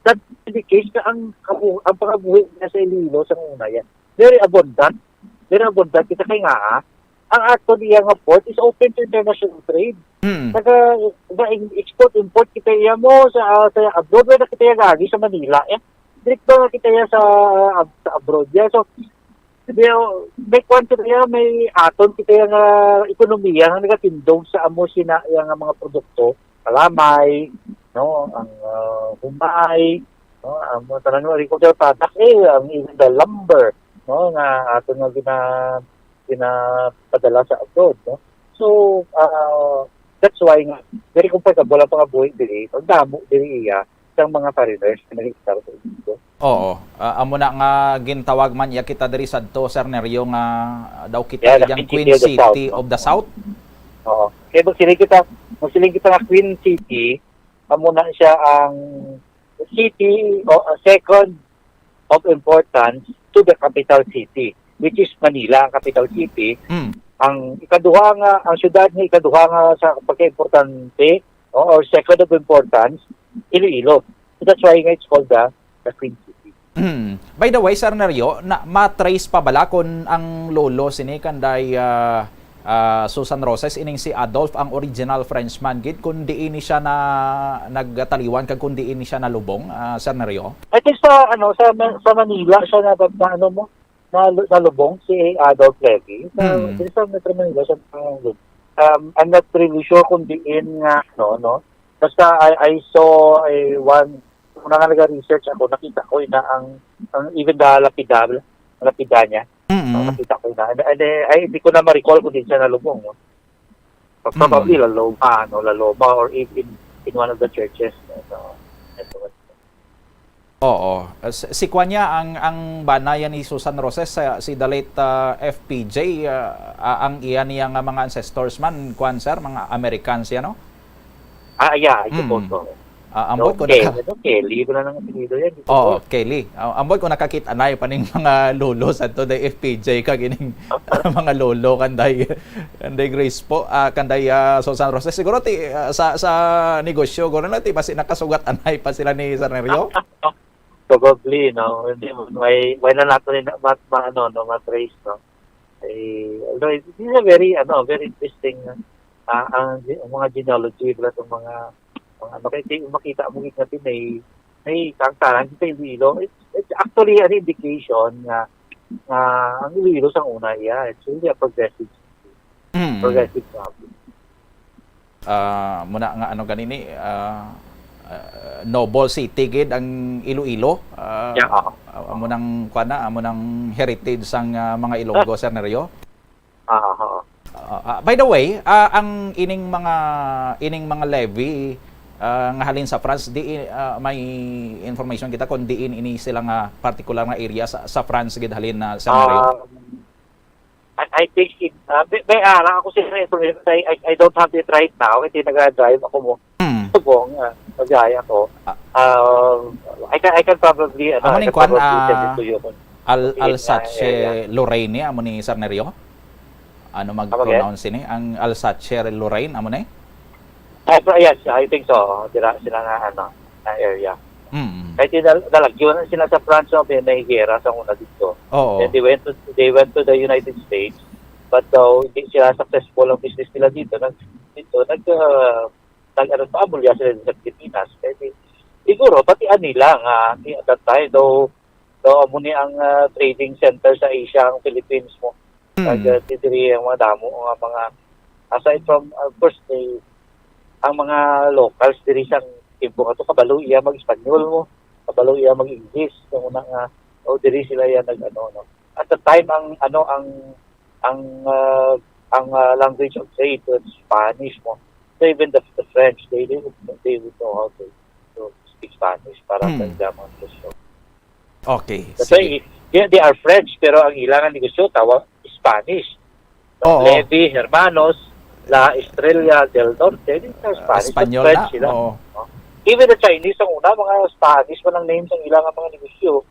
that indicates na ang kabu-, ang pangabuhi niya sa Iloilo sa una yan, very abundant. Very abundant. Kita kay nga, ah, ang ato niya nga port is open to international trade. Hmm. Naga, naga-export, import kita iya mo sa, ah, sa abroad, wala kita iya gagi sa Manila, eh. Direct ba kita iya sa, ah, ab-, sa abroad, yeah. So, di, oh, may kwan kita iya, may aton kita iya nga ekonomiya nga nagatindog sa amo sina iya nga mga produkto, kalamay, no, ang, ah, humay, no, ang mga tanan nga agricultural products, eh, ang even the lumber, no, nga aton nga gina-, ginapadala sa abroad, no? So, ah, that's why nga very comfortable ang pangabuhi diri, ang damo diri iya sang mga foreigners nga nag-start sa Iloilo. Oo. Ah, amo na nga gintawag man iya kita diri sadto, Sir Nerio, nga, ah, daw kita Yeah, the iyang Queen Queen City of the City South, no? of the South. Oo. Kaya magsiling kita, magsiling kita nga Queen City, amo na siya ang city o, ah, second of importance to the capital city, which is Manila, ang capital city. Mm. Ang ikaduha nga, ang syudad nga ikaduha nga sa pagkaimportante, o, or second of importance, Iloilo. So that's why nga it's called the, the Queen City. Mm. By the way, Sir Nerio, na, matrace pa bala kon ang lolo sini kanday, ah, ah, Susan Roses, ining si Adolf ang original Frenchman gid, kun diin ni siya na nagtaliwan kag kun diin ni siya nalubong, ah, Sir Nerio? I think sa, ano, sa Ma-, sa Manila siya na, na, ano mo, na, nalubong si Adolf Levy. Sa, Mm. dito sa Metro Manila siya nalubong. Um, I'm not really sure kung diin nga, no, no? Basta I, I saw a one, una nga naga-research ako, nakita ko na ang, ang even the lapida, lapida niya. Mm. Nakita ko na. And, and, eh, ay, hindi ko na ma-recall kung diin siya nalubong, no? But probably Mm. La Loma, no? La Loma or even in one of the churches, no? So, ito. Oo. Si, si kwan niya, ang, ang bana yan ni Susan Roses, ah, si the late, ah, F P J, ah, ah, ang iya niya nga mga ancestors man, kwan, sir, mga Americans yan, no? Ah, yeah, I Mm. suppose so. Ah, ambot ko Kelly, naka- ano, Kelly, wala nang apelyido yan, di ba? Oo, Kelly. Ah, ambot ko nakakit-anay pa ning mga lolo sa to, day F P J, kag ining mga lolo, kanday, kanday Grace po, ah, kanday, ah, Susan Roses. Siguro ti, ah, sa, sa negosyo, guro na ti, basi nakasugat-anay pa sila ni Sir Nerio? Probably, no? Hindi, may, may na nato ni ma-, ma-, ano, no, ma-trace, no? Eh, although it is a very, ano, very interesting, ah, ang, ang mga genealogy, wala itong mga, mga, ano, kaya ti-, makita mo gid natin, may, may kangkaran sa Iloilo. It's, it's actually an indication nga, nga ang Iloilo sa una, yeah, it's really a progressive city. Mm. Progressive province. Ah, muna nga, ano, ganini, ah, ah, noble city gid ang Iloilo. Ah, Yeah, oo. ah, amo nang, kuwan na, amo nang heritage sang, ah, mga Ilonggo, Sir Nerio. Ah, oo. Ah, ah, by the way, ah, ang ining mga, ining mga levy, ah, nga halin sa France, di, ah, may information kita kung diin ini sila nga particular nga area sa, sa France gid halin na, Sir Nerio? Um, I, I think it, uh, may, may ara ako sa information. I, I, I don't have it right now. Hindi, naga-drive ako mo. Hmm. Subong, uh, mag-drive ako. Ah. Um, I can, I can probably, ano, Amo I ning can kwan, probably send it ah, to you kung Al-, kung in, uh, Alsace area. Lorraine, amo ni Sir Nerio? Ano Come again? mag-pronounce ini? Ang Alsace Lorraine, amo ni? Ah, so, yes, I think so. Dira sila nga, ano, na area. Mm. Kahit yung nal-, nalagyo na sila sa France, no, may, may gera sa una dito. Oo. Then they went to, they went to the United States, but daw hindi sila successful ang business nila dito. Nag, dito, nag, ah, nag, ano, paabulya sila sa Pilipinas. Kaya di-, siguro, pati nila nga, at that time, daw, daw, amo ni ang, ah, trading center sa Asia, ang Philippines mo. Hmm. Kag, ah, diri ang mga damo, ang mga, aside from, of course, the, ang mga locals diri sa timpo nga to, kabalo iya mag-Espanyol mo, kabalo iya mag-English, yung una nga, o diri sila yan nag, ano, no. At the time, ang, ano, ang, ang, ah, ang, ah, language of trade was Spanish mo. So even the, the French, they, they would, they would know how to, to speak Spanish para Hmm. sa mga negosyo. Okay, That's why, sige. yeah, they are French, pero ang ilang negosyo, tawag Spanish. Oo. Levy, Hermanos, La Estrella del Norte, di na Ah, Spanish, but Espanyol French na, sila. Oo. No? Even the Chinese, ang una, mga Spanish man ang names ang ilang mga negosyo.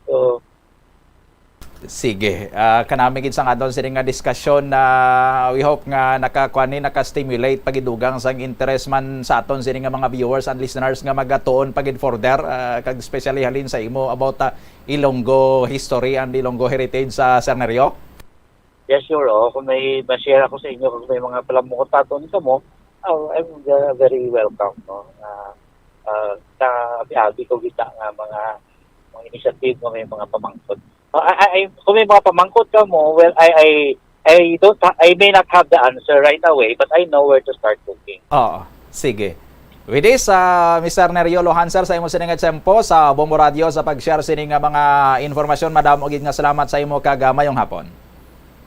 So, Sige. Ah, kanami gid sang aton sini nga diskusyon na we hope nga nakakuan ni, naka-stimulate pagidugang sang interes man sa aton sini nga mga viewers and listeners nga magatuon pa gid further, ah, kag especially halin sa imo about, ah, Ilonggo history and Ilonggo heritage sa Sir Nerio. Yes, sure. Oh, kung may ma-share ako sa inyo, kung may mga palamukot aton sa mo, oh, I'm, uh, very welcome, no? Ah, ah, sa abi-abi ko kita nga mga, mga initiative nga may mga pamangkot. Ah, I, I, I, kung may mga pamangkot ka mo, well, I, I, I don't ha-, I may not have the answer right away, but I know where to start looking. Oo, sige. With this, ah, Mister Nerio Luhan, sir, sa imo sini nga tiyempo sa Bombo Radio sa pag-share sini nga mga informasyon, madamo gid nga salamat sa imo kag, ah, mayong hapon.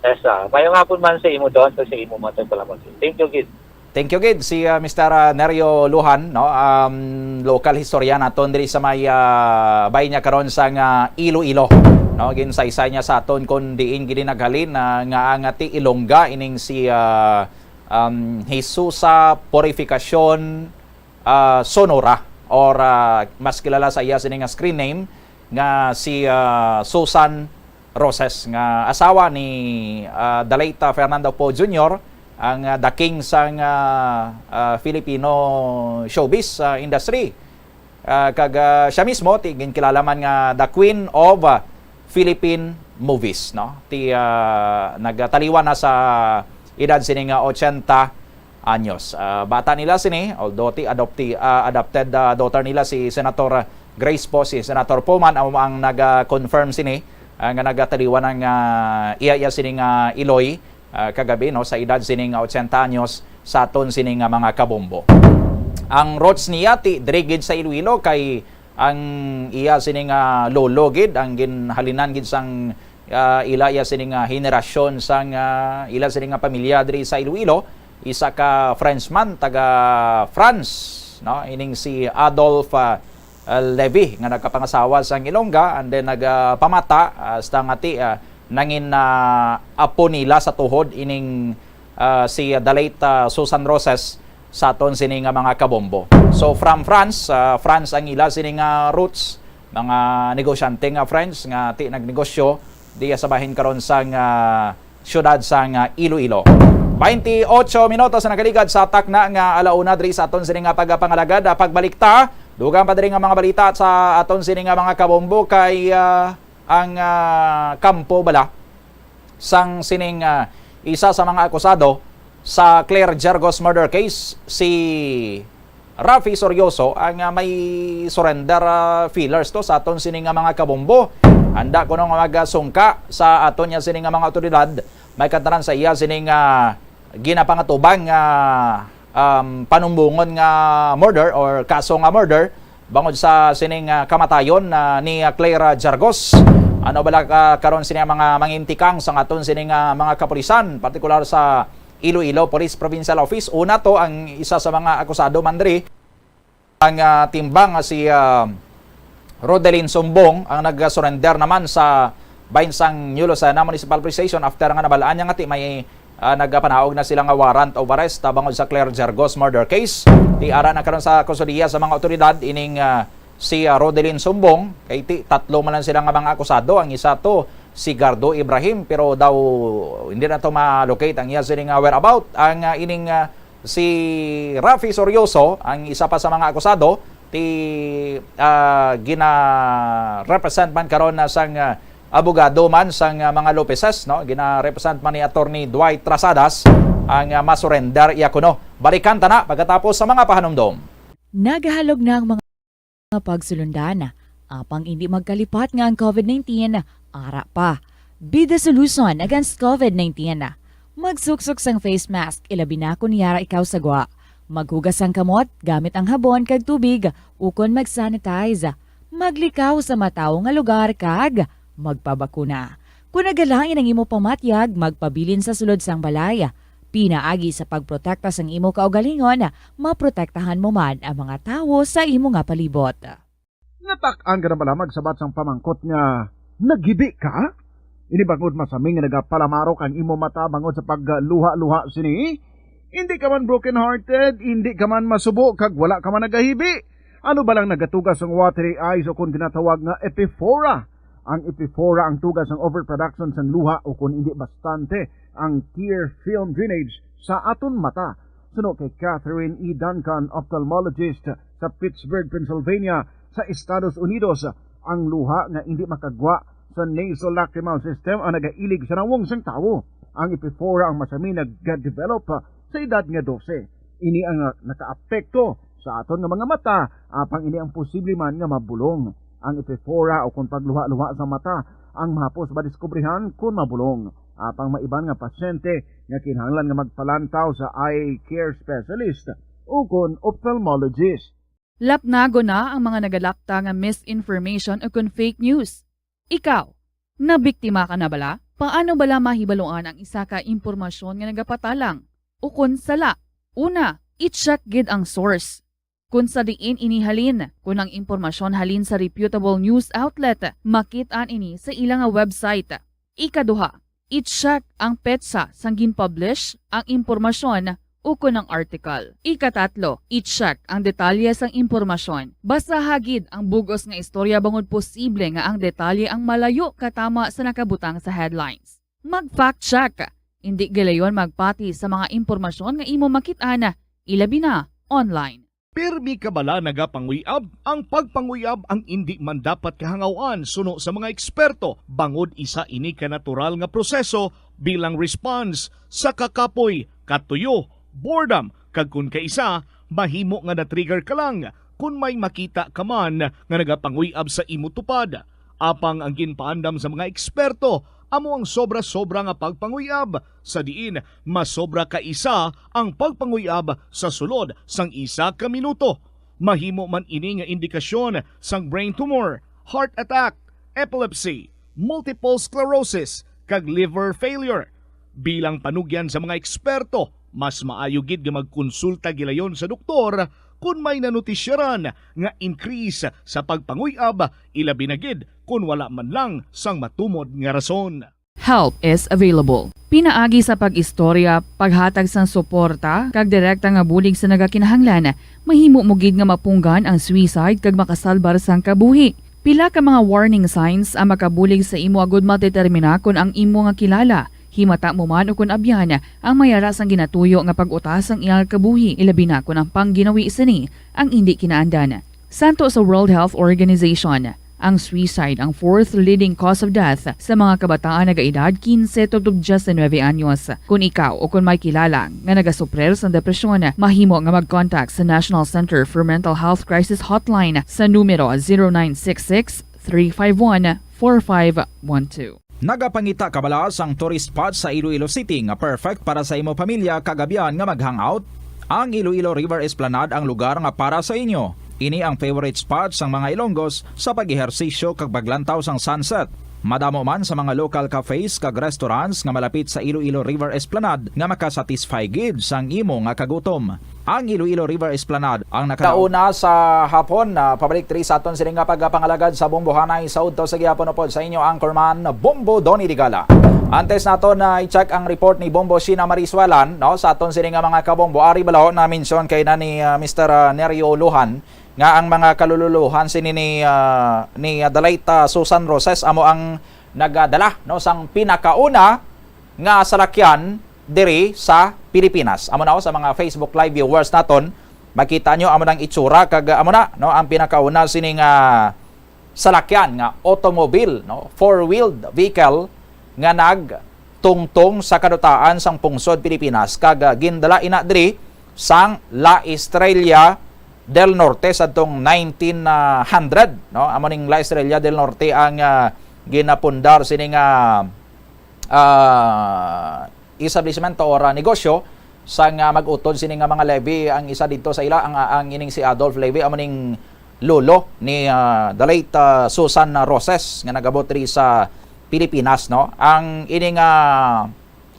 Yes, ah, mayong hapon man sa imo, Don, kag sa imo, mga tagpalamon. Thank you, gid. Thank you, gid. Si, ah, Mister, ah, Nerio Luhan, no? Um, local historian naton diri sa may, ah, bay niya karon sa nga Iloilo, no? Ginsaysay niya sa aton kung diin gid naghalin, ah, nga ang ti Ilongga ining si, ah, um, Jesusa Purificacion, ah, Sonora, or, ah, mas kilala sa iya sini nga screen name nga si, ah, Susan Roses, nga asawa ni, ah, the late, ah, Fernando Poe Junior, ang, ah, the king sang, ah, ah, Filipino showbiz, ah, industry. Ah, kag, ah, siya mismo ti ginkilala man nga the Queen of, ah, Philippine Movies, no? Ti, ah, nagtaliwan na sa edad sini nga ochenta anyos. Ah, bata nila sini, although ti adopti-, ah, adopted, ah, daughter nila si Senator Grace po, si Senator Poe man amo ang nag-confirm sini, ah, nga nagataliwan ang, ah, iya-iya sini nga iloy, ah, kagabi, no, sa edad sini nga ochenta anyos sa aton sini nga mga kabombo. Ang roots niya ti diri gid sa Iloilo, kay ang iya sini nga lolo gid ang ginhalinan gid sang, ah, ila iya sini nga henerasyon sang, ah, ila sini nga pamilya diri sa Iloilo, isa ka Frenchman taga France, no, ining si Adolphe, ah, ah, Levy nga nagkapangasawa sang Ilongga and then nagapamata, ah, hasta nga ti, ah, nangin, ah, apo nila sa tuhod ining, ah, si, ah, the late, ah, Susan Roses sa aton sini nga mga kabombo. So, from France, ah, France ang ila sini nga roots, mga negosyante nga French nga ti nagnegosyo diya sa bahin karon sang, ah, siyudad sang, ah, Iloilo. Twenty-eight minutos na nakaligad sa takna nga ala una diri sa aton sini nga pagpangalagad. Ah, pagbalik ta, dugang pa diri nga mga balita sa aton sini nga mga kabombo kay, ah, ang, ah, kampo bala sang sining, ah, isa sa mga akusado sa Claire Gergos murder case, si Raffy Sorioso, ang, ah, may surrender, ah, feelers to sa aton sini nga mga kabombo. Handa kuno nga magasungka sa aton niya sini nga mga awtoridad, may katanan sa iya sining, ah, ginapangatubang nga, um, panumbongon nga murder or kaso nga murder bangod sa sining, ah, kamatayon, ah, ni, ah, Claire Jargos. Ano bala ka karon sini ang mga mangintikang sa aton sini nga mga kapulisan, partikular sa Iloilo Police Provincial Office? Una to, ang isa sa mga akusado man diri, ang, ah, timbang nga si, ah, Rodelin Sumbong ang nag-surrender naman sa bahin sang New Lucena Municipal Police Station after nga nabal-an niya nga ti may, ah, nagapanaog na sila nga warrant of arrest, ah, bangod sa Claire Jargos murder case. Ti ara na karon sa kustodiya sa mga otoridad ining, ah, si, ah, Rodelin Sumbong, kay ti tatlo man lang sila nga mga akusado. Ang isa to si Gardo Ibrahim, pero daw hindi na to ma-locate ang iya sini nga whereabout. Ang, ah, ining, ah, si Raffy Sorioso, ang isa pa sa mga akusado, ti, ah, gina-represent man karon na sang, ah, abogado man sang, ah, mga Lopeses, no? Gina-represent man ni Attorney Dwight Trasadas ang, ah, masurrender iya kuno. Balikan ta na pagkatapos sa mga pahanumdom. Nagahalog na ang mga pagsulundan, apang indi magkalipat nga ang COVID nineteen ara pa. Be the solution against COVID nineteen. Magsuksok sang face mask, ilabi na kon yara ikaw sa gwa. Maghugas sang kamot gamit ang habon kag tubig, ukon mag-sanitize. Maglikaw sa matawo nga lugar kag magpabakuna. Kon nagalain ang imo pamatyag, magpabilin sa sulod sang balay. Pinaagi sa pagprotekta sang imo kaugalingon, maprotektahan mo man ang mga tawo sa imo nga palibot. Natak-an ka na bala magsabat sang pamangkot nga naghibi ka? Ini bangod masami nga nagapalamarok ang imo mata bangod sa pagluha-luha sini? Indi ka man broken-hearted, indi ka man masubo, kag wala ka man nagahibi. Ano ba lang nagatuga sang watery eyes o kon ginatawag nga epiphora? Ang epiphora ang tuga sang overproduction sang luha o kon indi bastante ang tear film drainage sa aton mata. Suno kay Catherine E. Duncan, ophthalmologist sa Pittsburgh, Pennsylvania, sa Estados Unidos, ang luha nga indi makagwa sa nasolacrimal system ang nagailig sa nawong sang tawo. Ang epiphora ang masami nagdevelop sa edad nga dose. Ini ang nakaapekto sa aton nga mga mata, apang ini ang posible man nga mabulong. Ang epiphora o kon pagluha-luha sa mata ang mahapos madiskubrihan kon mabulong. Apang may iban nga pasyente nga kinahanglan nga magpalantaw sa eye care specialist o kon ophthalmologist. Lapnagon na ang mga nagalapta nga misinformation o kon fake news. Ikaw, nabiktima ka na bala? Paano bala mahibaluan ang isa ka impormasyon nga nagapatalang o kon sala? Una, i-check gid ang source. Kon sa diin ini halin, kon ang impormasyon halin sa reputable news outlet, makit-an ini sa ila nga website. Ikaduha, i-check ang petsa sang gin-publish ang impormasyon ukon ang article. Ikatatlo, i-check ang detalye sang impormasyon. Basaha gid ang bug-os nga istorya bangod posible nga ang detalye ang malayo katama sa nakabutang sa headlines. Mag-fact check. Indi gilayon magpati sa mga impormasyon nga imo makit-an, ilabi na online. Pirmi ka bala nagapanguyab? Ang pagpanguyab ang indi man dapat kahangaw-an suno sa mga eksperto, bangod isa ini ka natural nga proseso bilang response sa kakapoy, katuyo, boredom, kag kon kaisa, mahimo nga na-trigger ka lang kon may makita ka man nga nagapanguyab sa imo tupad. Apang ang ginpaandam sa mga eksperto amo ang sobra-sobra nga pagpanguyab, sa diin masobra ka isa ang pagpanguyab sa sulod sang isa ka minuto. Mahimo man ini nga indikasyon sang brain tumor, heart attack, epilepsy, multiple sclerosis, kag liver failure. Bilang panugyan sa mga eksperto, mas maayo gid nga magkonsulta gilayon sa doktor kon may nanotisyaran nga increase sa pagpanguyab, ilabi na gid kon wala man lang sang matumod nga rason. Help is available. Pinaagi sa pag-istorya, paghatag sang suporta, kag direkta nga bulig sa nagakinahanglan, mahimo mo gid nga mapunggan ang suicide kag makasalbar sang kabuhi. Pila ka mga warning signs ang makabulig sa imo agud madetermina kon ang imo nga kilala, himata mo man o kon abyan, ang may ara sang ginatuyo nga pag-utas sang iyang kabuhi, ilabi na kon ang pangginawi sini ang indi kinaandan. Santo sa World Health Organization, ang suicide ang fourth leading cause of death sa mga kabataan nagaedad quince tubtob diecinuebe anyos. Kung ikaw o kung may kilala nga nagasuprir sa depresyon, mahimo nga mag-contact sa National Center for Mental Health Crisis Hotline sa numero zero nine six six, three five one, four five one two. Nagapangita ka bala sang tourist spot sa Iloilo City nga perfect para sa imo pamilya kag abyan nga mag-hangout? Ang Iloilo River Esplanade ang lugar nga para sa inyo. Ini ang favorite spot sang mga Ilonggos sa pag-ehersisyo kag paglantaw sang sunset. Madamo man sa mga local cafes kag restaurants nga malapit sa Iloilo River Esplanade nga makasatisfy gid sang imo nga kagutom. Ang Iloilo River Esplanade ang naka- Kauna sa hapon, ah, pabalik diri sa aton sini nga pagpangalagad sa Bombohanay sa udto sa gihapon upod sa inyo anchorman, Bombo Donny Digala. Antes naton na i-check ang report ni Bombo Sheena Marie Suelan, no, sa aton sini nga mga kabombo, ari bala na mention kay na ni, ah, Mister, ah, Nerio Luhan nga ang mga kalululuhan sini ni, ah, ni, ah, the late, ah, Susan Roses amo ang nagadala, no, sang pinakauna nga salakyan diri sa Pilipinas. Amo na, oh, sa mga Facebook Live viewers naton, makita nyo amo nang itsura kag amo na, no, ang pinakauna sini nga salakyan nga automobile, no, four-wheeled vehicle nga nagtungtong sa kadutaan sang pungsod Pilipinas kag, ah, gindala ina diri sang La Estrella del Norte sadtong nineteen hundred, no? Amo ning La Estrella del Norte ang, ah, ginapundar sini nga, ah, establishment or, ah, negosyo sang, ah, mag-utod sini nga mga Levy. Ang isa didto sa ila, ang, ah, ang ining si Adolf Levy, amo ning lolo ni, ah, the late, ah, Susan Roses nga nagabot diri sa Pilipinas, no? Ang ini nga,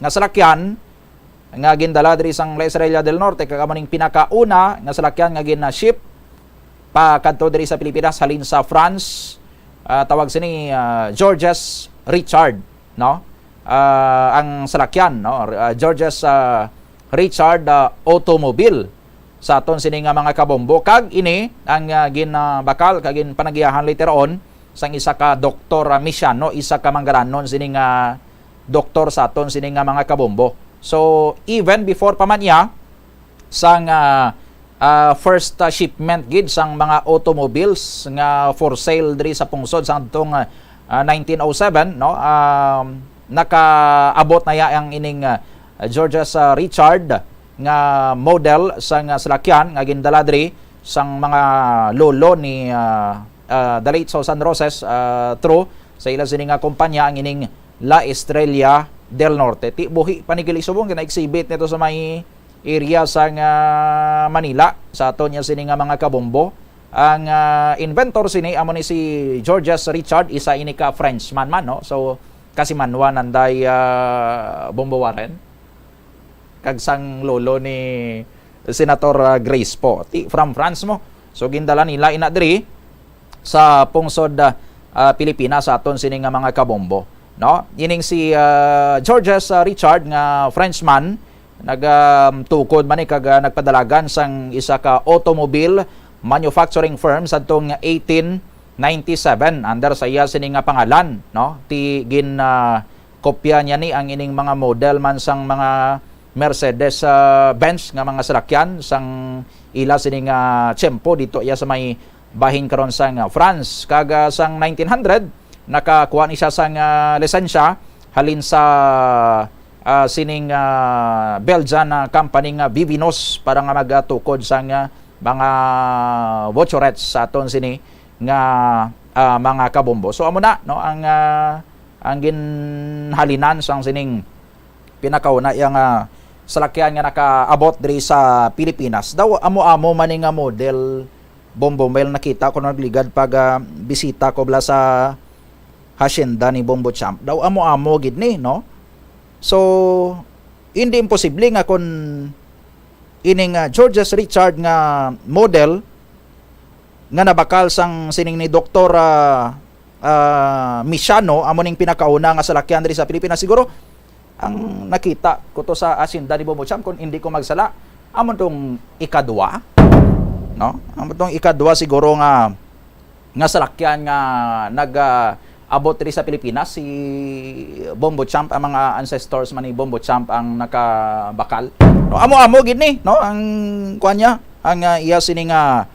nga salakyan nga gindala diri sang La Estrella del Norte, kag amo ning pinakauna nga salakyan nga gin-ship pa kadto diri sa Pilipinas halin sa France, ah, tawag sini, ah, Georges Richard, no? Ah, ang salakyan, no? Ah, Georges, ah, Richard, ah, automobile sa aton sini nga mga kabombo. Kag ini ang, ah, ginbakal kag ginpanagyahan later on sang isa ka doktor, ah, Misiano, isa ka manggaranon sini nga doktor sa aton sini nga mga kabombo. So, even before pa man iya, sang, ah, ah, first, ah, shipment gid sang mga automobiles nga for sale diri sa pungsod sang adtong, ah, nineteen oh seven, no? Um, nakaabot na ya ang ining, ah, Georges, ah, Richard nga model sang, ah, salakyan nga gindala diri sang mga lolo ni, ah, ah, the late Susan Roses, ah, through sa ila sini nga kumpanya, ang ining La Estrella del Norte. Ti buhi pa ni gid, subong gina-exhibit nito sa may area sang, ah, Manila, sa aton niya sini nga mga kabombo. Ang, ah, inventor sini amo ni si Georges Richard, isa ini ka Frenchman man, no? So, kasimanwa nanday, ah, Bombo Warren kag sang lolo ni Senator, ah, Grace Poe. Ti, from France mo. So, gindala nila ina diri sa pungsod, ah, ah, Pilipinas sa aton sini nga mga kabombo, no? Ining si, ah, Georges, ah, Richard nga Frenchman, nag, um, tukod man ni kag, ah, nagpadalagan sang isa ka automobile manufacturing firm sadtong eighteen ninety-seven under sa iya sini nga pangalan, no? Ti gin, ah, kopya niya ni ang ining mga model man sang mga Mercedes, ah, Benz nga mga salakyan sang ila sini nga tiyempo dito iya sa may bahin karon sang, ah, France. Kag, ah, sang nineteen hundred, nakakuha ni siya sang, ah, lisensya halin sa, ah, sining, ah, Belgian, ah, company nga Vivinos para nga magatukod sang, ah, mga voiturettes sa aton sini nga, ah, mga kabombo. So, amo na, no, ang, ah, ang ginhalinan sang sining pinakauna iya nga salakyan nga nakaabot diri sa Pilipinas. Daw amo-amo man ni nga model, bombo, may nakita ko nagligad pag, ah, bisita ko bala sa hacienda ni Bombo Champ. Daw amo-amo gid ni, no? So, hindi imposible nga kun ining, ah, Georges Richard nga model nga nabakal sang sining ni Doktor, ah, ah, Misiano, amo ning pinakauna nga salakyan diri sa Pilipinas. Siguro, ang nakita ko to sa asyenda ni Bombo Champ, kung hindi ko magsala, amo tong ikadwa, no? Amo tong ikadwa siguro nga, nga salakyan nga nag, ah, abot diri sa Pilipinas, si Bombo Champ, ang mga ancestors man ni Bombo Champ ang nakabakal. No, amo-amo gid ni, no? Ang kuan niya, ang, ah, iya sini nga,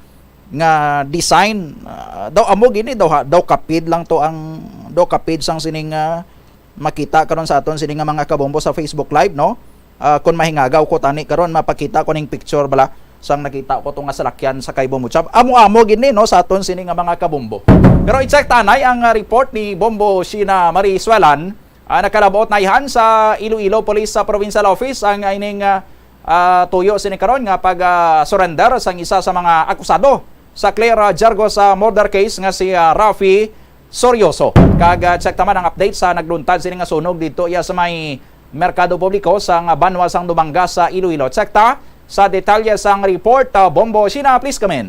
nga design, ah, daw amo gid ni, daw ha-, daw kapid lang to ang, daw kapid sang sining, ah, makita karon sa aton sini nga mga kabombo sa Facebook Live, no? Ah, kung mahingagaw ko tani karon, mapakita ko ning picture bala sang nakita ko to nga salakyan sa kay Bombo Chab. Amo-amo gid ni, no, sa aton sini nga mga kabombo. Pero i-check tanay ang, ah, report ni Bombo Sheena Marie Suelan, ah, nakalabot na ihan sa Iloilo Police sa Provincial Office ang ining, ah, ah, tuyo sini karon nga pag, ah, surrender sang isa sa mga akusado sa Claire, ah, Jergos, ah, murder case nga si, ah, Rafi Sorioso. Kag, ah, check ta man ang update sa nagluntad sini nga sunog didto iya sa may merkado publiko sa nga banwa sang Dumanga sa Iloilo. Check ta sa detalye sang report, ah, Bombo Sheena, please come in.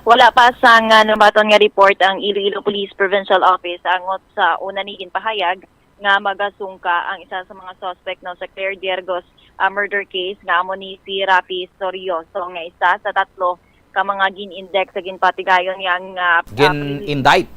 Wala pa sang, ah, nabaton nga report ang Iloilo Police Provincial Office angot sa una ni ginpahayag nga magasungka ang isa sa mga suspect, no, sa Claire Diergos, ah, murder case nga amo ni si Rafi Sorioso nga isa sa tatlo ka mga gin-indict sa ginpatigayon niya nga, ah, prelimin- Gin-indict?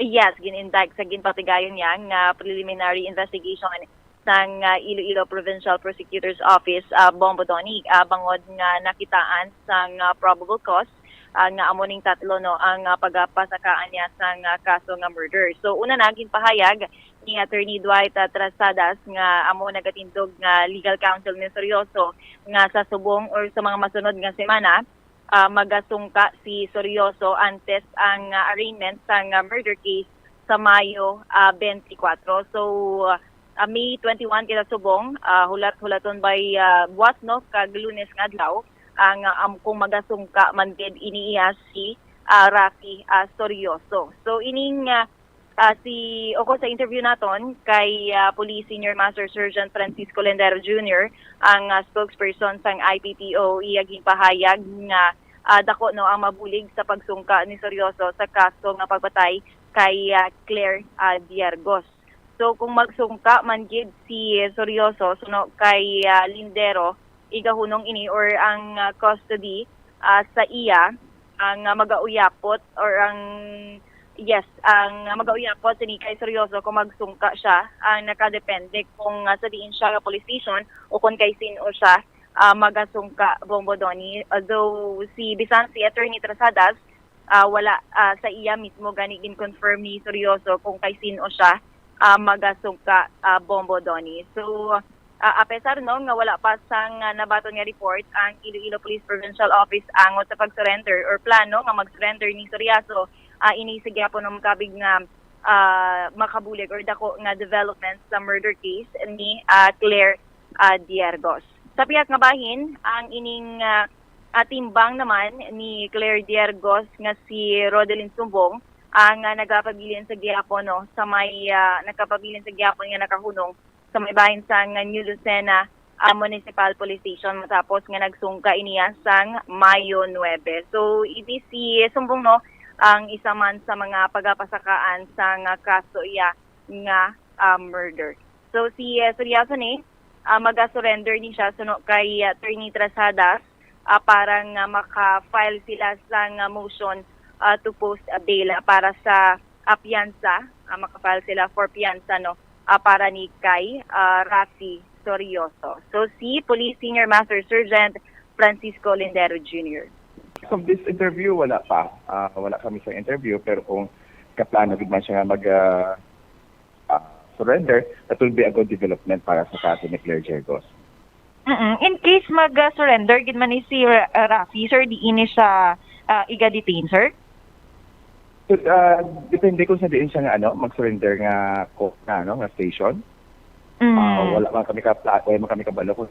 Yes, gin-indict sa ginpatigayon niya nga preliminary investigation sang, ah, Iloilo Provincial Prosecutor's Office, ah, Bombo Donny, ah, bangod nga nakitaan sang, ah, probable cause, ah, nga amo ning tatlo, no, ang, ah, pagapasakaan niya sang, ah, kaso nga murder. So, una na, ginpahayag ni Attorney Dwight, ah, Trasadas nga amo nagatindog nga legal counsel ni Seryoso nga sa subong or sa mga masunod nga semana, ah, magasungka si Sorioso antes ang, ah, arraignment sang, ah, murder case sa Mayo, ah, twenty-four. So, ah, May twenty-one kita subong, ah, hulat-hulaton by, ah, buwas, no, kag Lunes nga adlaw, ang, ah, am-, kung magasungka man gid ini iya si, ah, Rafi, ah, Sorioso. So, ining, ah, ah, si, o kung sa interview naton kay, ah, Police Senior Master Sergeant Francisco Lendero Junior, ang, ah, spokesperson sang I P P O, iya ginpahayag nga, ah, dako, no, ang mabulig sa pagsungka ni Sorioso sa kaso nga pagpatay kay, ah, Claire, ah, Diergos. So, kung magsungka man gid si Sorioso suno kay, ah, Lindero, igahunong ini or ang, ah, custody, ah, sa iya ang, ah, magauyapot or ang, yes, ang, ah, magauyapot sini kay Seryoso kung magsungka siya, ang nakadepende kung, ah, sa diin siya nga police station o kung kay sin-o siya, ah, magasungka, Bombo Donny. Although si, bisan si Attorney Trasadas, ah, wala, ah, sa iya mismo gani gin-confirm ni Seryoso kung kay sin-o siya, ah, magasungka, ah, Bombo Donny. So, ah, apesar, no, nga wala pa sang, ah, nabaton nga report ang Iloilo Police Provincial Office angot sa pag-surrender or plano nga mag-surrender ni Soryaso, ah, ini sa gyapon ang makabig nga, ah, makabulig or dako nga development sa murder case ni, ah, Claire, ah, Diergos. Sa pihak nga bahin, ang ining, ah, ah, timbang naman ni Claire Diergos nga si Rodelin Sumbong ang, ah, nagapabilin sa gyapon, no, sa may, ah, nagapabilin sa gyapon nga nakahunong sa may bahin sang New Lucena, ah, Municipal Police Station matapos nga nagsungka iniya sang Mayo nuebe. So, ini si Sumbong, no, ang isa man sa mga pagapasakaan sang kaso iya nga, ah, murder. So, si, ah, Seryoso ni, ah, maga-surrender ni siya suno kay, ah, Attorney Trasadas, ah, para nga maka-file sila sang, ah, motion, ah, to post bail, ah, para sa, ah, piyansa, ah, maka-file sila for piyansa, no, ah, para ni kay, ah, Rafi Sorioso. So, si Police Senior Master Sergeant Francisco Lindero Junior. Of this interview, wala pa. Ah, wala kami sa interview, pero kung kaplano gid man siya nga mag, ah, ah, surrender, that will be a good development para sa kaso ni Claire Jergos. Mm-mm. In case mag-surrender gid man ni si Ra-, Rafi, sir, diin ni siya, ah, iga-detain, sir? So, ah, depende kung sa diin siya nga, ano, mag-surrender nga ko na, ano, nga station. Mm. Ah, wala man kami ka-, wala man kami kabalo kung,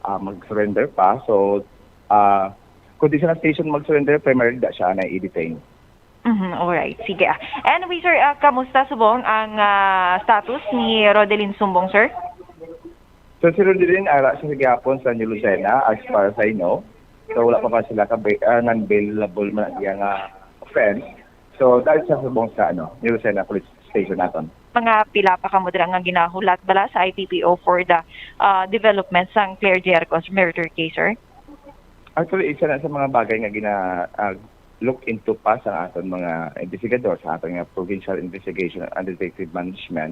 ah, mag-surrender pa. So, ah, kung di siya na station mag-surrender, primarily da siya na i-detain. Mhm, alright. Sige, ah. Anyway, sir, ah, kamusta subong ang, ah, status ni Rodelin Sumbong, sir? So, si Rodelin, ara siya sa gihapon sa New Lucena, as far as I know. So, wala pa pa sila ka-, ah, non-bailable man ang iyang, ah, offense. So, dahil sa subong sa, ano, New Lucena Police Station naton. Mga pila pa kamo dira nga ginahulat bala sa I P P O for the, ah, development sang Claire Jercos murder case, sir? Actually, isa na sa mga bagay nga gina, ah, look into pa sa aton mga investigador, sa aton nga Provincial Investigation and Detective Management,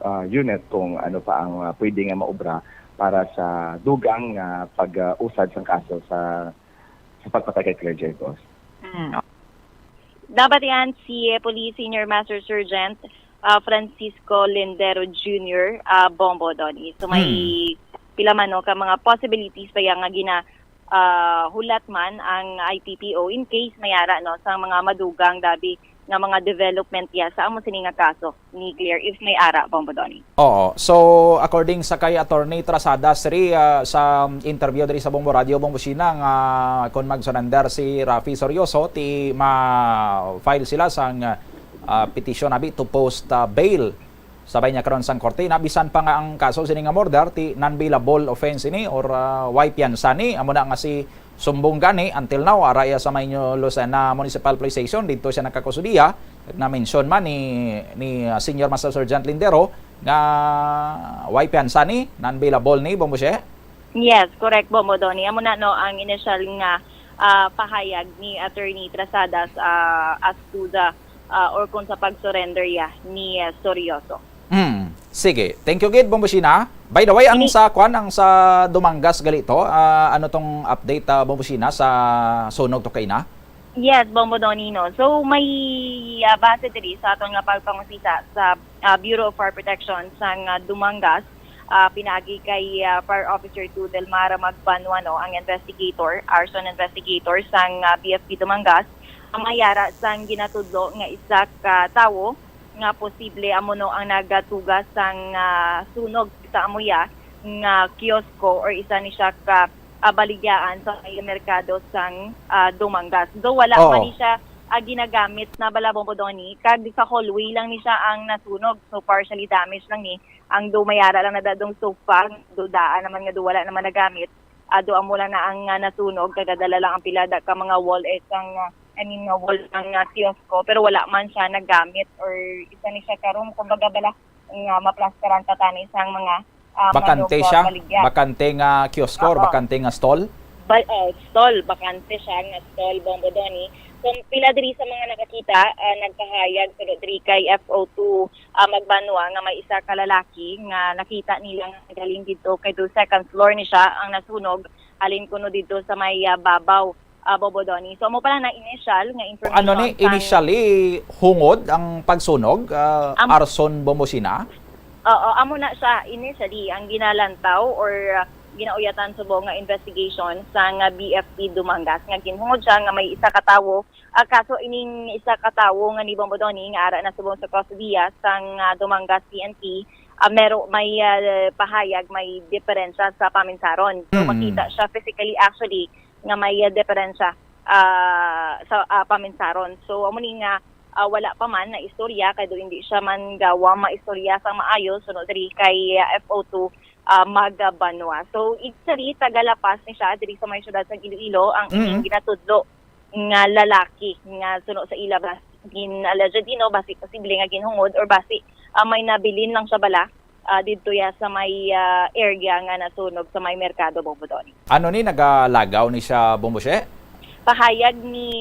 ah, Unit, kung ano pa ang, ah, pwede nga maobra para sa dugang nga pag, ah, usad sang kaso sa, sa pagpatay kay Claire Jercos. Mm. Nabatian si Police Senior Master Sergeant, ah, Francisco Lindero Junior, ah, Bombo Donny. So, may Hmm. pila man, no, ka mga possibilities pa yan nga gina, ah, hulat man ang I P P O in case may ara, no, sa mga madugang dabi nga mga development ya sa amo sini nga kaso ni Claire, if may ara, Bombo Donny. Oo. So, according sa kay Attorney Trasada, Sri, ah, sa interview diri sa Bombo Radio, Bombo Sina, nga kung mag-surrender si Raffy Seryoso, ti ma-file sila sang, ah, petition abi to post, ah, bail. Sabay niya karon sang korte, na bisan pa nga ang kaso sini nga murder, ti non-bailable offense ini or, ah, way piyansa ni, amo na nga si sumbong gani, until now, ara iya sa may New Lucena Municipal Police Station, didto siya nagkakusudiya. Na-mention man ni, ni, ah, Senior Master Sergeant Lindero nga way piyansa ni, non-bailable ni, Bombo She? Yes, correct, Bombo Donny. Amo na, no, ang initial nga, ah, pahayag ni Attorney Trasadas, ah, as to the, ah, or kung sa pag-surrender ya ni, ah, Sorioso. Hmm. Sige. Thank you gid, Bombo Sina. By the way, ang Ini- sa kwan, ang sa Dumangas gali to, ah, ano tong update, ah, Bombo Sina, sa sunog to kaina? Yes, Bombo Donino. So, may, ah, base diri sa aton nga pagpangusisa sa, ah, Bureau of Fire Protection sang, ah, Dumangas, ah, pinaagi kay, ah, Fire Officer two Delmara Magbanwa, no, ang investigator, arson investigator sang, ah, B F P Dumangas, ang mayara sang ginatudlo nga isa ka tawo nga posible amo, no, ang nagatuga sang, ah, sunog sa amuya nga kiosko or isa ni siya ka, ah, baligyaan sa may merkado sang, ah, Dumangas. Though wala Oo. man ni siya, ah, ginagamit na bala, Bombo Donny, kag sa hallway lang ni siya ang nasunog. So, partially damaged lang ni. Ang do mayara lang na dadong sofa, do daan naman nga do wala naman nagamit. Ah, do amo lang na ang, ah, nasunog, kag nadala lang ang pila da ka mga wall, eh, sang, ah, I mean, nga wall sang, ah, kiosko, pero wala man siya nagamit or isa ni siya ka room, kumbaga bala, nga maplastaran pa tani sang mga, ah, Bakante manok, siya? ah, baligya. Bakante nga kiosko or Oo. bakante nga stall? Ba-, oh, stall, bakante siya nga stall, Bombo Donny. So, pila diri sa mga nakakita, ah, nagpahayag suno diri kay F O two, ah, Magbanwa nga may isa ka lalaki nga nakita nila nga nagaling didto kay do second floor ni siya ang nasunog, halin kuno didto sa may, ah, babaw, ah, Bombo Donny. So, amo pa lang na initial nga information Ano ni, sang initially hungod ang pagsunog, ah, Am- arson, Bombo Sina? Oo, amo na siya initially ang ginalantaw or, ah, ginauyatan subong nga investigation sang, ah, B F P Dumangas nga ginhungod siya nga may isa ka tawo. Ah, kaso ining isa ka tawo nga ni Bombo Donny nga ara na subong sa kustodiya sang, ah, Dumangas P N P, ah, mero may, ah, pahayag may diferensya sa paminsaron. So, Mm. makita siya physically actually nga may, ah, diferensya, ah, sa, ah, paminsaron. So, amo ni nga, ah, wala pa man na istorya, kay do hindi siya man gawa maistorya sa maayo, suno diri kay, ah, F O two, ah, Magbanwa. So, actually, taga La Paz ni siya, diri sa may syudad sa Iloilo, ang Mm. ining ginatudlo nga lalaki nga suno sa ila ba, gin-, allegedly, no, basi posible nga ginhungod or basi, ah, may nabilin lang siya bala, ah, didto ya sa may, ah, area nga nasunog sa may merkado, Bombo Donny. Ano ni, nagalagaw ni siya, Bombo She? Pahayag ni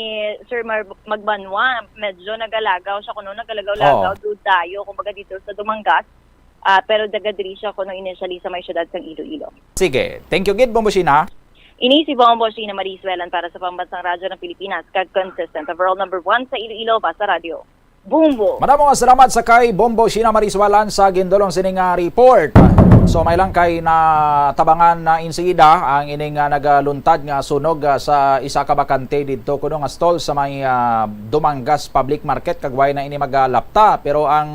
Sir Mar-, Magbanwa, medyo nagalagaw siya kuno, nagalagaw-lagaw, Oo. do dayo, kumbaga dito sa Dumangas. Ah, pero taga diri siya kuno initially sa may syudad sang Iloilo. Sige. Thank you gid, Bombo Sina. Ini si Bombo Sina Marisuelan para sa Pambansang Radyo ng Pilipinas, kag consistent overall number one sa Iloilo, basta radyo. Bombo! Madamo nga salamat sa kay Bombo Sina Marisuelan sa gindulong sini nga report. So, may lang kay natabangan na insidida ang ining, ah, nagaluntad nga sunog, ah, sa isa ka bakante didto kuno nga stall sa may, ah, Dumangas Public Market, kag way na ini magalapta. Pero ang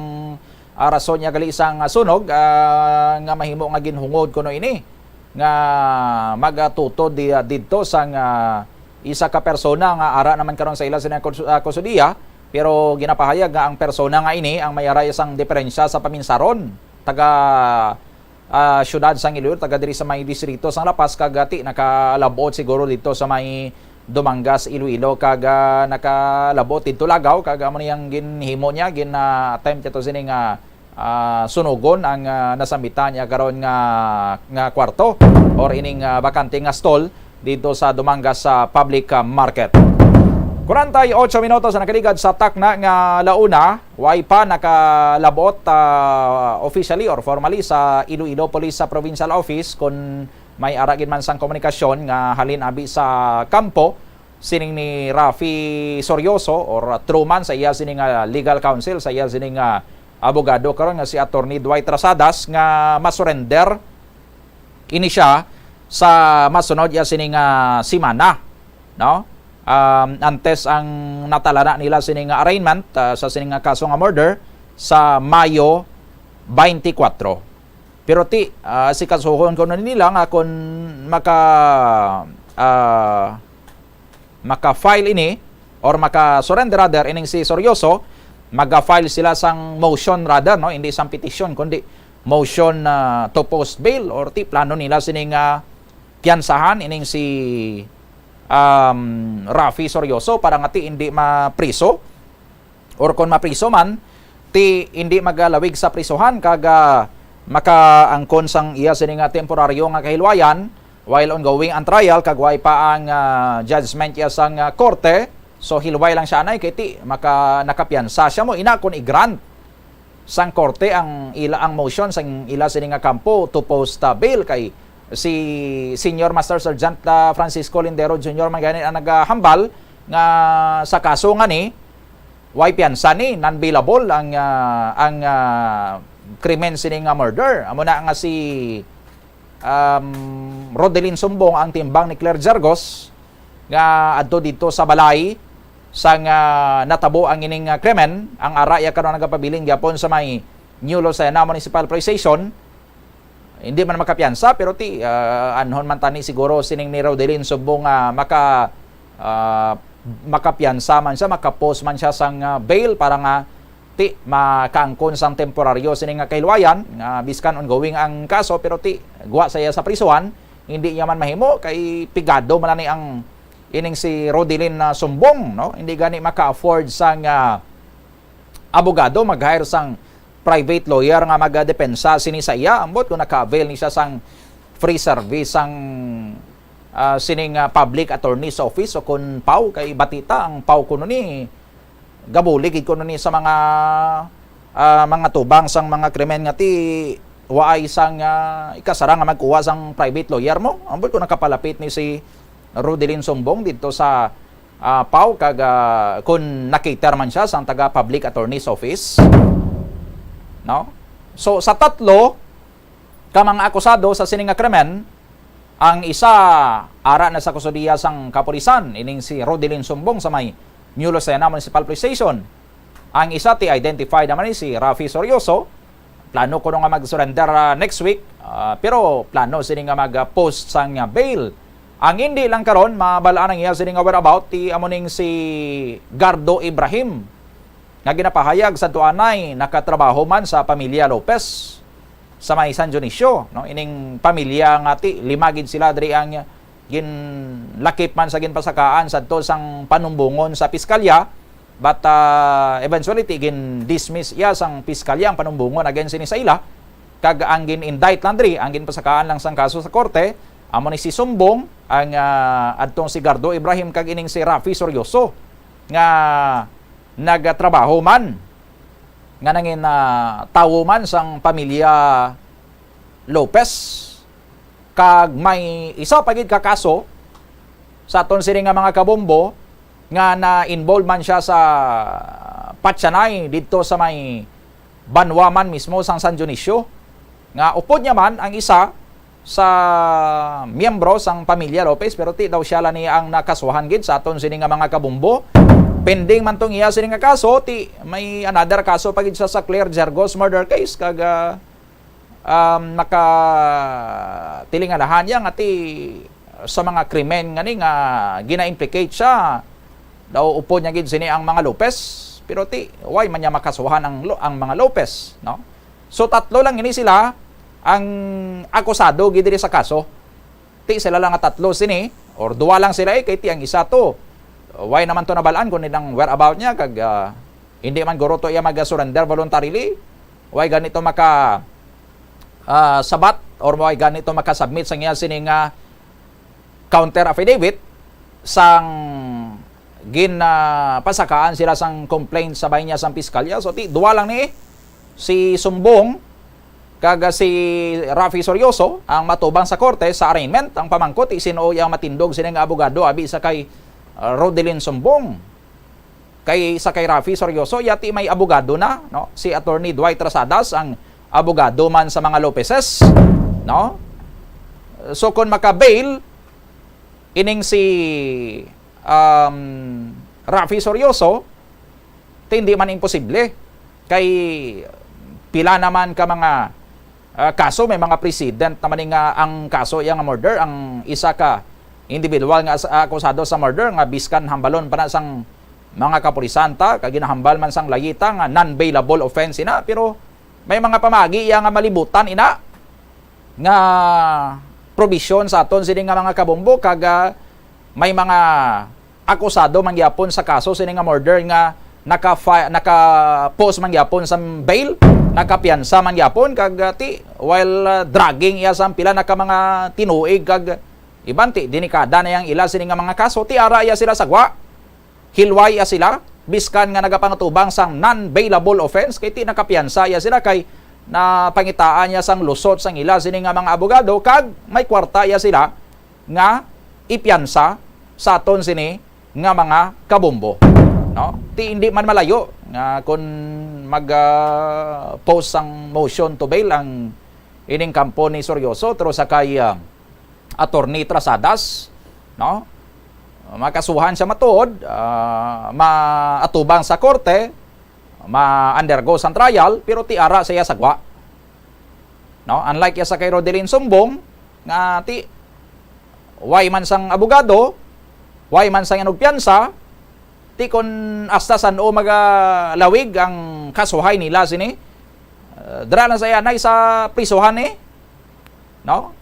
ah, rason niya gali sang, ah, sunog, ah, nga mahimo nga ginhungod kuno ini nga magatutod di, ah, didto sang, ah, isa ka persona nga ara naman karon sa ila sini kus-, ah, kusudiya, pero ginapahayag nga ang persona nga ini ang may ara sang diferensya sa paminsaron, taga, ah, siyudad sang Iloilo, taga diri sa may distrito sang La Paz, kag ti nakalabot siguro didto sa may Dumangas, Iloilo, kag, ah, nakalabot didto Lagaw, kag amo niyang ginhimo niya, gin, ah, attempt niya to sini nga, ah, sunugon ang, ah, nasambitan niya karon nga, nga kwarto or ining, ah, bakante nga stall dito sa Dumangas sa public, ah, market. Kwarenta y ocho minutos ang nakaligad sa takna nga launa, way pa nakalabot, ah, officially or formally sa Iloilo Police sa Provincial Office kung may ara gid man sang komunikasyon nga halin abi sa kampo sining ni Raffy Sorioso or Truman sa iya sini nga legal counsel, sa iya sini nga abogado karon nga si Attorney Dwight Rasadas nga masurrender ini siya sa masunod iya sini nga semana, no? Um, antes ang natalana nila sini nga arraignment, ah, sa sini nga kaso nga murder sa Mayo twenty-four. Pero ti, ah, si kasuhon ko na nila nga kung maka, ah, maka-file ini or maka-surrender rather ining si Sorioso, maga-file sila sang motion rather, no, hindi sang petition kundi motion, ah, to post bail or ti plano nila sini nga piyansahan ining si, um, Raffy Sorioso para nga ti hindi mapriso. Or kon mapriso man, ti indi magalawig sa prisuhan kag, ah, makaangkon sang iya sini nga temporaryo nga kahilwayan while ongoing ang trial kag way pa ang, ah, judgment iya sang, ah, korte. So, hilway lang siya anay kay ti maka-, nakapiyansa siya mo. Ina kon i-grant sang korte ang ila, ang motion sang ila sini nga kampo to post, ah, bail kay si Senior Master Sergeant, ah, Francisco Lindero Junior man gani ang nagahambal nga sa kaso nga ni, way piyansa ni, non-bailable ang, ah, ang, ah, krimen sini nga murder. Amo na nga si, um, Rodelin Sumbong ang timbang ni Claire Jergos nga adto dito sa balay sang, ah, natabo ang ining, ah, krimen. Ang ara iya karon nagapabilin gyapon sa may New Lucena Municipal Police Station. Hindi man makapiyansa, pero ti, ah, anhon man tani siguro sining ni Rodelin Sumbong nga maka, ah, makapiyansa man siya, makapost man siya sang, ah, bail para nga ti makaangkon sang temporaryo sini nga kahilwayan nga biskan ongoing ang kaso, pero ti gwa sa iya sa prisuhan, hindi niya man mahimo kay pigado man ni ang ining si Rodelin, ah, Sumbong, no? Hindi gani maka-afford sang, ah, abogado, mag-hire sang private lawyer nga magadepensa sini sa iya, ambot kung naka-avail ni siya sang free service sang, ah, sining, ah, public attorney's office o kun paw, kay batita ang paw kuno ni gabulig gid kuno ni sa mga, ah, mga tubang sang mga krimen nga ti waay sang, ah, ikasara nga magkuha sang private lawyer mo. Ambot kung nakapalapit ni si Rodelin Sumbong didto sa, ah, paw kag, ah, kun na-cater man siya sang taga Public Attorney's Office, no? So, sa tatlo ka mga akusado sa sini nga krimen, ang isa ara na sa kustodiya sang kapulisan, ining si Rodelin Sumbong sa may New Lucena Municipal Police Station. Ang isa ti identified naman ni si Raffy Sorioso. Plano kuno nga mag-surrender, ah, next week, ah, pero plano sini nga mag-post sang, ah, bail. Ang hindi lang karon mabal-an ang iya sini nga whereabout ti amo ning si Gardo Ibrahim nga ginapahayag sa tuanay nakatrabaho man sa pamilya Lopez sa may San Dionisio, no? Ining pamilya nga ti lima gid sila diri ang ginlakip man sa ginpasakaan sadto sang panumbongon sa piskalya, but, ah, eventually ti gin-dismiss iya sang piskalya ang panumbongon against sini sa ila, kag ang gin-indict lang diri, ang ginpasakaan lang sang kaso sa korte, amo ni si Sumbong, ang, ah, adtong si Gardo Ibrahim kag ining si Raffy Sorioso nga nagatrabaho man nga nangin, ah, tawo man sang pamilya Lopez. Kag may isa pa gid ka kaso sa aton sini nga mga kabombo nga na-involve man siya sa patyanay didto sa may banwa man mismo sang San Dionisio, nga upod niya man ang isa sa miyembro sang pamilya Lopez, pero ti daw siya lang ni ang nakasuhan gid sa aton sini nga mga kabombo. Pending man tong iya sini nga kaso, ti may another kaso pa gid siya sa Claire Jergos murder case, kag, ah, um, naka tilingalahan niya nga ti sa mga krimen nga ni nga gina-implicate siya. Daw upod niya gid sini ang mga Lopez, pero ti way man niya makasuhan ang Lo-, ang mga Lopez, no? So, tatlo lang ini sila ang akusado gid diri sa kaso. Ti sila lang nga tatlo sini, or duwa lang sila, eh, kay ti ang isa to, way naman to nabalaan kung nang whereabout niya, kag, ah, hindi man guro to iya mag-surrender voluntarily, way gani to maka, ah, sabat, or way gani to makasubmit sang iya sini nga counter affidavit sang gin, ah, pasakaan sila sang complaint sa bahin niya sang piskalya. So, ti, duwa lang ni si Sumbong kag si Raffy Sorioso ang matubang sa korte sa arraignment. Ang pamangkot, ti, sin-o ang matindog sini nga abogado abi sa kay, ah, Rodelin Sumbong? Kay sa kay Raffy Sorioso, yati may abogado na, no? Si Attorney Dwight Rasadas ang abogado man sa mga Lopezes, no? So, kung maka-bail ining si, um, Raffy Sorioso, ti hindi man imposible. Kay pila naman ka mga, ah, kaso, may mga precedent naman ni nga ang kaso iya nga murder, ang isa ka individual nga as-, akusado sa murder nga biskan hambalon pa na sang mga kapulisan ta, kag ginahambal man sang layita nga non-bailable offense ina, pero may mga pamagi iya nga malibutan ina nga probisyon sa aton sini nga mga kabombo, kag, ah, may mga akusado man gyapon sa kaso sini nga murder nga naka-fi-, naka-post man gyapon sa bail, nakapiyansa man gyapon, kag, ah, ti, while, ah, dragging iya sa pila na ka mga tinuig, kag iban ti, denikada na yang ila sini nga mga kaso, ti ara iya sila sa gwa. Hilway iya sila, biskan nga nagapangatubang sang non-bailable offense, kay ti nakapiyansa iya sila kay napangitaan niya sang lusot sang ila sini nga mga abogado, kag may kwarta iya sila nga ipiyansa sa aton sini nga mga kabombo, no? Ti hindi man malayo nga kun mag, ah, post sang motion to bail ang ining kampo ni Sorioso, pero sa kay, ah, Attorney Trasadas, no? Makasuhan siya matuod, ah, maatubang sa korte, ma-undergo sang trial, pero ti ara siya sa gwa. No? Unlike ya sa kay Rodelin Sumbong, nga ti, way man sang abogado, way man sang inugpiyansa, ti kun hasta san-o magalawig ang kasuhay nila sini, ah, dira lang sa iyanay sa prisuhan ni, no?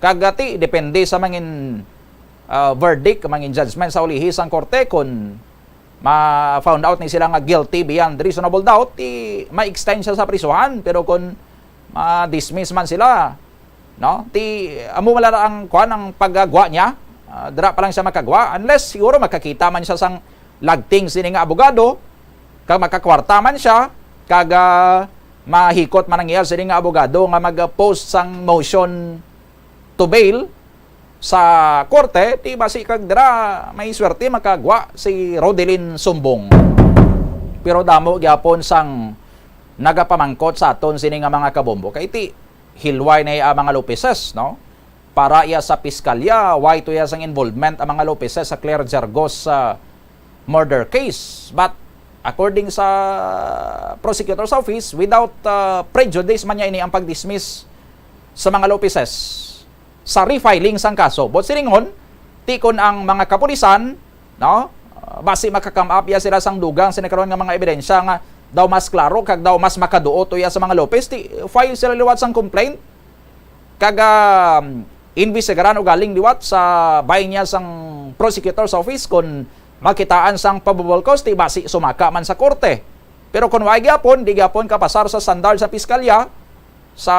Kag, ah, ti, depende sa mangin, ah, verdict, mangin judgment sa ulihi sang korte, kun ma-found out ni sila nga guilty beyond reasonable doubt, ti, ma-extend siya sa prisuhan. Pero kun ma-dismiss man sila, no? Ti, amo man lang ang, kuan, ang paggwa niya, ah, dira pa lang siya makagwa, unless siguro makakita man siya sang lagting sini nga abogado, kag makakwarta man siya, kag, ah, mahikot man ang iya sini nga abogado nga mag-post sang motion to bail sa korte, ti basi kag dira may swerte makagwa si Rodelin Sumbong. Pero damo gyapon sang nagapamangkot sa aton sini nga mga kabombo. Kay ti, hilway na iya mga Lopezes, no? Para iya sa piskalya, why to iya sang involvement ang mga Lopezes sa Claire Gergos, ah, murder case. But according sa prosecutor's office, without, ah, prejudice man niya ini ang pag-dismiss sa mga Lopezes sa refiling sang kaso. But silingon, ti kun ang mga kapulisan, no, ah, basi maka-come up iya sila sang dugang sini karon nga mga ebidensya nga daw mas klaro kag daw mas makaduot to iya sa mga Lopez, ti file sila liwat sang complaint. Kag, ah, imbestigaran ugaling liwat sa bahin niya sang prosecutor's office kon makitaan sang probable cause, ti basi sumaka man sa korte. Pero kon wa gyapon, di gyapon kapasar sa standard sa piskalya, sa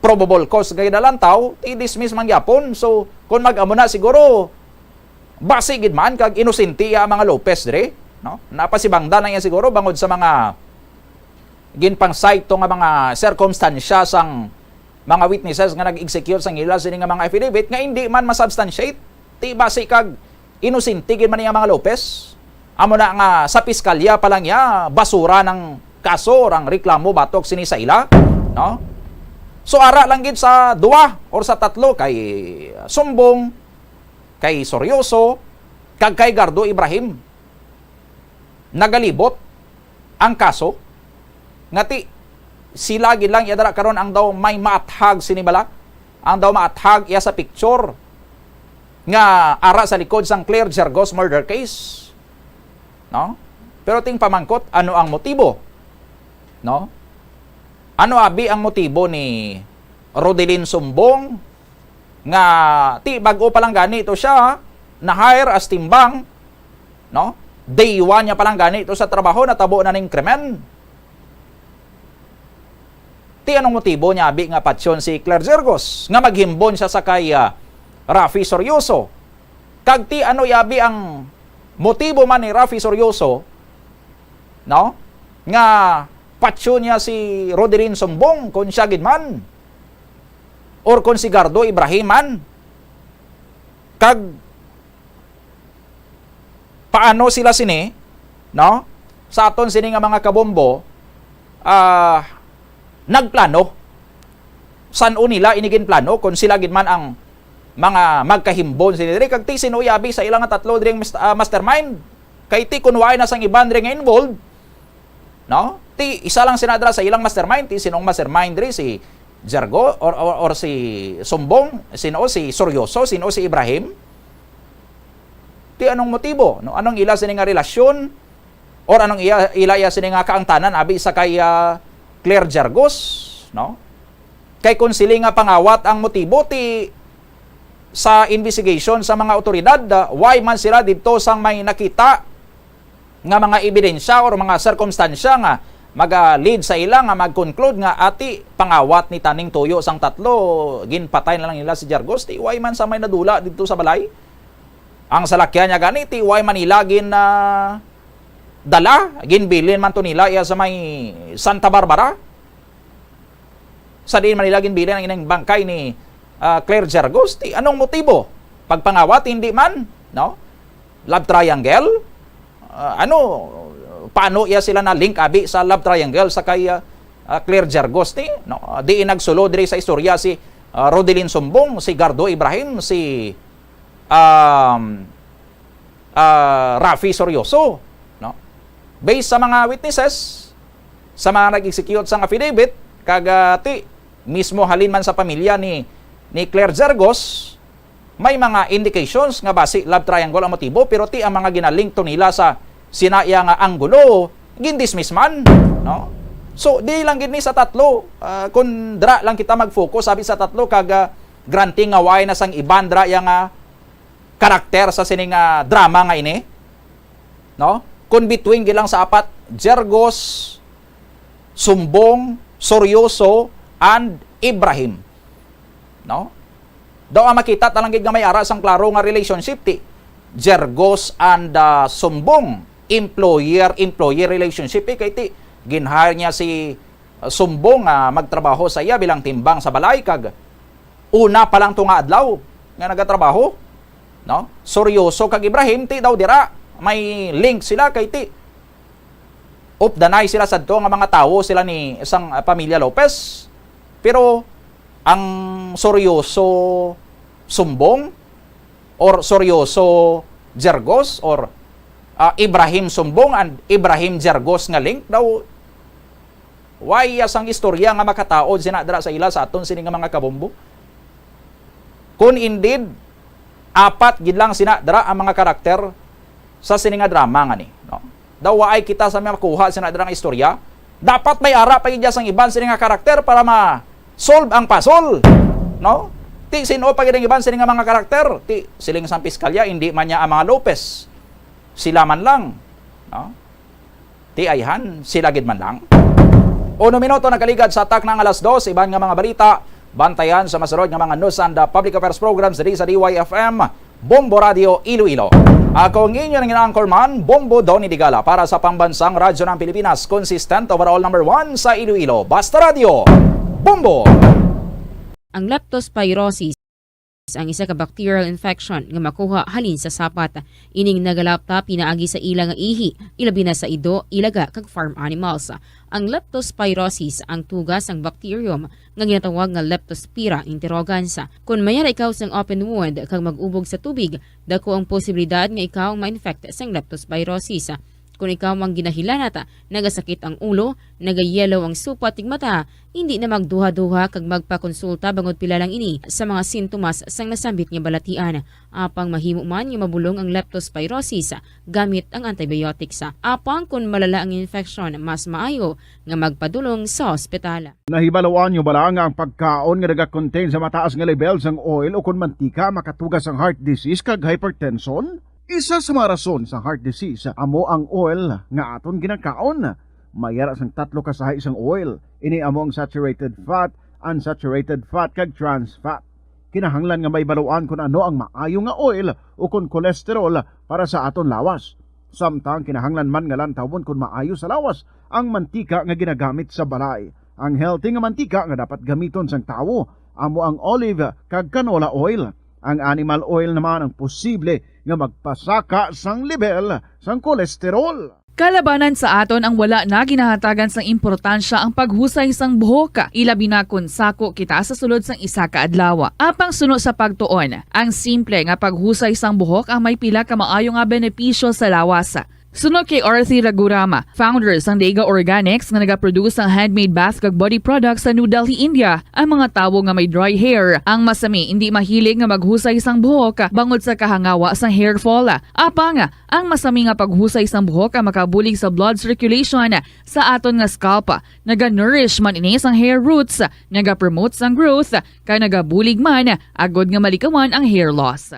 probable cause nga ginalantaw, ti dismiss man gyapon. So, kon mag-amo na, siguro basi gid man kag inosente iya mga Lopez diri, no? Napasibangdan lang iya siguro bangod sa mga ginpang-cite to nga mga sirkumstansya sang mga witnesses nga nag-execute sang ila sini nga mga affidavit nga indi man masubstantiate. Ti basi kag inosente gid man iya mga Lopez. Amo na nga sa piskalya pa lang iya, basura ng kaso, ang reklamo batok sini sa ila, no? So, ara lang gid sa duwa or sa tatlo, kay Sumbong, kay Sorioso, kag kay Gardo Ibrahim, nagalibot ang kaso, nga ti sila gid lang iya dira karon ang daw may maathag sini bala, ang daw maathag iya sa picture nga ara sa likod sang Claire Gergos murder case, no? Pero ting pamangkot, ano ang motibo, no? Ano abi ang motibo ni Rodelin Sumbong nga ti bag-o pa lang gani to siya na-hire as timbang, no? Day one niya pa lang gani to sa trabaho, natabo na ning krimen. Ti anong motibo niya abi nga patyon si Claire Gergos nga maghimbon siya sa kay, ah, Raffy Sorioso? Kag ti ano yabi ang motibo man ni Raffy Sorioso, no? Nga patyon niya si Rodelin Sumbong, kung siya gid man, or kung si Gardo Ibrahim man. Kag paano sila sini, no? Sa aton sini nga mga kabombo, ah, nagplano. San-o nila ini ginplano kung sila gid man ang mga magkahimbon sini diri? Kag ti sino yabi sa ila nga tatlo diri ang mas-, ah, mastermind? Kay ti kun waay na sang iban diri nga involved, no? Ti isa lang sina dira sa ilang mastermind, ti sinong mastermind diri, si Jergo or, or, or si Sumbong, sino si Soryoso, sino si Ibrahim? Ti anong motibo, no? Anong ila sini nga relasyon? Or anong iya, ila iya sini nga kaangtanan abi sa kay, ah, Claire Gergos, no? Kay kung sili nga pangawat ang motibo, ti sa investigation sa mga awtoridad, ah, why man sila didto sang may nakita nga mga ebidensya or mga sirkumstansya nga maga-lead sa ila nga mag-conclude nga ati pangawat ni taning tuyo sang tatlo, ginpatay na lang nila si Gergos, ti why man sa may nadula didto sa balay? Ang salakyan niya gani, ti why man nila gin, ah, dala, ginbilin man to nila iya sa may Santa Barbara. Sa diin man nila ginbilin ang ining bangkay ni, ah, Claire Gergos, ti anong motibo? Pagpangawat, hindi man, no? Love triangle? Ah, ano, paano iya sila na-link abi sa love triangle sa kay, ah, ah, Claire Gergos ni, no? Ah, diin nagsulod diri sa istorya si, ah, Rodelin Sumbong, si Gardo Ibrahim, si, um, ah, Raffy Soryoso, no? Based sa mga witnesses, sa mga nag-execute sang affidavit, kag, ah, ti mismo halin man sa pamilya ni, ni Claire Gergos, may mga indications nga basi love triangle ang motibo, pero ti ang mga ginalink to nila sa sinaya nga anggulo, gindismiss man, no? So, di lang gid ni sa tatlo, ah, kun dira lang kita mag-focus, sabi sa tatlo, kag, ah, granting nga waay na sang iban dira iya nga karakter sa sini nga drama nga ini, no? Kun between gid lang sa apat, Gergos, Sumbong, Soryoso, and Ibrahim, no? Daw ang makita ta lang gid nga may ara sang klaro nga relationship ti Gergos and, ah, Sumbong, employer-employee relationship, eh, kay ti gin-hire niya si, ah, Sumbong nga magtrabaho sa iya bilang timbang sa balay, kag una pa lang to nga adlaw nga nagatrabaho, no? Soryoso kag Ibrahim, ti daw dira may link sila, kay ti updanay sila sadto nga mga tawo sila ni sang, ah, pamilya Lopez. Pero ang Soryoso Sumbong or Soryoso Gergos or, ah, Ibrahim Sumbong and Ibrahim Gergos nga link daw, why iya sang istorya nga makataod sina dira sa ila sa aton sini nga mga kabombo? Kung indeed, apat gid lang sina dira ang mga karakter sa sini nga drama nga ni, no? Daw waay kita sa makuha sina dira nga istorya. Dapat may ara pa gid sang iban sini nga karakter para ma-solve ang puzzle, no? Ti sin-o pa gid ang iban sini nga mga karakter? Ti siling sang piskalya, hindi man niya ang mga Lopez. Sila man lang, no? Ti ayhan, sila gid man lang. Uno minuto nagkaligad sa takna nga alas dos, iban nga mga balita. Bantayan sa masunod nga mga news and, uh, public affairs programs diri sa D Y F M, Bombo Radio Iloilo. Ako ang inyo nga anchorman, Bombo Donny Digala, para sa Pambansang Radyo ng Pilipinas, consistent overall number one sa Iloilo. Basta Radio, Bombo! Ang leptospirosis ang isa ka bacterial infection nga makuha halin sa sapat. Ining nagalapta pinaagi sa ila nga ihi, ilabi na sa ido, ilaga, kag farm animals. Ang leptospirosis ang tuga sang bacterium nga ginatawag nga Leptospira interrogans. Kon may ara ikaw sang open wound kag mag-ubog sa tubig, dako ang posibilidad nga ikaw ma-infect sang leptospirosis. Kon ikaw ang ginahilanat, nagasakit ang ulo, nagayellow ang supat ug mata, hindi na magduha-duha kag magpakonsulta bangod pila lang ini sa mga sintomas sang nasambit nga balatian. Apang mahimo man nga mabulong ang leptospirosis gamit ang antibiotics. Apang kon malala ang infeksyon, mas maayo nga magpadulong sa ospital. Nahibaluan niyo bala nga ang pagkaon nga nagakontain sa mataas nga lebel sang oil ukon mantika makatuga sang heart disease kag hypertension? Isa sa mga rason sang heart disease amo ang oil nga aton ginakaon. May ara sang tatlo ka sahi sang oil. Ini amo ang saturated fat, unsaturated fat, kag trans fat. Kinahanglan nga mahibaluan kon ano ang maayo nga oil ukon cholesterol para sa aton lawas. Samtang kinahanglan man nga lantawon kon maayo sa lawas ang mantika nga ginagamit sa balay. Ang healthy nga mantika nga dapat gamiton sang tawo amo ang olive kag canola oil. Ang animal oil naman ang posible nga magpasaka sang lebel sang kolesterol. Kalabanan sa aton ang wala na ginahatagan sang importansya ang paghusay sang buhok, ilabi na kon sako kita sa sulod sang isa ka adlaw. Apang suno sa pagtuon, ang simple nga paghusay sang buhok ang may pila ka maayo nga benepisyo sa lawas. Suno kay Arthi Ragurama, founder sang Dega Organics nga nagaproduce sang handmade bath kag body products sa New Delhi, India, ang mga tawo nga may dry hair ang masami indi mahilig nga maghusay sang buhok bangod sa kahangawa sang hair fall. Apang ang masami nga paghusay sang buhok ang makabulig sa blood circulation sa aton nga scalp. Naga-nourish man ini sang hair roots, nagapromote sang growth, kag nagabulig man agod nga malikawan ang hair loss.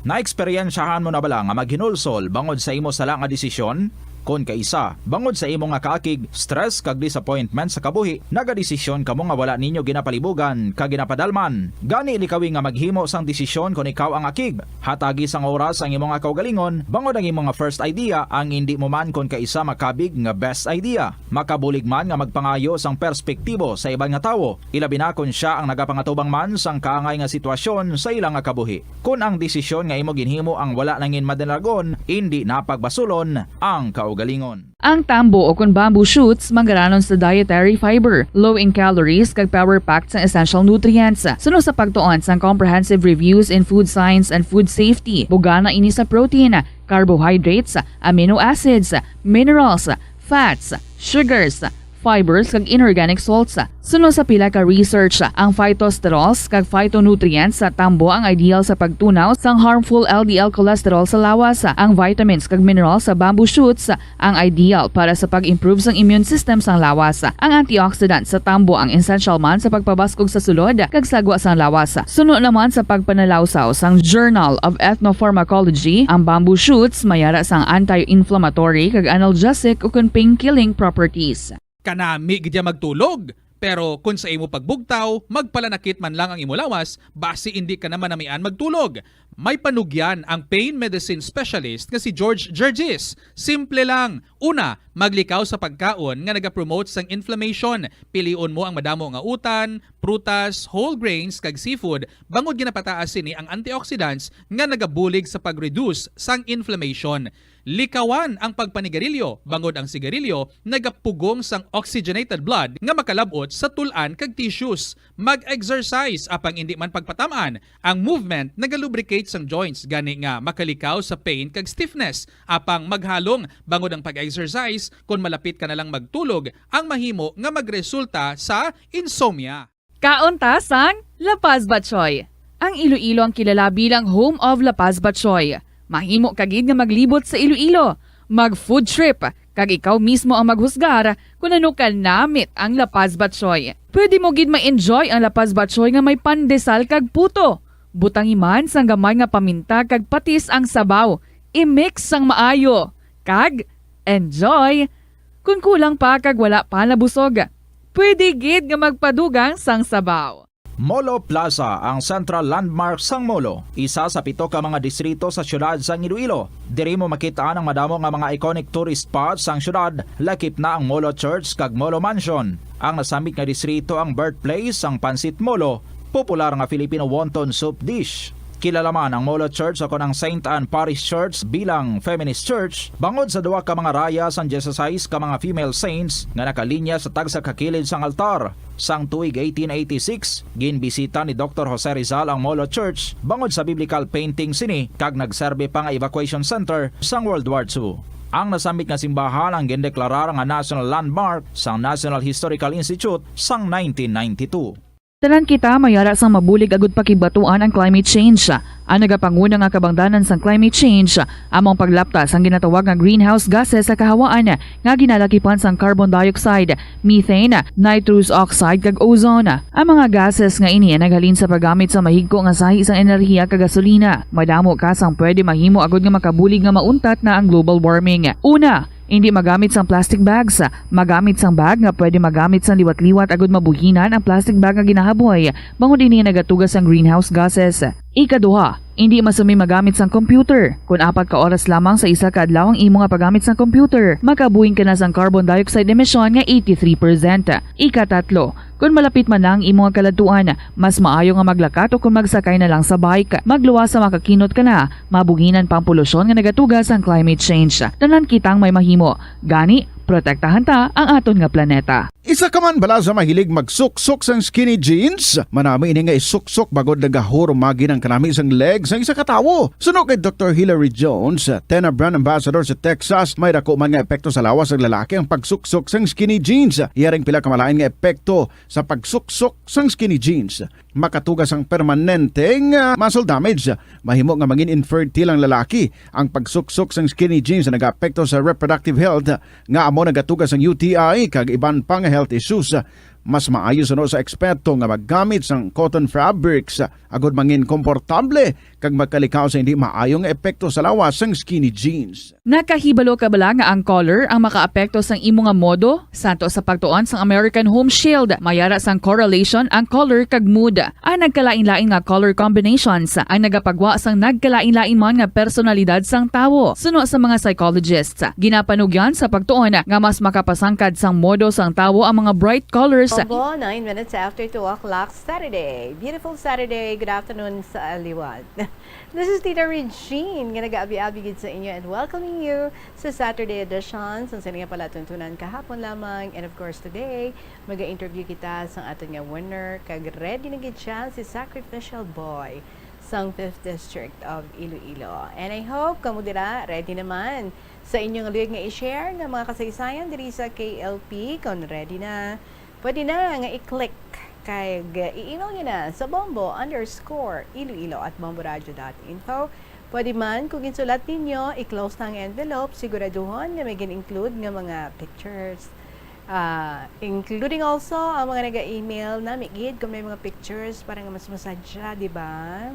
Naeksperyensyahan mo na bala nga maghinulsol bangod sa imo sala nga desisyon? Kon kaisa, bangod sa imo nga kaakig, stress, kag disappointment sa kabuhi, nagadesisyon kamo nga wala ninyo ginapalibugan kag ginapadalman. Gani, likawi nga maghimo sang desisyon kon ikaw ang akig. Hatagi sang oras ang imo nga kaugalingon bangod ang imo nga first idea ang indi mo man kon kaisa makabig nga best idea. Makabulig man nga magpangayo sang perspektibo sa iban nga tawo, ilabi na kon sia ang nagapangatubang man sang kaangay nga sitwasyon sa ila nga kabuhi. Kon ang desisyon nga imo ginhimo ang wala nangin madalagon, indi na pagbasulon ang kaugalingon. Ang tambo o kon bamboo shoots manggaranon sa dietary fiber, low in calories, kag power-packed sang essential nutrients. Suno sa pagtuon sang Comprehensive Reviews in Food Science and Food Safety, bugana ini sa protein, carbohydrates, amino acids, minerals, fats, sugars, fibers, kag inorganic salts. Suno sa pila ka research, ang phytosterols kag phytonutrients sa tambo ang ideal sa pagtunaw sang harmful L D L cholesterol sa lawas. Ang vitamins kag minerals sa bamboo shoots ang ideal para sa pag-improve sang immune system sang lawas. Ang antioxidant sa tambo ang essential man sa pagpabaskog sa sulod kag sagwa sang lawas. Suno naman sa pagpanalawsaw sang Journal of Ethnopharmacology, ang bamboo shoots may ara sang anti-inflammatory kag analgesic ukon pain-killing properties. Kanami gid ya magtulog, pero kon sa imo pagbugtaw, magpalanakit man lang ang imo lawas, basi indi ka na manamian magtulog. May panugyan ang pain medicine specialist nga si George Gergis. Simple lang. Una, maglikaw sa pagkaon nga nagapromote sang inflammation. Pilion mo ang madamo nga utan, prutas, whole grains, kag seafood, bangod ginapataas sini ang antioxidants nga nagabulig sa pag-reduce sang inflammation. Likawan ang pagpanigarilyo, bangod ang sigarilyo nagapugong sang oxygenated blood nga makalab-ot sa tul-an kag tissues. Mag-exercise, apang indi man pagpatam-an. Ang movement nagalubricate sang joints, gani nga makalikaw sa pain kag stiffness. Apang maghalong, bangod ang pag-exercise, kon malapit ka na lang magtulog, ang mahimo nga magresulta sa insomnia. Kaon ta sang La Paz Batchoy. Ang Iloilo ang kilala bilang home of La Paz Batchoy. Mahimo ka gid nga maglibot sa Iloilo, mag-food trip, kag ikaw mismo ang maghusgar kon ano kanamit ang La Paz Batchoy. Pwede mo gid ma-enjoy ang La Paz Batchoy nga may pandesal kag puto. Butangi man sang gamay nga paminta kag patis ang sabaw. I-mix sang maayo. Kag enjoy! Kon kulang pa kag wala pa nabusog, pwede gid nga magpadugang sang sabaw. Molo Plaza, ang central landmark sang Molo, isa sa pito ka mga distrito sa siyudad sang Iloilo. Diri mo makit-an ang madamo nga mga iconic tourist spots sang siyudad, lakip na ang Molo Church kag Molo Mansion. Ang nasambit nga distrito ang birthplace sang Pancit Molo, popular nga Filipino wonton soup dish. Kilala man ang Molo Church o kon ang Saint Anne Parish Church bilang feminist church bangod sa duha ka mga raya sang dieciséis ka mga female saints nga nakalinya sa tagsa ka kilid sang altar. Sang tuig eighteen eighty-six, ginbisita ni Doktor Jose Rizal ang Molo Church bangod sa biblical painting sini kag nagserbi pa nga evacuation center sang World War Two. Ang nasambit nga simbahan ang gindeklarar nga national landmark sang National Historical Institute sang nineteen ninety-two. Tanan kita may ara sang mabulig agud pakibatuan ang climate change. Ang nagapanguna nga kabangdanan sang climate change amo ang paglapta sang ginatawag nga greenhouse gases sa kahawaan nga ginalakipan sang carbon dioxide, methane, nitrous oxide, kag ozone. Ang mga gases nga ini ang naghalin sa paggamit sa mahigko nga sahi sang enerhiya kag gasolina. Madamo ka sang pwede mahimo agud nga makabulig nga mauntat na ang global warming. Una, hindi magamit sang plastic bags. Magamit sang bag nga pwede magamit sang liwat-liwat agud mabuhinan ang plastic bag nga ginahaboy, bangod ini nagatuga sang greenhouse gases. Ikaduha, hindi masumi magamit sang computer. Kon apat ka oras lamang sa isa ka adlaw ang imo nga paggamit sang computer, makabuhin ka na sang carbon dioxide emission nga eighty-three percent. Ikatatlo, kon malapit man na ang imo nga kaladtuan, mas maayo nga maglakat o kon magsakay na lang sa bike. Magluwas sa makakinot ka na, mabuhinan pa ang polusyon nga nagatuga sang climate change. Tanan kitang may mahimo. Gani, protektahan ta ang aton nga planeta. Isa ka man bala sa mahilig magsuksok sang skinny jeans? Manami ini nga isuksok bangod nagahurumagi ang kanami sang leg sang isa ka tawo. Suno kay Doktor Hilary Jones, Tena brand ambassador sa Texas, may dako man nga epekto sa lawas sang lalaki ang pagsuksok sang skinny jeans. Iya ring pila ka malain nga epekto sa pagsuksok sang skinny jeans. Makatuga sang permanente nga muscle damage. Mahimo nga mangin infertile ang lalaki. Ang pagsuksok sang skinny jeans nagaapekto sa reproductive health, nga amo nagatuga sang U T I kag iban pa nga health issues. Mas maayo suno sa eksperto nga maggamit sang cotton fabrics agud mangin komportable kag magkalikaw sa hindi maayo nga epekto sa lawas sang skinny jeans. Nakahibalo ka bala nga ang color ang makaapekto sang imo nga modo? Santo sa pagtuon sang American Home Shield, may ara sang correlation ang color kag mood. Ang nagkalain-lain nga color combinations ang nagapagwa sang nagkalain-lain man nga personalidad sang tawo. Suno sa mga psychologists, ginapanugyan sa pagtuon nga mas makapasangkad sang modo sang tawo ang mga bright colors. Obo, nine minutes after two o'clock, Saturday. Beautiful Saturday. Good afternoon sa liwat. This is Tita Regine nga nag-aabi-abi gid sa inyo and welcoming you sa Saturday edition sang sini nga palatuntunan kahapon lamang. And of course, today, maga-interview kita sang aton nga winner, kag ready na gid siya, si Sacrificial Boy sang Fifth District of Iloilo. And I hope kamo dira ready naman sa inyong luyag nga i-share nga mga kasaysayan diri sa K L P. Kon ready na, pwede na nga i-click kag i-email niyo na sa bombo underscore iloilo at bomboradio dot info. Pwede man, kung insulat ninyo, i-close na ang envelope, siguraduhon nga may gin-include nga mga pictures. Ah, including also ang mga naga-email, nami gid kung may mga pictures para nga mas masadya, di ba?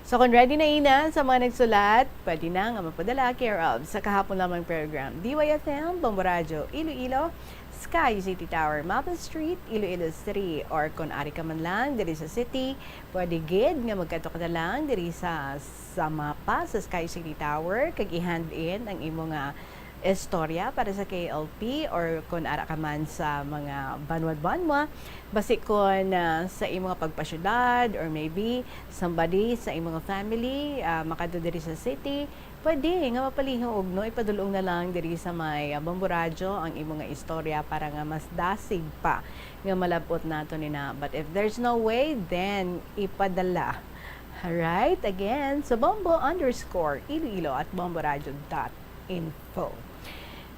So, kung ready na ina sa mga nagsulat, pwede na nga mapadala care of sa kahapon lamang program, D Y F M, Bombo Radio, Iloilo, Sky City Tower, Mapa Street, Iloilo City, or kung ari ka man lang diri sa city, pwede gid nga magkadto ka na lang diri sa, sa mapa sa Sky City Tower kag i-hand in ang imo nga istorya para sa K L P, or kung ara ka man sa mga banwa-banwa, basi kung, ah, sa imo nga pagpasyudad, or maybe somebody sa imo nga family, ah, makadto diri sa city, pwede nga mapalihog, no? Ipadul-ong na lang diri sa may, ah, Bombo Radyo ang imo nga istorya para nga mas dasig pa nga malab-ot nato nina. But if there's no way, then ipadala. Alright, again, sa bombo underscore iloilo at bomboradyo dot info.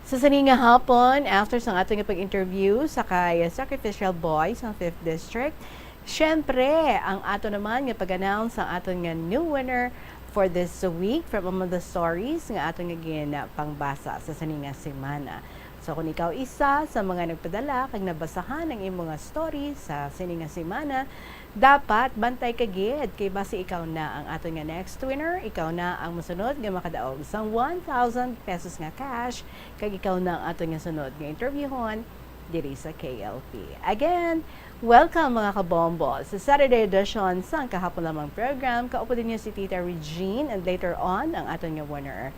Sa sini nga hapon, after sang ato nga pag-interview sa kay Sacrificial Boy sa Fifth District, syempre, ang ato naman nga pag-announce ang aton nga new winner for this week from among the stories nga aton nga ginpangbasa sa sini nga semana. So, kung ikaw isa sa mga nagpadala kag nabasahan ang imo nga story sa sini nga semana, dapat bantay ka gid, kay basi ikaw na ang aton nga next winner, ikaw na ang mosunod nga makadaog sang one thousand pesos nga cash, kag ikaw na ang aton nga sunod nga interviewhon diri sa K L P. Again, welcome, mga kabombo, sa Saturday edition sang kahapon lamang program. Kaupod ninyo si Tita Regine, and later on, ang aton nga winner.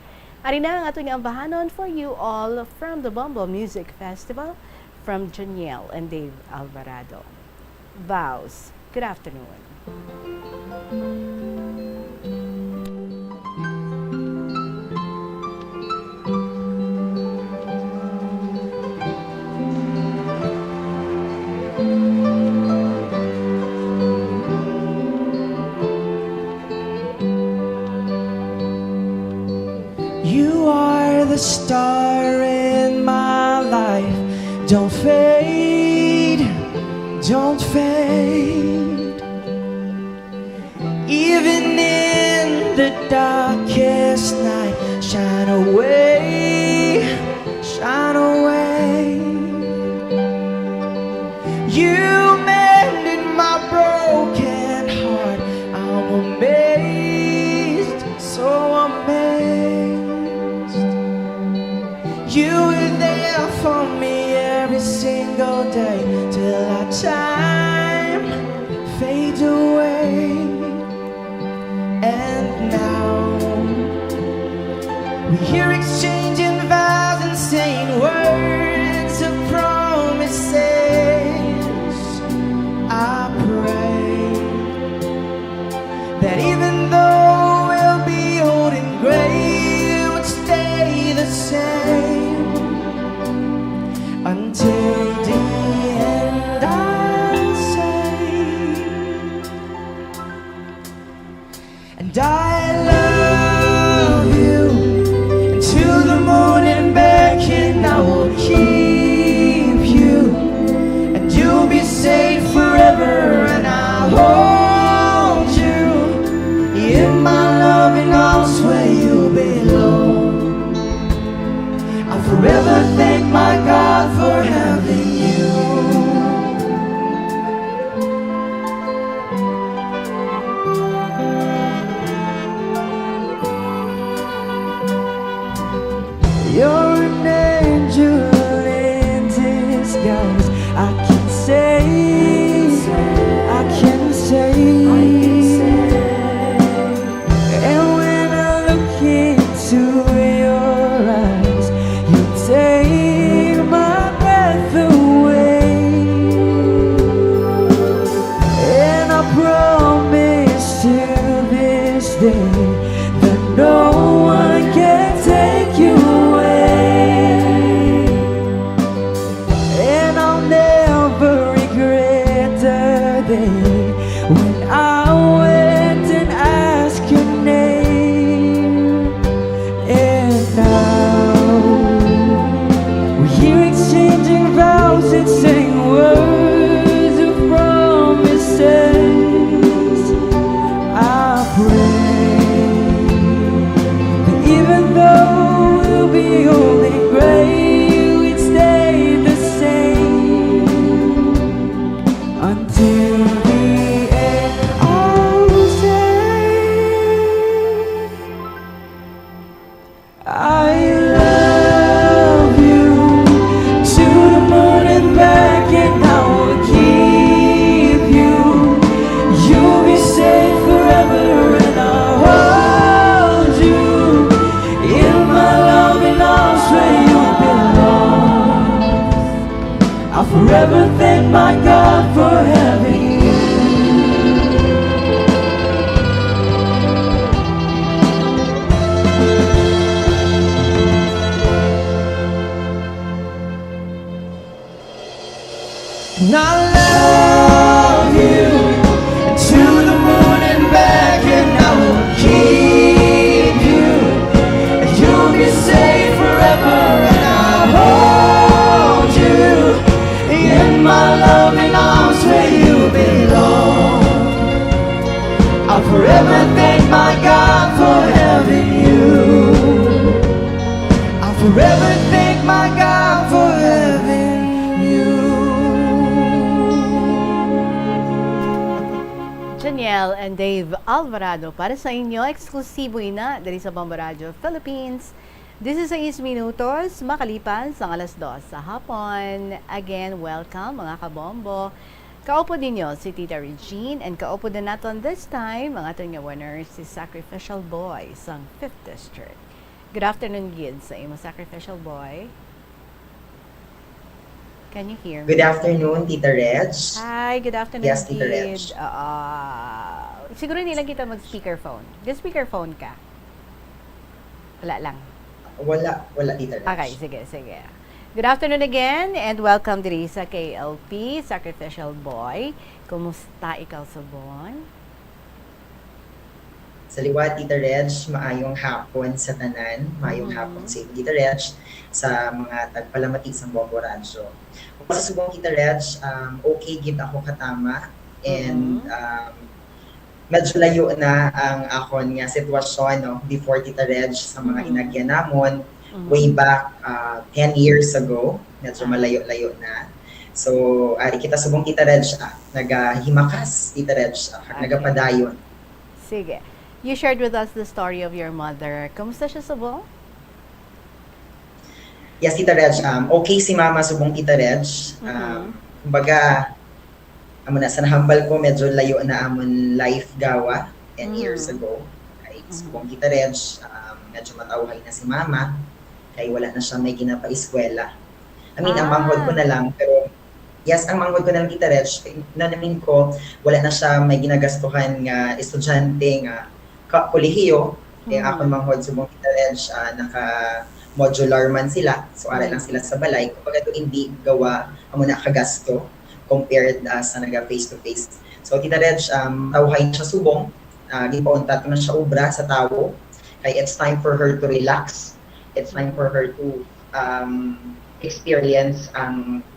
Ari na ang aton nga ambahanon for you all from the Bombo Music Festival, from Janiel and Dave Alvarado. Vows, good afternoon. Star in my life, don't fade, don't fade. Even in the darkest night, shine away, shine away. You mended my broken heart. I'm amazed, so amazed. You were there for me every single day till our time fades away. And now we hear exchanging vows and saying words of promises. I pray that even though we'll be old and gray, we'll stay the same until the end. I'll say, and I love you, and to the moon and back, and I will keep you, and you'll be safe forever, and I'll hold you in my loving arms where you belong. I'll forever thank my God for having you. You're an angel in disguise. I can say, I can say. And when I look into your eyes, you take my breath away. And I promise to this day that no one can take you away. And I'll never regret the day when I went and asked your name. And now we hear exchanging vows and saying words of promises. I pray that even though we'll be old and gray, we'd stay the same until the end. I'll say, I love you to the moon and back, and I will keep you. You'll be safe forever, and I'll hold you in my loving arms where you belong. I'll forever thank my God for having you. And I love you to the moon and back, and I will keep you. And you'll be safe forever, and I'll hold you in my loving arms where you belong. I'll forever thank my God for having you. I'll forever thank my God for having you. Janiel and Dave Alvarado para sa inyo, eksklusibo ina diri sa Bombo Radio Philippines. This is sais minutos makalipas ang alas dos sa hapon. Again, welcome, mga kabombo. Kaupod ninyo si Tita Regine, and kaupod na naton this time ang aton nga winner, si Sacrificial Boy sang Fifth District. Good afternoon gid sa imo, Sacrificial Boy. Can you hear me? Good afternoon, Tita Reg. Hi, good afternoon, Yes, Tita Reg. Kid. Ah, siguro hindi lang kita mag-speakerphone. Ga-speakerphone ka? Wala lang. Wala, wala, Tita Reg. Okay, sige, sige. Good afternoon again and welcome diri sa K L P, Sacrificial Boy. Kumusta ikaw subong? Sa liwat, Tita Reg, maayong hapon sa tanan. Maayong Mhm. hapon sa inyo, Tita Reg, sa mga tagpalamati sang Bombo Radyo. Sa subong, Tita Reg, um, okay gid ako katama. And, Mhm. um, medyo layo na ang akon nga sitwasyon, no, before, Tita Reg, sa mga Mhm. inagyan namon, Mhm. way back, ah, ten years ago. Medyo Ah. malayo-layo na. So, ari kita subong, Tita Reg, ah, nagahimakas, Tita Reg, ah, Okay. nagapadayon. Sige. You shared with us the story of your mother. Kumusta siya subong? Yes, Tita Reg. Um, okay si Mama subong, Tita Reg. Um, Mhm. kumbaga, amo na, sa nahambal ko, medyo layo na amon life gawa ten years Mhm. ago. Kay Mhm. subong, Tita Reg, um, medyo matawhay na si Mama. Kay wala na siya may ginapaeskwela. I mean, ang manghod ko Ah. na lang, pero Yes, ang manghod ko na lang, Tita Reg, na namin ko, wala na siya may ginagastuhan nga estudyante nga ka-, kolehiyo. Eh, ang akon Hmm. manghod subong, Tita Reg, ah, naka-modular man sila. So, ara lang Hmm. sila sa balay. Kumbaga, to, hindi gawa amo na kagasto compared, ah, sa naga face to face. So, Tita Reg, um, tawhay na siya subong. Ah, gipauntat ko na siya obra sa tawo. Kay it's time for her to relax. It's time for her to, um, experience ang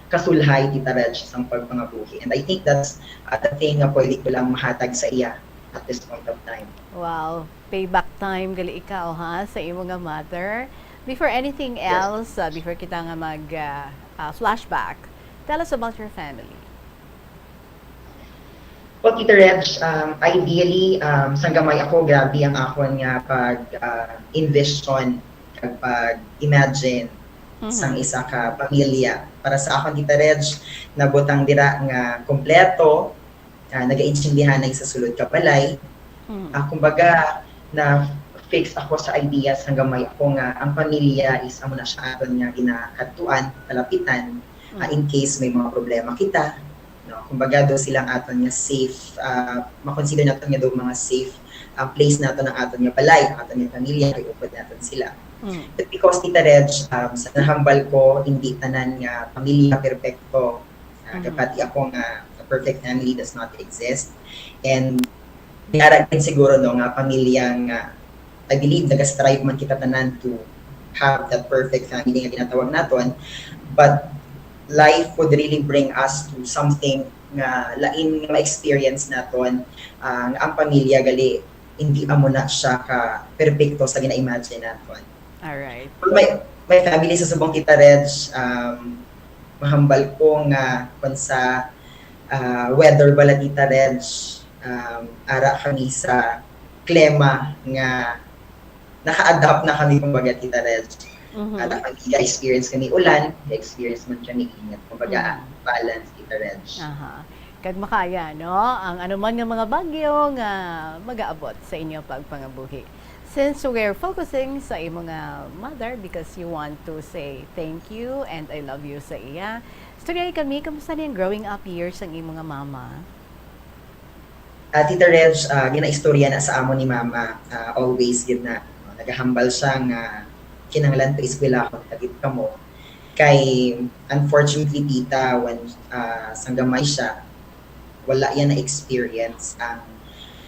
kasulhay, Tita Reg, sang pagpangabuhi. And I think that's, uh, the thing nga pwede ko lang mahatag sa iya at this point of time. Wow. Payback time gali ikaw, ha, sa imo nga mother. Before anything Yes. else, uh, before kita nga mag, uh, uh, flashback, tell us about your family. Well, Tita Reg, um, ideally, um, sang gamay ako, grabe ang akon nga pag, uh, envision kag pag-imagine Mhm. sang isa ka pamilya. Para sa akon, Tita Reg, nabutang dira nga kompleto, ah, nagaintindihanay sa sulod ka balay. Mhm. Ah, kumbaga, na-fix ako sa idea sang gamay ako nga ang pamilya is amo na siya aton nga ginakadtuan, kalapitan, ah, Mhm. in case may mga problema kita, no? Kumbaga, do sila ang aton nga safe, ah, makonsider naton nga do mga safe, ah, place naton ang aton nga balay, ang aton nga pamilya, kay upod naton sila. Mm. But because, Tita Reg, um, sa nahambal ko, hindi tanan nga pamilya perpekto. Ah, Mm. kapati ako nga a perfect family does not exist. And yara din siguro, no, nga pamilya nga, I believe, nagastrive man kita tanan to have that perfect family nga ginatawag naton. But life would really bring us to something nga lain nga ma-experience naton, ah, nga ang pamilya gali hindi amo na siya ka perpekto sa gina-imagine naton. Alright. Well, my, my family sa subong, Tita Reg, um, mahambal ko nga kung sa, ah, weather bala, Tita Reg, um, ara kami sa klima nga naka-adapt na kami, kumbaga, Tita Reg. Mhm. Ara kami, ga-experience kami ulan, ga-experience man kami init. Kumbaga, Mhm. balance, Tita Reg. Aha. Kag makaya, no, ang anuman nga mga bagyo nga magaabot sa inyo pagpangabuhi. Since we're focusing sa imo nga mother because you want to say thank you and I love you sa iya, istoryahi kami, kamusta ni ang growing up years sang imo nga mama? Ah, Tita Reg, ah, ginaistorya na sa amo ni Mama, ah, always gid na, no, nagahambal siya nga kinahanglan paeskwelahon ta gid kamo. Kay, unfortunately, Tita, when, ah, sang gamay siya, wala iya na-experience ang,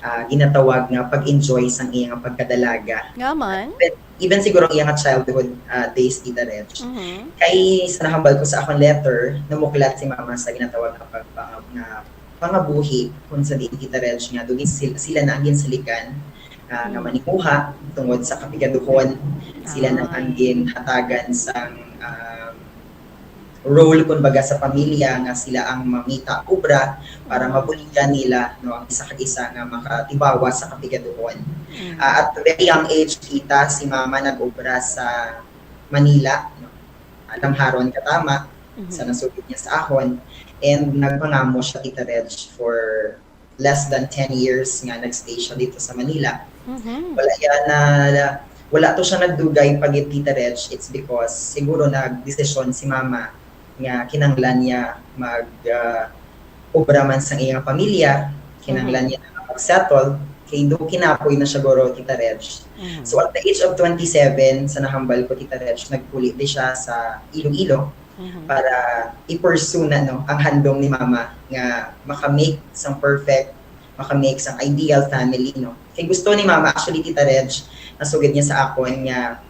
ah, ginatawag nga pag-enjoy sang iya nga pagkadalaga. Nga man? Even, even siguro ang iya nga childhood, ah, days, Tita Reg. Mhm. Kay sa nahambal ko sa akong letter, namuklat si Mama sa ginatawag nga pagpangab-, nga pangabuhi, kung sa diin, Tita Reg, nga do gin-, sil-, sila na ang ginsaligan, ah, nga Mm. manimuha tungod sa kapigaduhon. Sila na ang Ay. ginhatagan sang, um, role, kumbaga, sa pamilya nga sila ang mangita obra para Mm. mabuligan nila, no, ang isa kag isa nga makatibawa sa kapigaduhon. Mm. Ah, at very young age, Tita, si Mama nag-obra sa Manila, no? Ah, Lamharon katama, Mhm. sa nasugid niya sa akon. And nagpangamo siya, Tita Reg, for less than ten years nga nag-stay siya dito sa Manila. Mhm. Wala yan na, wala to siya nagdugay pa gid, Tita Reg. It's because siguro nagdesisyon si Mama nga kinahanglan niya mag, ah, obra man sa iyang pamilya, kinahanglan Mhm. niya na mag-settle, kay do kinapoy na siya guro, Tita Reg. Mhm. So, at the age of twenty-seven, sa nahambal ko, Tita Reg, nagpuli di siya sa Iloilo Mhm. para i-pursue na, no, ang handom ni Mama nga makamake sang perfect makamake sang ideal family, no? Kay gusto ni Mama, actually, Tita Reg, nasugid niya sa akon nga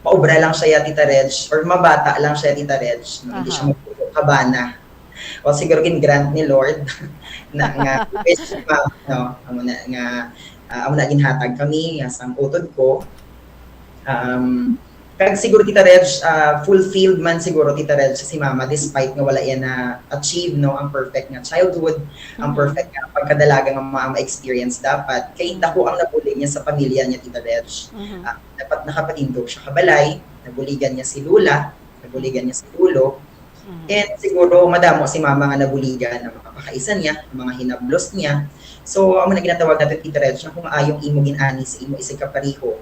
maobra lang siya, Tita Reg, or mabata lang siya, Tita Reg, no? Hindi siya Aha. magpuyo kabana. O siguro gin-grant ni Lord na nga wish ni Mama, no? Amo na nga, ah, amo na ginhatag kami nga sang utod ko. Um, kag siguro, Tita Reg, ah, fulfilled man siguro, Tita Reg, si Mama, despite nga wala iya na-achieve, no, ang perfect nga childhood, ang Mhm. perfect nga pagkadalaga nga ma-, ma-experience dapat. Kay dako ang nabulig niya sa pamilya niya, Tita Reg. Mhm. Ah, dapat nakapatindog siya kabalay, nabuligan niya si Lola, nabuligan niya si Lolo. Mhm. And siguro madamo si Mama nga nabuligan ang mga pakaisa niya, ang mga hinablos niya. So, amo na ginatawag natin, Tita Reg, na kung maayong imo gin-ani sa imo isig kapareho,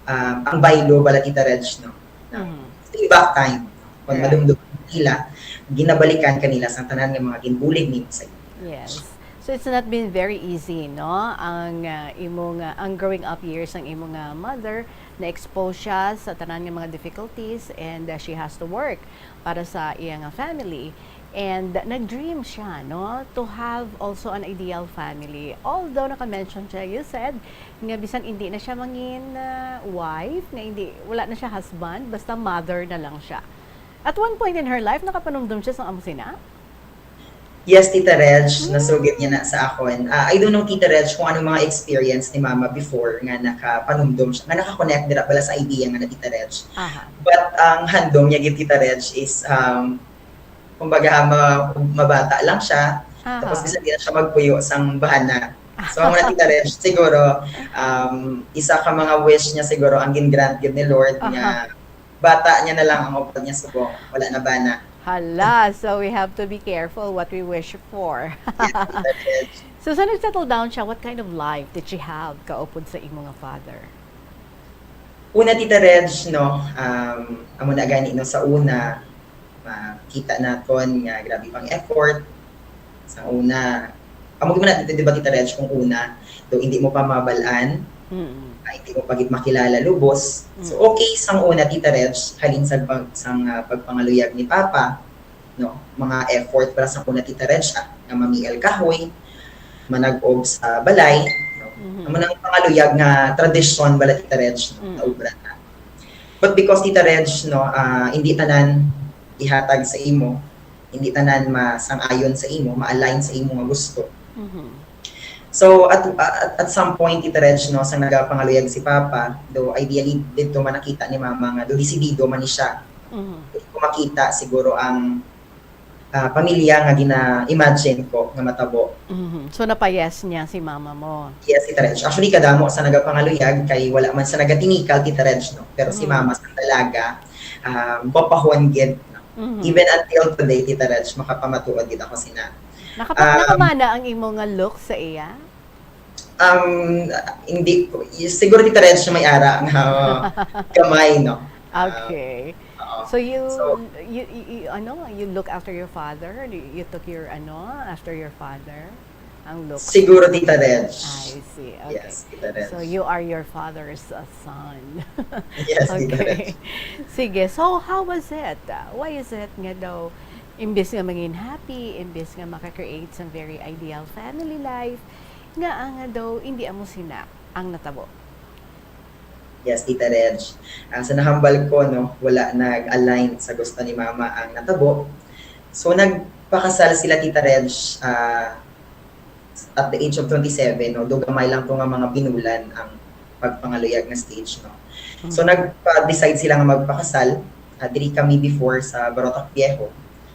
um, ang baylo bala, Tita Reg, no? Na Mhm. payback time. Kung Right. madumdum nila, ginabalikan kanila sa tanan nga mga ginbulig nimo sa imo. Yes. So, it's not been very easy, no? Ang, ah, imo nga, ang growing up years ang imo nga mother, na-expose siya sa tanan nga mga difficulties and, ah, she has to work para sa iya nga family. And nag-dream siya, no, to have also an ideal family. Although naka-mention siya, you said, nga bisan hindi na siya mangin, ah, wife, nga hindi, wala na siya husband, basta mother na lang siya. At one point in her life, nakapanumdum siya sa amo sina? Yes, Tita Reg, Mm. nasugid niya na sa akon. Ah, I don't know, Tita Reg, kung ano mga experience ni Mama before nga nakapanumdum siya, nga nakakonect dira pala sa idea nga na, Tita Reg. Aha. But ang handom niya gid, Tita Reg, is, um, kumbaga, ma-, mabata lang siya. Aha. Tapos, bisan di na siya magpuyo sang bahana. So, ang una, Tita Reg, siguro, um, isa ka mga wish niya siguro ang gin-grant gid ni Lord Aha. nga bata niya na lang ang upod niya subong. Wala na bana. Hala, so we have to be careful what we wish for. Yes, Tita Reg. So, sa nag-settle down siya, what kind of life did she have kaupod sa imo nga father? Una, Tita Reg, no, um, amo na gani, no, sa una, makita naton nga grabe pang effort. Sa una, amo gyud man na, di ba, Tita Reg, kung una, do hindi mo pa mabal-an, Mm. ah, hindi mo pa gid makilala lubos. So, Mm. okay, sang una, Tita Reg, halin sa pag-, sang, ah, pagpangaluyag ni Papa, no, mga effort para sa una, Tita Reg, ah, nga mamial kahoy, manag-ob sa balay, no? Mhm. Amo nang pangaluyag nga tradisyon bala, Tita Reg, no, Mm. naubra na. But because, Tita Reg, no, ah, hindi tanan ihatag sa imo, hindi tanan masang-ayon sa imo, ma-align sa imo nga gusto. Mhm. So, at, at, at some point, Tita Reg, no, sa nagapangaluyag si Papa, do ideally, dito man nakita ni Mama nga do desidido man ni siya. Mhm. Hindi ko makita siguro ang, ah, pamilya nga gina-imagine ko nga matabo. Mhm. So, napa-yes niya si Mama mo? Yes, Tita Reg. Actually, kadamo sa nagapangaluyag kay wala man sa nagatinikal, Tita Reg, no? Pero si Mhm. Mama sa talaga, ah, mapahon gid, no? Mhm. Even until today, Tita Reg, makapamatuod gid ako sina. Nakapa-, Um, nakamana ang imo nga look sa iya? Um, hindi ko, y-, siguro, Tita Reg, may ara nga gamay, no? Um, Okay. oo. So you, So, you, you, you, ano, you look after your father? You, you took your, ano, after your father? Ang look. Siguro, Tita Reg. I see. Okay. Yes, Tita Reg. So you are your father's, uh, son. Yes, Tita Reg. Okay. Sige. So how was it? Uh, why is it nga daw, imbis nga mangin happy, imbis nga maka-create sang very ideal family life, nga nga daw hindi amo sina ang natabo? Yes, Tita Reg. Ah, sa nahambal ko, no, wala nag-align sa gusto ni Mama ang natabo. So, nagpakasal sila, Tita Reg, ah, at the age of twenty-seven, no, do gamay lang to nga mga binulan ang pagpangaluyag nga stage, no. So, Mm. nagpa-decide sila nga magpakasal. Ah, diri kami before sa Barotac Viejo.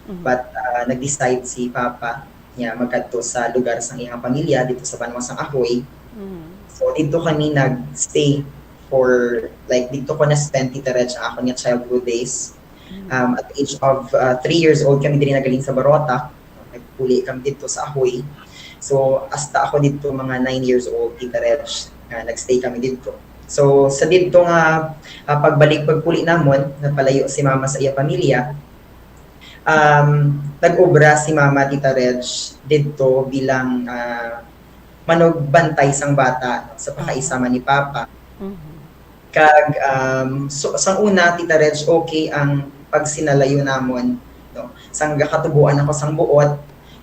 Mm. But, ah, nag-decide si Papa niya magkadto sa lugar sang iyang pamilya dito sa Banwa sang Ajuy. Mm. So, dito kami nag-stay for, like, dito ko na-spend, Tita Reg, ang akon nga childhood days. Mm. Um, at the age of, uh, three years old kami diri nagaling sa Barotac. Nagpuli kami dito sa Ajuy. So, hasta ako dito mga nine years old, Tita Reg, nga nag-stay kami dito. So, sa dito nga, ah, pagbalik, pagpuli namon, napalayo si Mama sa iya pamilya. Um, nag-obra si Mama, Tita Reg, dito bilang, ah, manugbantay sang bata, no, sa pakaisa man ni Papa. Mhm. Kag, um, so, sang una, Tita Reg, okay ang pagsinalayo namon, no? Sang gakatubuan ako sang buot,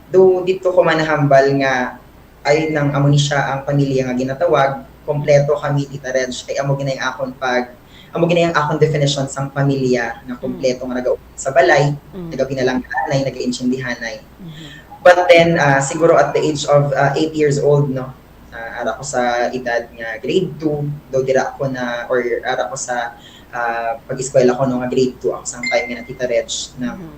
do dito ko man nahambal nga ay nang amo ni siya ang pamilya nga ginatawag, kompleto kami, Tita Reg, kay amo ginay akon pag, amo ginay ang akon definition sang pamilya nga kompleto nga nagaubos sa balay, Mm. nagabinalanganay, nagaintindihanay. Mhm. But then, ah, siguro at the age of, ah, eight years old, no, ah, ara ko sa edad nga grade two, do dira ko na, or ara ko sa, ah, pag-eskwela ko, no, nga grade two ako sang time nga na, Tita Reg, na Mhm.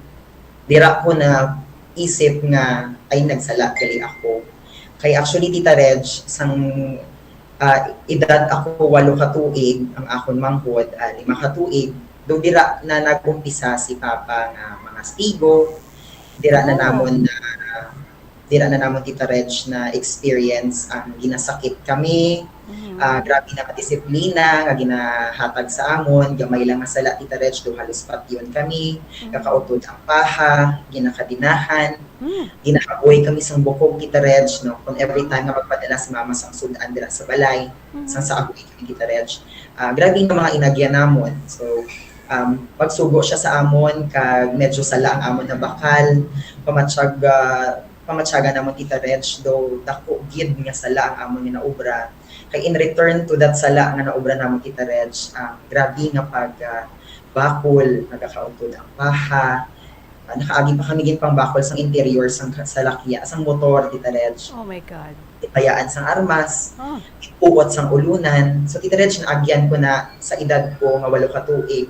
dira ko na isip nga, "Ay, nagsala gali ako." Kay actually, Tita Reg, sang, ah, edad ako walo ka tuig, ang akon manghod, ah, lima ka tuig, do dira na nag-umpisa si Papa nga mangastigo, dira na Oh. namon na, dira na namon, Tita Reg, na experience ang ginasakit kami, Mhm. ah, grabe na kadisiplina nga ginahatag sa amon, gamay lang nga sala, Tita Reg, do halos patyon kami, Mm. gakautod ang paha, ginakadinahan, Mm. ginahaboy kami sang bukog, Tita Reg, no? Kung every time nga magpadala si Mama sang sud-an dira sa balay, Mm. sang sa ahoy kami, Tita Reg. Ah, grabe nga mga inagyan namon. So, um, pagsugo siya sa amon, kag medyo sala ang amon na bakal, pamatsyag, ah, pamatyagan namon, Tita Reg, do dako gid nga sala ang amon nga naubra. Kay in return to that sala nga naubra namon, Tita Reg, ang grabe nga pag, ah, bakol, nagakautod ang paha. Ah, nakaagi pa kami gin pangbakol sang interior sang ka-, salakya, sang motor, Tita Reg. Oh my God. Bayaan sang armas, Ah. puot sang ulunan. So, Tita Reg, naagyan ko na sa edad ko nga walo ka tuig.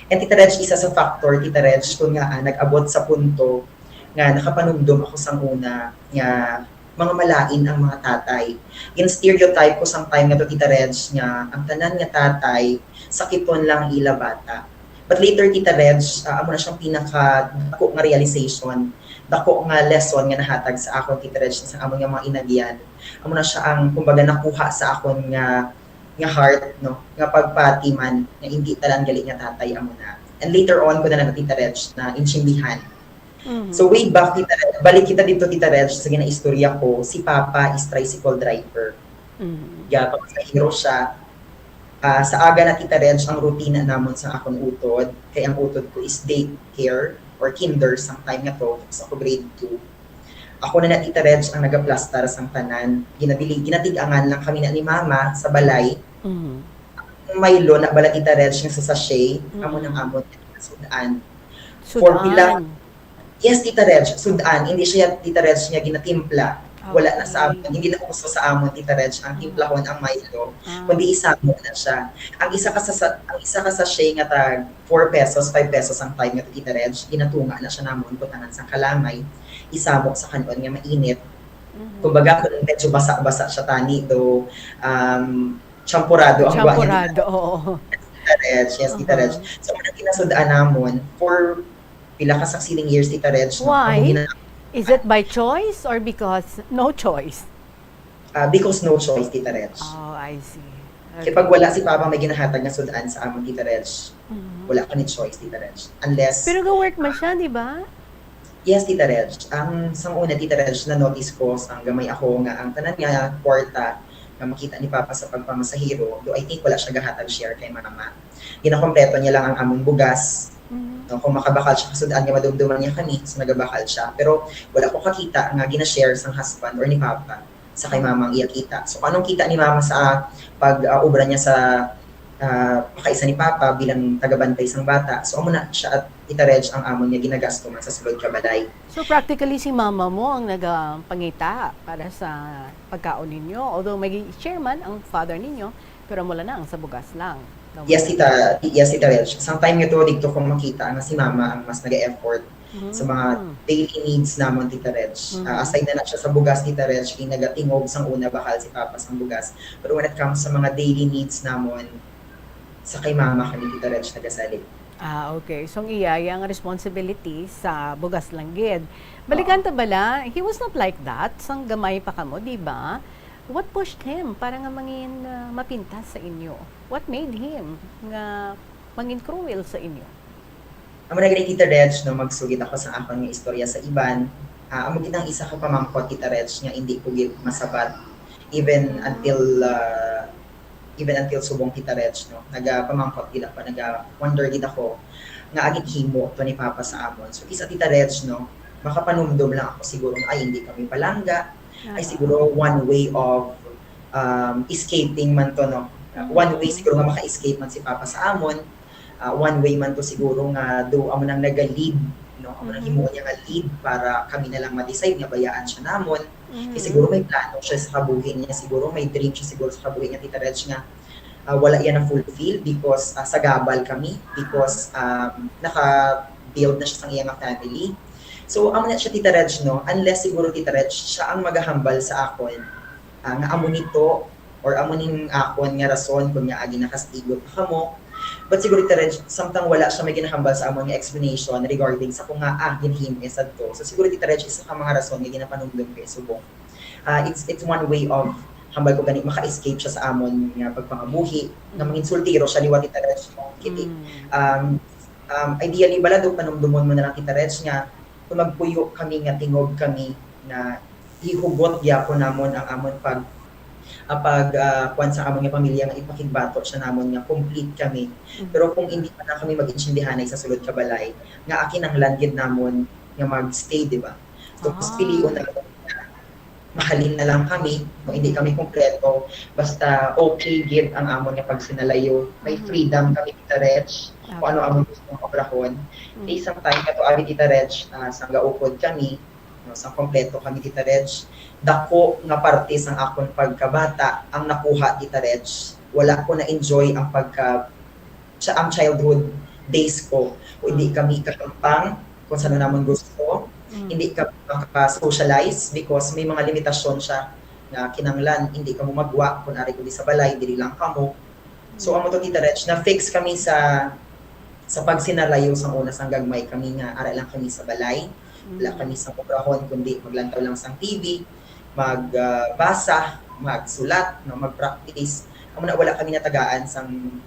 And, Tita Reg, isa sa factor, Tita Reg, kung nga, ah, nag-abot sa punto nga nakapanumdom ako sang una nga mga malain ang mga tatay. Gin-stereotype ko sang time nga to, Tita Reg, nga ang tanan nga tatay, sakiton lang ang ila bata. But later, Tita Reg, ah, amo na siyang pinaka dako nga realization, dako nga lesson nga nahatag sa akon, Tita Reg, sa amon nga mga inagyan. Amo na siya ang, kumbaga, nakuha sa akon nga, nga heart, no, nga pagpati man nga hindi tanan gali nga tatay amo na. And later on ko na lang, Tita Reg, na intindihan. Mhm. So, way back, Tita Reg, balik kita dito, Tita Reg, sa ginaistorya ko, si Papa is tricycle driver. Mhm. Gapapasahero siya. Ah, sa aga na, Tita Reg, ang rutina namon sa akon utod, kay ang utod ko is daycare or kinder sang time nga to, sa ako grade two. Ako na na, Tita Reg, ang nagaplastar sang tanan. Ginabili, ginatig-angan lang kami na ni Mama sa balay. Mhm. Ang Milo na bala, Tita Reg, nga sa sachet, amo nang Mm. amon sud-an. For pila Sud-an. Yes, Tita Reg, sud-an. Hindi siya, Tita Reg, nga ginatimpla. Wala na sa Okay. amon. Hindi na uso sa amon, Tita Reg, ang Ah. timplahon ang Milo, Ah. kundi isamo na siya. Ang isa ka sa, sa, ang isa ka sachet nga tag four pesos, five pesos ang time nga, Tita Reg, ginatunga na siya namon, butangan sang kalamay, isamo sa kan-on nga mainit. Mhm. Kumbaga, kung medyo basa-basa siya tani, do, um, champurado ang buhaya. Champurado, oo. Tita Reg, yes, Tita Reg. Uh-huh. So, ang ginasud-an namon for pila ka succeeding years, Tita Reg, no? Why? Amo gina- Is it by choice or because no choice? Ah, because no choice, Tita Reg. Oh, I see. Kay Okay. pag wala si Papa may ginahatag nga sud-an sa amon, Tita Reg, Mhm. wala kami choice, Tita Reg. Unless Pero ga-work man siya, di ba? Yes, Tita Reg. Ang sang una, Tita Reg, na-notice ko sang gamay ako nga ang tanan nga kwarta nga makita ni Papa sa pagpamasahero, do I think wala siya gahatag share kay Mama. Ginakompleto niya lang ang among bugas. Mhm. No, kung makabakal siya kasud-an nga madumduman niya kami, so nagabakal siya. Pero wala ko kakita nga gina-share sang husband or ni Papa sa kay Mama ang iya kita. So, anong kita ni Mama sa pag, ah, obra niya sa, ah, pakaisa ni Papa bilang tagabantay sang bata? So, amo na siya at Tita Reg ang amon nga ginagasto man sa sulod ka balay. So, practically, si mama mo ang nagapangita para sa pagkaon ninyo. Although may share man ang father ninyo, pero mula na ang sa bugas lang. Yes, Tita, yes, Tita Reg. Sang time nga to, dito ko makita nga si Mama ang mas nag-effort Mhm. sa mga daily needs namon, Tita Reg. Mhm. Ah, aside na na siya sa bugas, Tita Reg, kay nagatingog sang una bakal si Papa sang bugas. Pero when it comes sa mga daily needs namon, sa kay Mama kami, Tita Reg, nagasalig. Ah, okay. So, ang iya, yang responsibility sa bugas lang gid. Balikan Oo. ta bala, he was not like that sang gamay pa kamo, di ba? What pushed him para nga mangin, ah, mapintas sa inyo? What made him nga mangin cruel sa inyo? Amo na gani, Tita Reg, no, magsugid ako sa akon nga istorya sa iban. Ah, amo gid ang isa ka pamangkot, Tita Reg, nga hindi ko gid masabat. Even Mm. until, ah, even until subong, Tita Reg, no, nagapamangkot gid ako, naga-wonder gid ako nga agit himo to ni Papa sa amon. So, isa, Tita Reg, no, makapanumdom lang ako siguro nga, ay, hindi kami palangga, ay siguro one way of, um, escaping man to, no? One way siguro nga maka-escape man si Papa sa amon. Ah, one way man to siguro nga do amo nang naga-lead, no? Amo nang himuon niya nga lead para kami na lang ma-decide nga bayaan siya namon. Kay siguro may plano siya sa kabuhi niya, siguro may dream siya siguro sa kabuhi niya, Tita Reg, nga, ah, wala iya na-fulfill because, ah, sagabal kami, because, um, naka-build na siya sang iya nga family. So, amo na siya, Tita Reg, no? Unless siguro, Tita Reg, siya ang magahambal sa akon, ah, nga amo nito or amo ning akon nga rason kung nga agi nakastigo pa kamo. But siguro, Tita Reg, samtang wala siya may ginahambal sa amon nga explanation regarding sa kung nga, ah, ginhimo niya sadto. So, siguro, Tita Reg, isa ka mga rason nga ginapanumdom ko subong. Ah, it's, it's one way of, hambal ko gani, maka-escape siya sa amon nga pagpangabuhi, nga mangin sultiro siya liwat, Tita Reg, no? Kiti, um, um, ideally, bala do panumdumon mo na lang, Tita Reg, nga kung magpuyo kami nga tingog kami nga ihugot gyapon namon ang amon pag, ah, pag, ah, kuwan sa amon nga pamilya nga ipakigbato siya namon nga complete kami. Pero kung hindi pa na kami mag-intindihanay sa sulod ka balay, nga akin ang landed namon nga mag-stay, di ba? So, mas pilion na lang nga mahalin na lang kami, kung hindi kami kompleto, basta okay gid ang amon nga pagsinalayo. May freedom kami, Tita Reg, kung ano amon gusto nga obrahon. Kay isang time nga to, abi, Tita Reg, ah, sang gaupod kami, no, sang kompleto kami, Tita Reg, dako nga parte sang akon pagkabata ang nakuha, Tita Reg. Wala ko na-enjoy ang pagka, sa, ang childhood days ko. Kung hindi kami kahampang kung sano namon gusto, hindi kami maka-socialize because may mga limitasyon siya nga kinahanglan, hindi kamo magwa kung ari kundi sa balay, diri lang kamo. So, amo to, Tita Reg, na-fix kami sa, sa pagsinalayo sang una, sang gagmay kami nga ara lang kami sa balay, wala kami sang obrahon, kundi maglantaw lang sang T V, mag, ah, basa, magsulat, no, mag-practice. Amo na, wala kami natagaan sang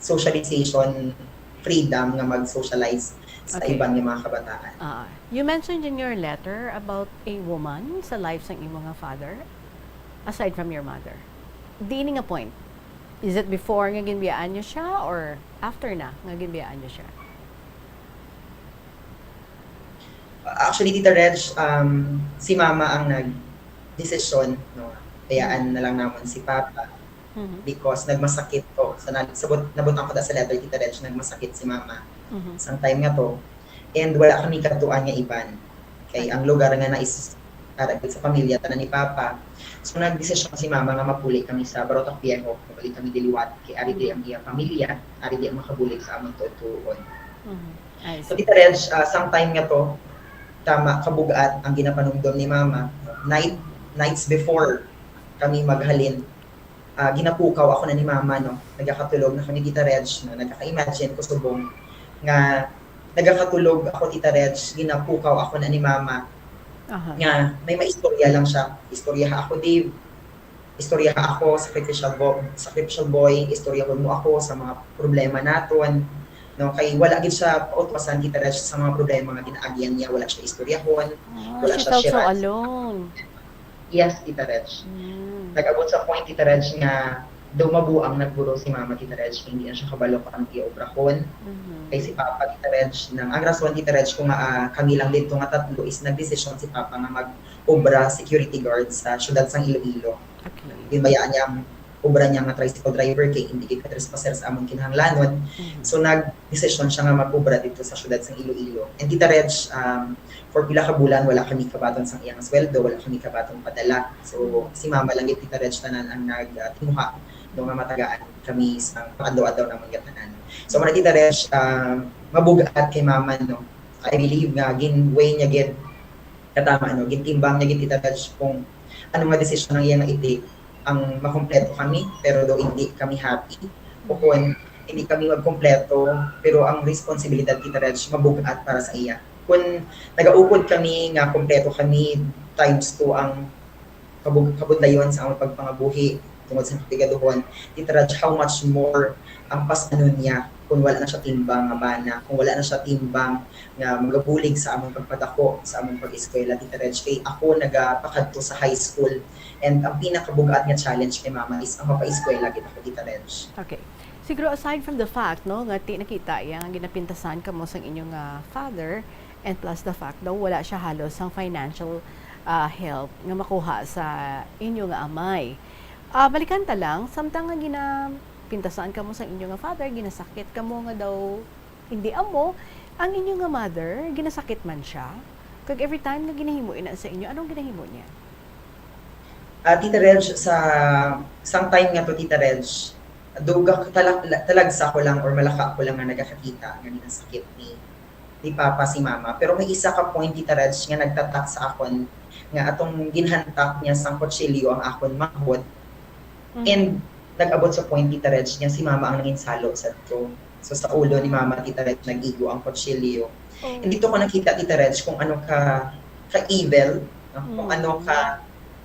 socialization freedom nga mag-socialize sa iban nga mga kabataan. Ah, you mentioned in your letter about a woman sa life sang imo nga father, aside from your mother. Diin nga point? Is it before nga ginbiyaan niyo siya or after na nga ginbiyaan niyo siya? Actually, Tita Reg, um, si Mama ang nag-desisyon, no? Bayaan na lang namon si Papa. Because nagmasakit to. Sa nag-, sabot, nabutang ko da sa letter, Tita Reg, nagmasakit si Mama sang time nga to. And wala kami katuan nga iban. Kay ang lugar nga na is para gid sa pamilya, tanan ni Papa. So, nagdesisyon si Mama nga mapuli kami sa Barotac Viejo. Mabalik kami diliwat. Kay ari di ang iya pamilya, ari di ang makabulig sa amon tuod-tuod. I So, see. Tita Reg, ah, sang time nga to, tama, kabug-at ang ginapanumdom ni Mama. Night, nights before kami maghalin, ah, ginapukaw ako na ni Mama, no? Nagakatulog na kami, Tita Reg, no? Nagaka-imagine ko subong nga nagakatulog ako, Tita Reg, ginapukaw ako na ni Mama. Aha. Nga may maistorya lang siya. Istoryaha ako, Dave. Istoryaha ako, sacrificial bo-, sacrificial boy, istoryahon mo ako sa mga problema naton. No, kay wala gid siya pautwasan, Tita Reg, sa mga problema nga ginaagyan niya, wala siya istoryahon, Ah, wala she siya felt so share. Alone. Yes, Tita Reg. Mm. Nag-abot sa point, Tita Reg, nga daw mabuang nagburo si Mama, Tita Reg, kay hindi na siya kabalo kung ano iya obrahon. Mhm. Kay si Papa, Tita Reg, nang, ang rason, Tita Reg, kung nga, ah, kami lang dito nga tatlo is nagdesisyon si Papa nga mag-obra security guard sa siyudad sang Iloilo. Okay. Ginbayaan niya ang obra niya nga tricycle driver kay hindi gid ka trespasser sa amon kinahanglanon. Mhm. So, nag-desisyon siya nga mag-obra dito sa siyudad sang Iloilo. And, Tita Reg, um, for pila ka bulan, wala kami kabaton sang iyang sweldo, wala kami kabaton padala. So, si Mama lang gid, Tita Reg, tanan ang nag, ah, tinguha, no, nga matagaan kami sa pang-adlaw-adlaw namon nga tanan. So, muna, Tita Reg, um, mabug-at kay Mama, no? I believe nga gin-weigh niya gid katama, no? Gintimbang niya gid, Tita Reg, kung ano nga desisyon ang iya nga i-take, ang makompleto kami, pero do hindi kami happy, o kung hindi kami magkompleto, pero ang responsibilidad, Tita Reg, mabug-at para sa iya. Kung nagaupod kami nga kompleto kami, times two ang kabug-, kabudlayon sa among pagpangabuhi tungod sa kapigaduhon, Tita Reg, how much more ang pas-anon niya kung wala na siya timbang nga bana, kung wala na siya timbang nga magabulig sa among pagpadako, sa among pag-eskwela, Tita Reg. Kay ako nagapakadto sa high school, and ang pinakabug-at nga challenge kay Mama is ang mapaeskwela gid ako, Tita Reg. Okay. Siguro, aside from the fact, no, nga ti nakita iya nga ginapintasan kamo sang inyong, ah, father, and plus the fact daw wala siya halos sang financial ah, help nga makuha sa inyo nga amay. Ah, balikan ta lang, samtang nga ginapintasan kamo sa inyo nga father, ginasakit kamo nga daw hindi amo, ang inyo nga mother, ginasakit man siya? Kag every time nga ginahimo ina sa inyo, anong ginahimo niya? Ah, Tita Reg, sa sang time nga to, Tita Reg, duga talag, talagsa ko lang or malaka ko lang nga nagakakita nga ginasakit ni ni Papa si Mama. Pero may isa ka point, Tita Reg, nga nagtatak sa akon nga atong ginhantak niya sang kutsilyo ang akon manghod. Mhm. And nag-abot sa point, Tita Reg, nga si Mama ang nanginsalo sadto. So sa ulo ni Mama, Tita Reg, nag-igo ang kutsilyo. Oh. And dito ko nakita, Tita Reg, kung ano ka ka-evil, no? Kung Mm. ano ka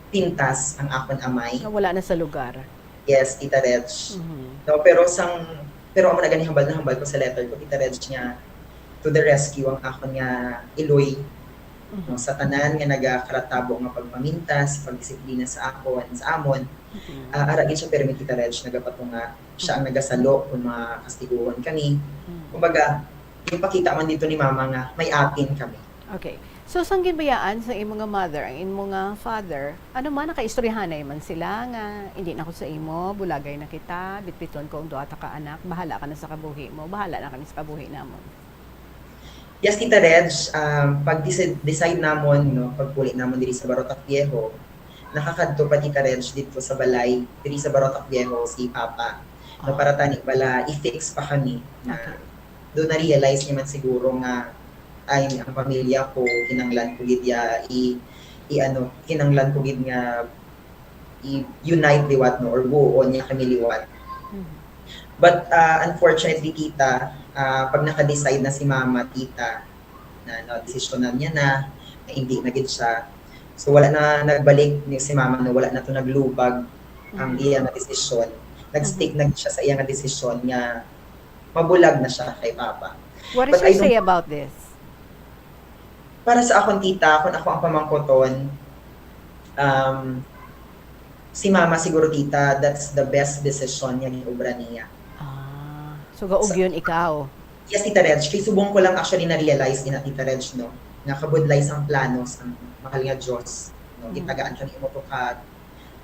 pintas ang akon amay. Nga wala na sa lugar. Yes, Tita Reg. Mhm. No, pero sang pero amo na gani hambal na hambal ko sa letter ko, Tita Reg, nga to the rescue ang akon nga iloy, no, Mhm. sa tanan nga nagakaratabo nga pagpamintas, pagdisiplina sa akon, sa amon. Mhm. Ah, ara gid siya permi, Tita Reg, nagapatunga. Siya ang nagasalo kung makakastiguhon kami. Mhm. Kumbaga, yung pakita man dito ni Mama nga may atin kami. Okay. So, sang ginbayaan sa imo nga mother ang imo nga father, ano man, nakaistoryahanay man sila nga, "Hindi na ko sa imo, bulagay na kita, bitbiton ko ang duha ta ka anak, bahala ka na sa kabuhi mo, bahala na kami sa kabuhi namon." Yes, Tita Reg, um, pag desi- decide namon, no, pagpuli namon diri sa Barotac Viejo, nakakadto pa, Tita Reg, dito sa balay, diri sa Barotac Viejo si Papa. No, Ah. Para tani bala i-fix pa kami na Okay. doon na-realize niya man siguro nga ay ang pamilya ko, kinanglan ko gid ya i, i ano, kinanglan ko gid nga i-unite liwat, no, or buon niya kami liwat. Mhm. But uh, unfortunately, Tita, uh, pag naka-decide na si Mama, Tita, na no, desisyonan niya na, na hindi na gid siya. So wala na nagbalik ni si Mama, no, wala na to naglubag ang Mhm. iya nga desisyon. Nag-stick Mhm. na gid siya sa iya nga desisyon nga mabulag na siya kay Papa. What is But your I don't say about this? Para sa akon, Tita, kung ako ang pamangkoton, um, si Mama siguro, Tita, that's the best decision nga ginobra niya. Ah, so gaugyon ikaw? Yes, Tita Reg. Kay subong ko lang actually na-realize ina, Tita Reg, no, nga kabudlay sang plano sang mahal nga Dios, no, Mm. gitagaan kami mo to ka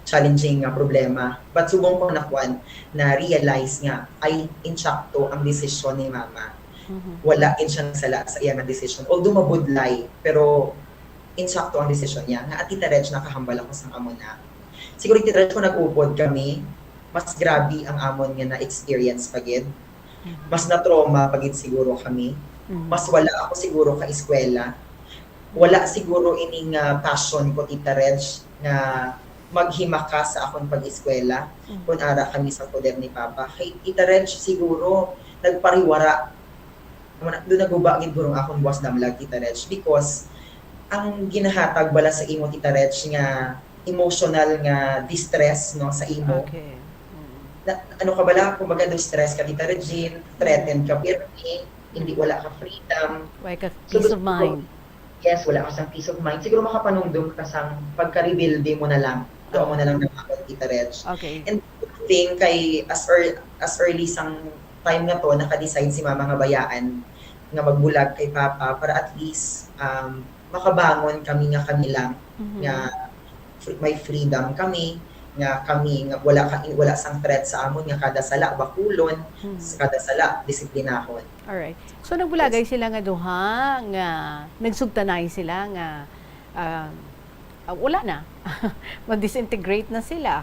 challenging nga problema. But subong ko nakuan, na-realize nga ay insakto ang desisyon ni Mama. Mhm. Wala gid siya nagsala sa iya nga desisyon. Although mabudlay, pero insakto ang desisyon niya. Nga, Tita Reg, nakahambal ako sang amo na. Siguro, Tita Reg, kung nag-upod kami, mas grabe ang amon nga na-experience pa gid. Mhm. Mas na-trauma pa gid siguro kami. Mhm. Mas wala ako siguro ka eskwela. Wala siguro ini nga passion ko, Tita Reg, nga maghimakas sa akon pag-eskwela Mhm. kun ara kami sa poder ni Papa. Kay Tita Reg, siguro nagpariwara, muna, doon naguba gid guro ang akon buwas damlag, Tita Reg, because ang ginahatag bala sa imo, Tita Reg, nga emotional nga distress, no, sa imo. Okay. Mm. Na, ano ka bala, kumbaga, distress ka, Tita Regine, threatened ka, pirmi, hindi, wala ka freedom. Wala ka So, peace doon of mind. Yes, wala ka sang peace of mind. Siguro makapanumdum ka sang pagka-rebelde mo na lang. Doon mo Ah. na lang nakaabot, Tita Reg. Okay. And good thing kay as, ear- as early sang time nga to, naka-decide si Mama nga bayaan nga magbulag kay Papa para at least, um, makabangon kami nga kami lang, Mhm. nga fr- may freedom kami, nga kami nga wala ka, wala sang threat sa amon nga kada sala bakulon, Mhm. kada sala disiplinahon. Alright. So, nagbulagay sila nga duha, nga nagsugtanay sila nga, ah, ah, wala na. Mag-disintegrate na sila.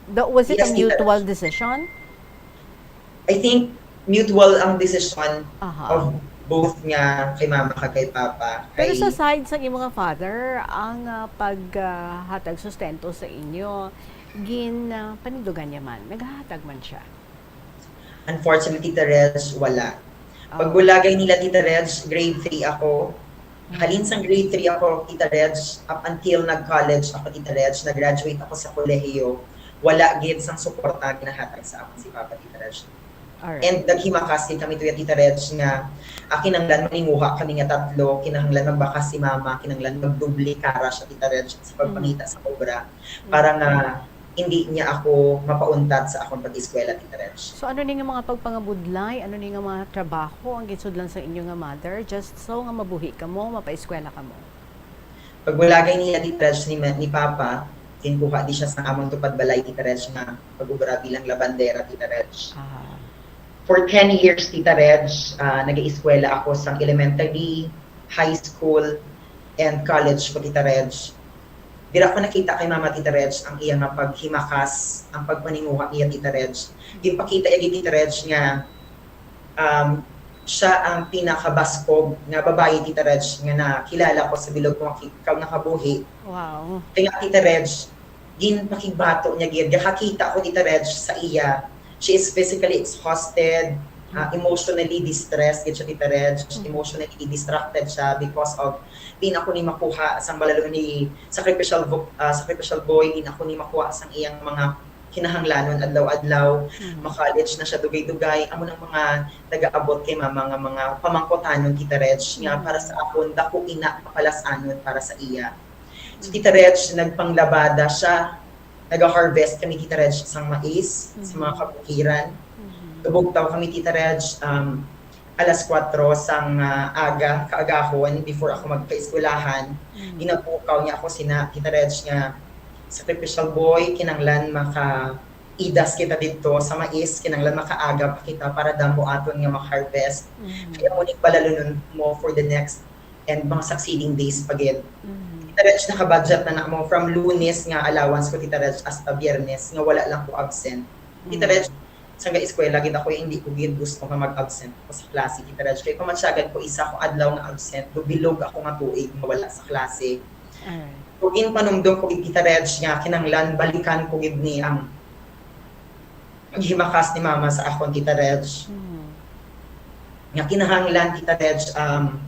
The, was it a Yes, Tita. Mutual decision? I think mutual ang decision Aha. Of both nga kay Mama kag kay Papa. Pero Kay sa side sa imo nga father, ang, ah, paghatag sustento sa inyo, gin, ah, panindugan niya man, naghahatag man siya? Unfortunately, Tita Reg, wala. Oh. Pagbulagay nila, Tita Reg, grade three ako. Mm. Halin sang grade three ako, Tita Reg, up until nag-college ako, Tita Reg, nag-graduate ako sa kolehiyo, wala gid sang suporta ginahatag sa akon si Papa, Tita Reg. Alright. And naghimakas din kami, Tuya Tita Reg, nga ah, kinahanglan maninguha kami nga tatlo, kinahanglan magbakas si Mama, kinahanglan magdubli kara siya, Tita Reg, sa pagpangita sa obra, Mm. para nga hindi niya ako mapauntat sa akong pag-eskwela, Tita Reg. So, ano ni nga mga pagpangabudlay, ano ni nga mga trabaho ang ginsudlan sa inyo nga mother, just so nga mabuhi kamo, mapaeskwela kamo? Pag wala gay niya, Tita Reg, ni, ma- ni Papa, kinkuha di siya sa amon tupad balay, Tita Reg, nga pag-ubra bilang labandera, Tita Reg. Ah. For ten years, Tita Reg, ah, nag-ieskwela ako sang elementary, high school, and college ko, Tita Reg. Dira ko nakita kay Mama, Tita Reg, ang iya nga paghimakas, ang pagpaninguha niya, Tita Reg. Ginpakita iya, Tita Reg, nga um, siya ang pinakabaskog nga babayi, Tita Reg, nga nakilala ko sa bilog ko nga ki- ka- nga kabuhi. Wow. Kaya nga, Tita Reg, ginpakigbato niya gid. Gakakita ko, Tita Reg, sa iya. She is physically exhausted, uh, emotionally distressed, gid siya, Tita Reg. Emotionally distracted siya because of di na ko ni makuha sang balalo ni sacrificial vo- uh, sacrificial boy, di na ko ni makuha sang iyang mga kinahanglanon adlaw-adlaw. Ma-college na siya dugay-dugay. Amo nang mga nagaabot kay Mama nga mga pamangkutanon, Tita Reg, nga para sa akon, dako ina kapalas-anon para sa iya. So, Tita Reg, nagpanglabada siya. Naga-harvest kami, Tita Reg, sang mais sa mga kabukiran. Gabugtaw kami, Tita Reg, um, alas kuwatro sang, ah, aga, kaagahon, before ako magpaeskwelahan. Ginabukaw niya ako sina, Tita Reg, nga sacrificial boy, kinanglan maka-idas kita didto sa mais, kinanglan makaaga pa kita para damo aton nga ma-harvest. Kaya mo ni balalunon mo for the next and mga succeeding days pa gid. Tita Reg, naka-budget na namo from Lunes nga allowance ko, Tita Reg, hasta Biyernes nga wala lang ko absent. Tita Reg, sang eskwela gid ako, hindi ko gid gusto nga mag-absent ako sa klase, Tita Reg. Kay pamatyagan ko, isa ko adlaw nga absent, dubilog ako nga tuig nga wala sa klase. Alright. So, ginpanumdom ko gid, Tita Reg, nga kinanglan balikan ko gid ni ang paghimakas ni Mama sa akon, Tita Reg. Mm. Nga kinahanglan, Tita Reg, um,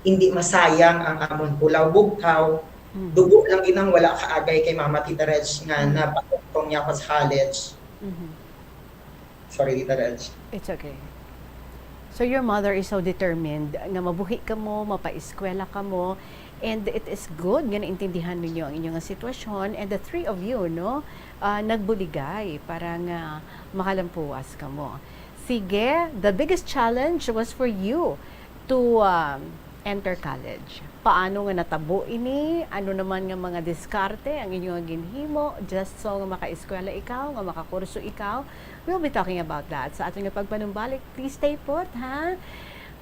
hindi masayang ang amon pulaw bugtaw. Mm. Dugo lang gid ang wala kaagay kay Mama, Tita Reg, nga Mm. napatungtong niya ako sa college. Mhm. Sorry, Tita Reg. It's okay. So your mother is so determined nga mabuhi ka mo, mapaeskwela ka mo, and it is good nga naintindihan ninyo ang inyong sitwasyon, and the three of you, no, ah, nagbuligay para nga makalampuwas ka mo. Sige, the biggest challenge was for you to um, enter college. Paano nga natabo ini? Ano naman nga mga diskarte ang inyo nga ginhimo just so nga makaeskwela ikaw, nga makakurso ikaw? We'll be talking about that sa aton nga pagpanumbalik. Please stay put, ha?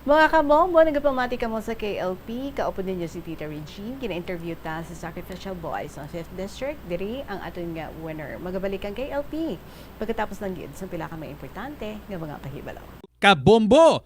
Mga kabombo, nagapamati kamo sa K L P. Kaupod ninyo si Tita Regine. Gina-interview ta sa Sacrificial Boys sa fifth District. Diri ang aton nga winner. Magabalik ang K L P pagkatapos lang gid sa pila ka mga importante nga mga pahibalo. Kabombo!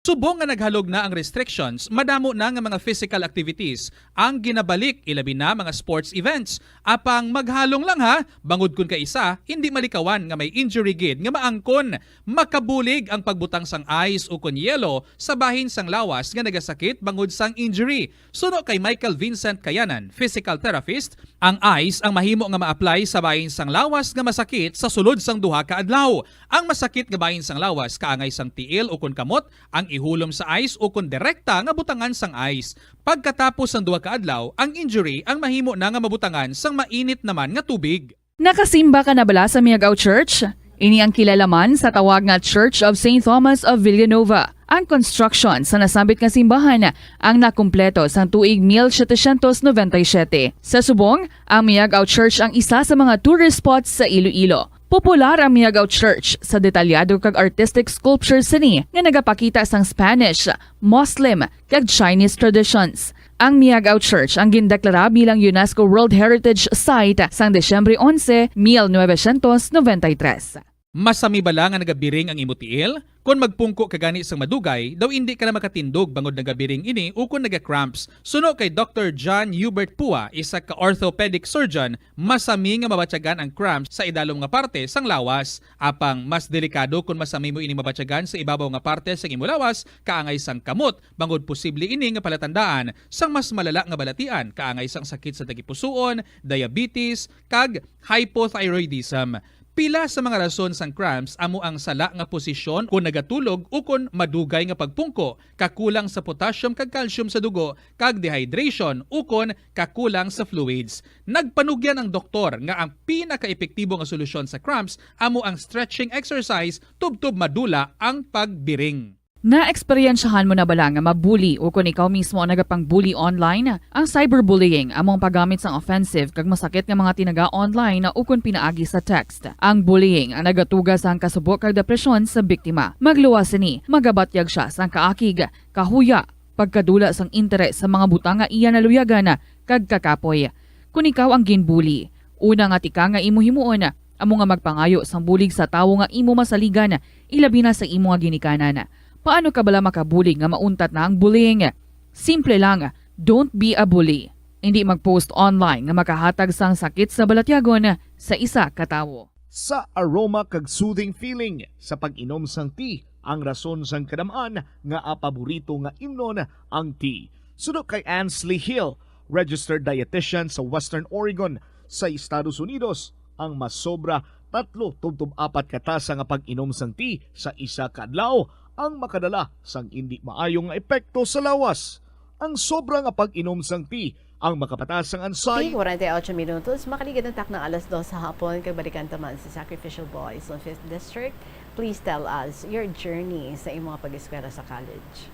Subong nga naghalog na ang restrictions, madamo na nga mga physical activities ang ginabalik, ilabi na mga sports events. Apang maghalong lang ha, bangod kun kay isa, hindi malikawan nga may injury gid nga maangkon. Makabulig ang pagbutang sang ice ukon yelo sa bahin sang lawas nga nagasakit bangod sang injury. Suno kay Michael Vincent Kayanan, physical therapist, ang ice ang mahimo nga ma-apply sa bahin sang lawas nga masakit sa sulod sang duha ka adlaw. Ang masakit nga bahin sang lawas kaangay sang tiil ukon kamot ang ihulom sa ice ukon direkta nga butangan sang ice. Pagkatapos sang duha ka adlaw, ang injury ang mahimo na nga mabutangan sang mainit naman nga tubig. Nakasimba ka na bala sa Miagao Church? Ini ang kilala man sa tawag nga Church of Saint Thomas of Villanueva. Ang construction sa nasambit nga simbahan ang nakumpleto sang tuig mil setecientos noventa y siete. Sa subong, ang Miagao Church ang isa sa mga tourist spots sa Iloilo. Popular ang Miagao Church sa detalyado kag artistic sculptures sini nga nagapakita sang Spanish, Muslim, kag Chinese traditions. Ang Miagao Church ang gindeklara bilang UNESCO World Heritage Site sang Disyembre onse, mil novecientos noventa y tres. Masami bala nga nagabiring ang imo tiil? Kon magpungko ka gani sang madugay, daw indi ka na makatindog bangod nagabiring ini ukon naga-cramps. Suno kay Doctor John Hubert Pua, isa ka orthopedic surgeon, masami nga mabatyagan ang cramps sa idalom nga parte sang lawas. Apang mas delikado kon masami mo ining mabatyagan sa ibabaw nga parte sang imo lawas, kaangay sang kamot, bangod posible ini nga palatandaan sang mas malala nga balatian, kaangay sang sakit sa tagipusoon, diabetes, kag hypothyroidism. Pila sa mga rason sang cramps amo ang sala nga posisyon kon nagatulog ukon madugay nga pagpungko, kakulang sa potassium kag calcium sa dugo, kag dehydration ukon kakulang sa fluids. Nagpanugyan ang doktor nga ang pinakaepektibo nga solusyon sa cramps amo ang stretching exercise tubtob madula ang pagbiring. Naeksperyensyahan mo na bala nga mabuli o kon ikaw mismo ang nagapang-bully online? Ang cyberbullying amo ang paggamit sang offensive kag masakit nga mga tinaga online o kon pinaagi sa text. Ang bullying ang nagatuga sang kasubo kag depresyon sa biktima. Magluwas sini, magabatyag sia sang kaakig, kahuya, pagkadula sang interes sa mga butang nga iya naluyagan kag kakapoy. Kon ikaw ang ginbully, una nga tika nga imo himuon amo nga magpangayo sang bulig sa tawo nga imo masaligan, ilabi na sa imo nga ginikanan. Paano ka bala makabulig nga mauntat na ang bullying? Simple lang, don't be a bully. Indi mag-post online nga makahatag sang sakit sa balatyagon sa isa ka tawo. Sa aroma kag soothing feeling sa pag-inom sang tea ang rason sang kadam-an nga paborito nga imnon ang tea. Suno kay Ansley Hill, registered dietitian sa Western Oregon sa Estados Unidos, ang masobra tatlo tubtob apat ka tasa nga pag-inom sang tea sa isa ka adlaw ang makadala sang indi maayo nga epekto sa lawas. Ang sobra nga pag-inom sang tea ang makapataas sang anxiety. Okay, forty-eight minutos, makaligad ang taknang alas dos sa hapon, kag balikan ta man si Sacrificial Boys on Fifth District. Please tell us your journey sa imong pag-eskwela sa college.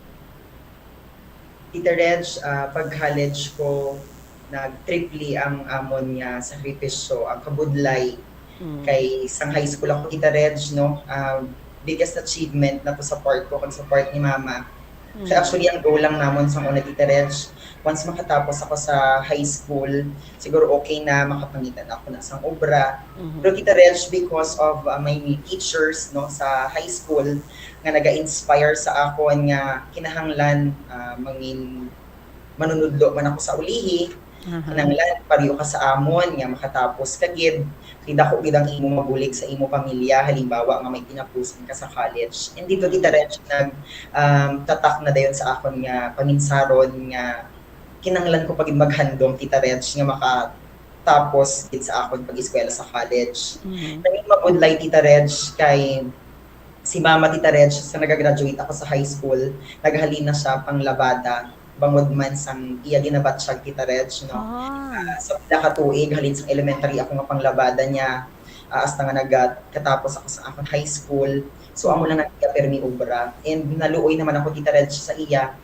Tita Reg, ah, pag-college ko, nag-triple ang amon nga sakripisyo, ang kabudlay. Mm. Kay sang high school ako, Tita Reg, no, ah, biggest achievement na to sa part ko kag sa part ni Mama. Kay Mm. actually, ang goal lang namon sang una, Tita Reg, once makatapos ako sa high school, siguro okay na, makapangita na ako na sang obra. Mhm. Pero, Tita Reg, because of, ah, my teachers, no, sa high school, nga naga-inspire sa akon nga kinahanglan, ah, mangin-, manunudlo man ako sa ulihi, Aha. kinahanglan pareho ka sa amon nga makatapos ka gid, kay dako gid ang imo mabulig sa imo pamilya, halimbawa nga may tinapusan ka sa college. And dito, Tita Reg, nag, um, tatak na dayon sa akon nga paminsaron nga kinahanglan ko pa gid maghandom, Tita Reg, nga makatapos gid sa akon pag-eskwela sa college. Mhm. Naging mabudlay, Tita Reg, kay si Mama, Tita Reg, sa nagagraduate ako sa high school, naghalin na siya panglabada, bangod man sang iya ginabatyag, Tita Reg, no? Ah. Ah, sa pila ka tuig, halin sang elementary ako nga panglabada niya, ah, hasta nga nagkatapos ako sa akon high school. So, amo lang ang iya pirmi obra. And naluoy naman ako, Tita Reg, sa iya.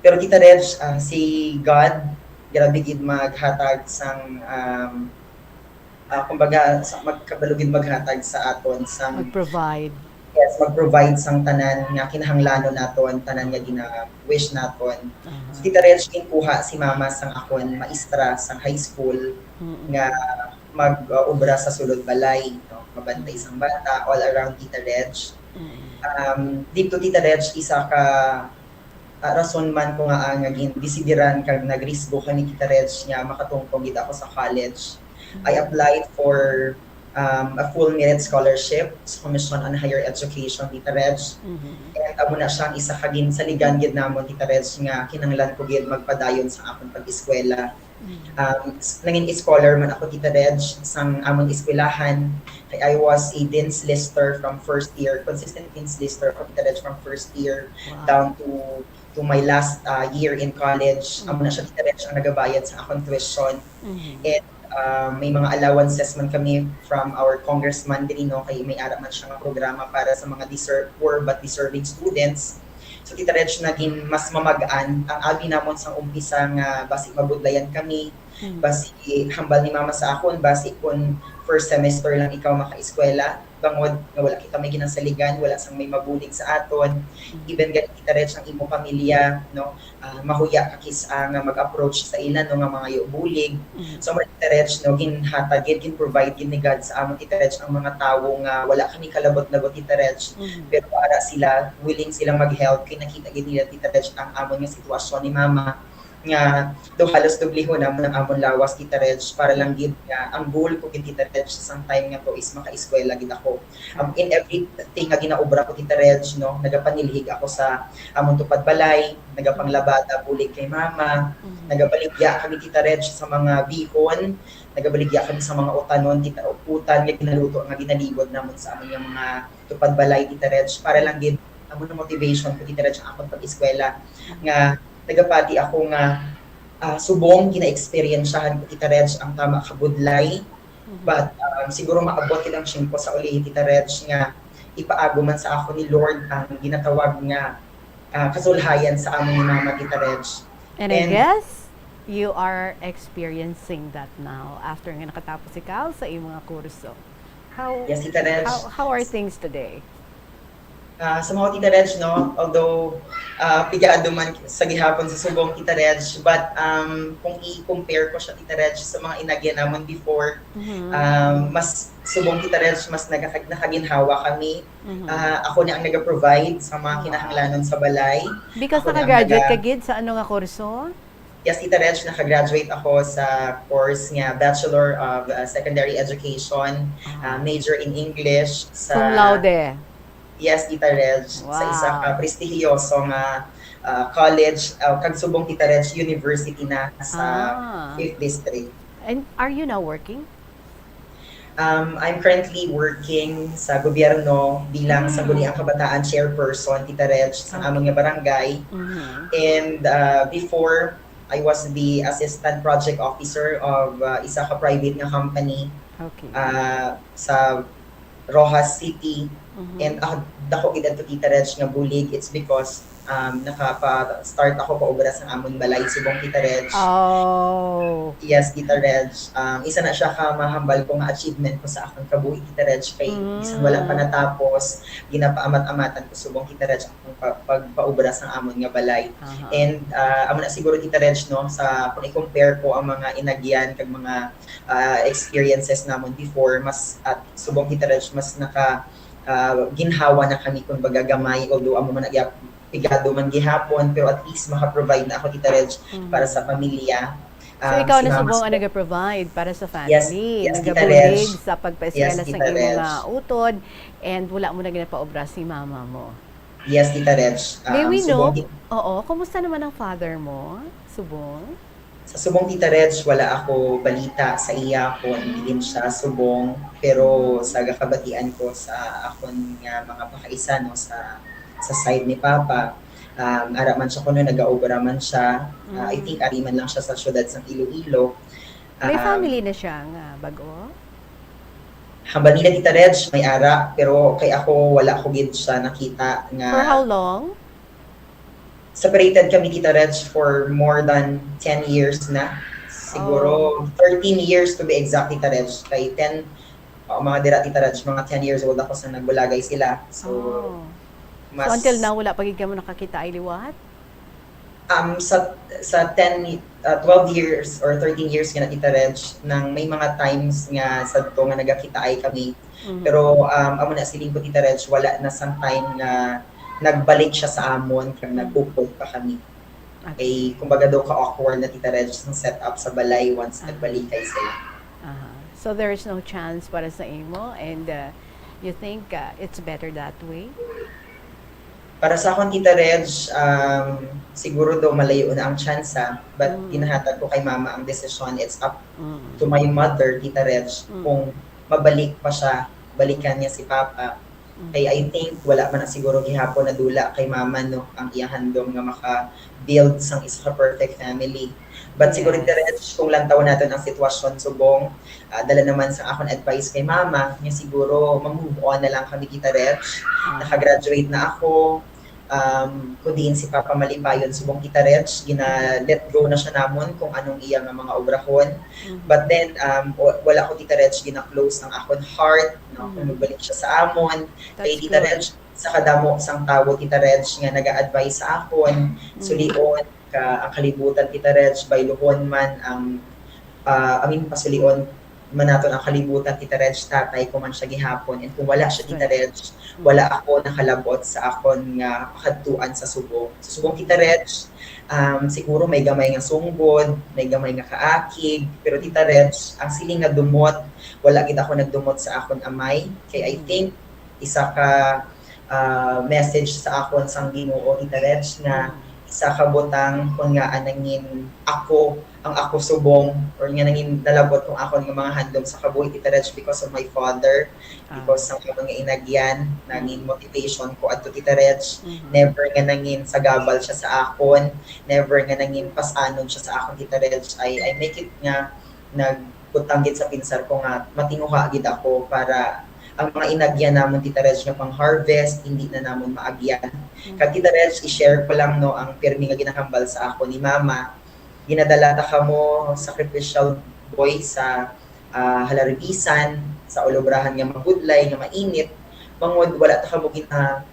Pero, Tita Reg, ah, si God, grabe gid maghatag sang, um, ah, kumbaga, sa, magkabalo gid maghatag sa aton sang Mag-provide. Yes, mag-provide sang tanan nga kinahanglanon naton, tanan nga gina-wish naton. Aha. So, Tita Reg, ginkuha si Mama sang akon maestra sang high school Mm-mm. nga mag, uh, obra sa sulod balay, no? Mabantay Mm. sang bata, all around, Tita Reg. Mm. Um, dito, Tita Reg, isa ka, ah, rason man ko nga, ah, nga gin-, desidiran kag nagrisgo kani, Tita Reg, nga makatungtong gid ako sa college. Mm. I applied for, um, a full merit scholarship sa Commission on Higher Education, Tita Reg. Mhm. And amo na siya ang isa ka ginsaligan gid namon, Tita Reg, nga kinahanglan ko gid magpadayon sa akon pag-eskwela. Mm. Um, s-, nangin scholar man ako, Tita Reg, sang amon eskwelahan. Kay I was a dean's lister from first year, consistent dean's lister ako, Tita Reg, from first year Wow. down to, to my last, uh, year in college. Amo na Mm. siya, Tita Reg, ang nagabayad sa akon tuition. Mm. And, uh, may mga allowances man kami from our congressman diri, no, kay may ara man siya nga programa para sa mga deser-, poor but deserving students. So, Tita Reg, naging mas mamag-an ang abi namon sang umpisa nga basi mabudlayan kami, Mm. basi hambal ni Mama sa akon, basi kun first semester lang ikaw makaeskwela, bangod nga wala kita may ginasaligan, wala sang may mabulig sa aton. Mm. Even gani, Tita Reg, ang imo pamilya, no, ah, mahuya ka kis-a nga mag-approach sa ila, no, nga mangayo bulig. Mm. So, amo, Tita Reg, no, ginhatag gid, gin-provide gid ni God sa amon, Tita Reg, ang mga tawo nga wala kami kalabot-labot, Tita Reg. Mm. Pero ara sila, willing sila mag-help. Kay nakita gid nila, Tita Reg, ang amon nga sitwasyon ni Mama, nga daw halos dublihon namon ang amon lawas, Tita Reg, para lang gid nga ang goal ko gid, Tita Reg, sa time nga to is makaeskwela gid ako. Um, in everything nga ginaobra ko, Tita Reg, no, nagapanilhig ako sa among tupad balay, nagapanglabada bulig kay Mama, Mhm. nagabaligya kami, Tita Reg, sa mga bihon, nagabaligya kami sa mga utanon, Tita, utan nga ginaluto nga ginaligod namon sa amon nga mga tupad balay, Tita Reg, para lang gid amo na motivation ko, Tita Reg, ang akong pag-eskwela, Mhm. nga nagapati ako nga, ah, subong gina-experiensyahan ko, Tita Reg, ang tama kabudlay. Mhm. But, um, siguro maabot gid ang tiyempo sa ulihi, Tita Reg, nga ipaago man sa akon ni Lord ang ginatawag nga, ah, kasulhayan sa amon ni Mama, Tita Reg. And I guess you are experiencing that now after nga nakatapos ikaw sa imong mga kurso. How, Yes, Tita Reg. how, how are things today? Ah, sa mga, Tita Reg, no, although ah, pigado man sa gihapon sa subong, Tita Reg, but um, kung i-compare ko siya, Tita Reg, sa mga inagyan namon before, Mhm. um, mas subong, Tita Reg, mas nagakag- nakaginhawa kami. Mhm. Ah, ako na ang nag-provide sa mga Wow. kinahanglanon sa balay. Because Ako na ang nakagraduate naga- ka gid sa ano nga kurso? Yes, Tita Reg, nakagraduate ako sa course nga Bachelor of uh, Secondary Education, uh, Ah. major in English sa Cum laude. Yes, Tita Reg, sa isa ka Wow. prestigiyoso nga uh, college, uh, kag subong, Tita Reg, university na sa Ah. Fifth District. And are you now working? Um, I'm currently working sa gobyerno bilang Mm. Sangguniang Kabataan Chairperson, Tita Reg, sa amon nga Okay. barangay. Mhm. And uh, before, I was the Assistant Project Officer of uh, isa ka private nga company Okay. uh, sa Roxas City. Mhm. And uh, dako gid adto, Tita Reg, nga bulig. It's because um, nakapa-start ako paubra sa amon balay subong, Tita Reg. Oh. Yes, Tita Reg. Um, isa na siya ka mahambal ko nga achievement ko sa akong kabuhi, Tita Reg, kay bisan wala pa Mm. natapos, ginapaamat-amatan ko subong, Tita Reg, akong pa- pagpaubra sa amon nga balay. Aha. And uh, amo na siguro, Tita Reg, no, sa kung i-compare ko ang mga inagyan kag mga uh, experiences namon before, mas at subong, Tita Reg, mas naka uh, ginhawa na kami, kumbaga, gamay, although amo man nagyap pigado man gihapon, pero at least maka-provide na ako, Tita Reg, para sa Mhm. pamilya. So Um, ikaw si na Mama subong ang sa nag-provide para sa Yes, family, yes, Tita nagabulig Reg. sa Yes, pagpaeskwela sang Tita imo Reg. nga utod, and wala mo na ginapaobra si mama mo. Yes, Tita Reg. May Um, we subong know? Ti- Oo, kumusta naman ang father mo? Subong? Sa subong, Tita Reg, wala ako balita sa iya kung diin siya Mm. subong, pero Mhm. sa gakabatian ko sa akon nga mga pakaisa, no, sa sa side ni Papa, um, ara man siya kuno, nagaobra man siya. Ah, I think Mm. ari man lang siya sa siyudad sang Iloilo. May Um, family na siya nga bag-o? Hambal nila, Tita Reg, may ara, pero kay ako, wala ko gid siya nakita nga For how long? Separated kami, Tita Reg, for more than ten years na. Oh. Siguro thirteen years to be exact, Tita Reg. Kay ten, o, mga dira, Tita Reg, mga ten years old ako sa nagbulagay sila. So, Oh. So mas until now, wala pa gid kamo nakakita ay liwat? Um, sa sa ten, uh, twelve years or thirteen years nga na, Tita Reg, nang may mga times nga sadto nga nagakitaay kami. Mhm. Pero um, amo na siling ko, Tita Reg, wala na sang time nga nagbalik siya sa amon kag Mhm. nag-upod pa kami. Okay. Kay kumbaga daw ka-awkward na, Tita Reg, ang setup sa balay once Aha. nagbalikay sila. Aha. So there is no chance para sa imo, and uh, you think uh, it's better that way? Para sa akon, Tita Reg, um, siguro daw malayo na ang tsansa, but Mm. ginahatag ko kay Mama ang desisyon. It's up Mm. to my mother, Tita Reg, Mm. kung mabalik pa siya, balikan niya si Papa. Mm. Kay I think wala man na siguro gihapon nadula kay Mama, no, ang iyang handom nga maka-build sang isa ka perfect family. But siguro, Tita Reg, Yes. kung lantawon naton ang sitwasyon subong, ah, dala naman sa akon advice kay Mama, nga siguro ma-move on na lang kami, Tita Reg. Ah. Naka-graduate na ako. Um, kung diin si Papa malipayon subong, Tita Reg, gina-let go na siya namon kung anong iya nga mga obrahon. Mhm. But then, um, wa- wala ko, Tita Reg, gina-close ang akon heart, no, kung Mhm. magbalik siya sa amon. Kay, That's Tita Reg, good. sa kadamo sang tawo, Tita Reg, nga naga-advise sa akon, Mhm. sulion ka ang kalibutan, Tita Reg, bayluhon man ang, ah, I mean, pasulion man naton ang kalibutan, Tita Reg, tatay ko man siya gihapon. And kung wala siya, Tita That's right. Reg, wala ako nakalabot sa akon nga pakadtuan sa subong. Sa subong, Tita Reg, um, siguro may gamay nga sunggod, may gamay nga kaakig, pero, Tita Reg, ang siling nga dumot, wala gid ako nagdumot sa akon amay. Kay I Mm. think isa ka ah, message sa akon sang Ginoo, Tita Reg, nga Mm. isa ka butang kun ngaa nangin ako, ang ako subong, or nga nangin nalabot kung akon nga mga handom sa kabuhi, Tita Reg, because of my father, Ah. because sang akon nga inagyan, nangin Mm. motivation ko adto, Tita Reg. Mhm. Never nga nangin sagabal siya sa akon, never nga nangin pas-anon siya sa akon, Tita Reg. I, I make it nga nagbutang gid sa pinsar ko nga matinguha gid ako para ang mga inagyan namon, Tita Reg, nga pang-harvest, hindi na namon maagyan. Kag, Tita Reg, i-share ko lang, no, ang pirmi nga ginahambal sa akon ni Mama. Ginadala ta kamo, sacrificial boy, sa, ah, halaribisan, sa ulobrahan nga mabudlay, nga mainit, bangod wala ta kamo gina-,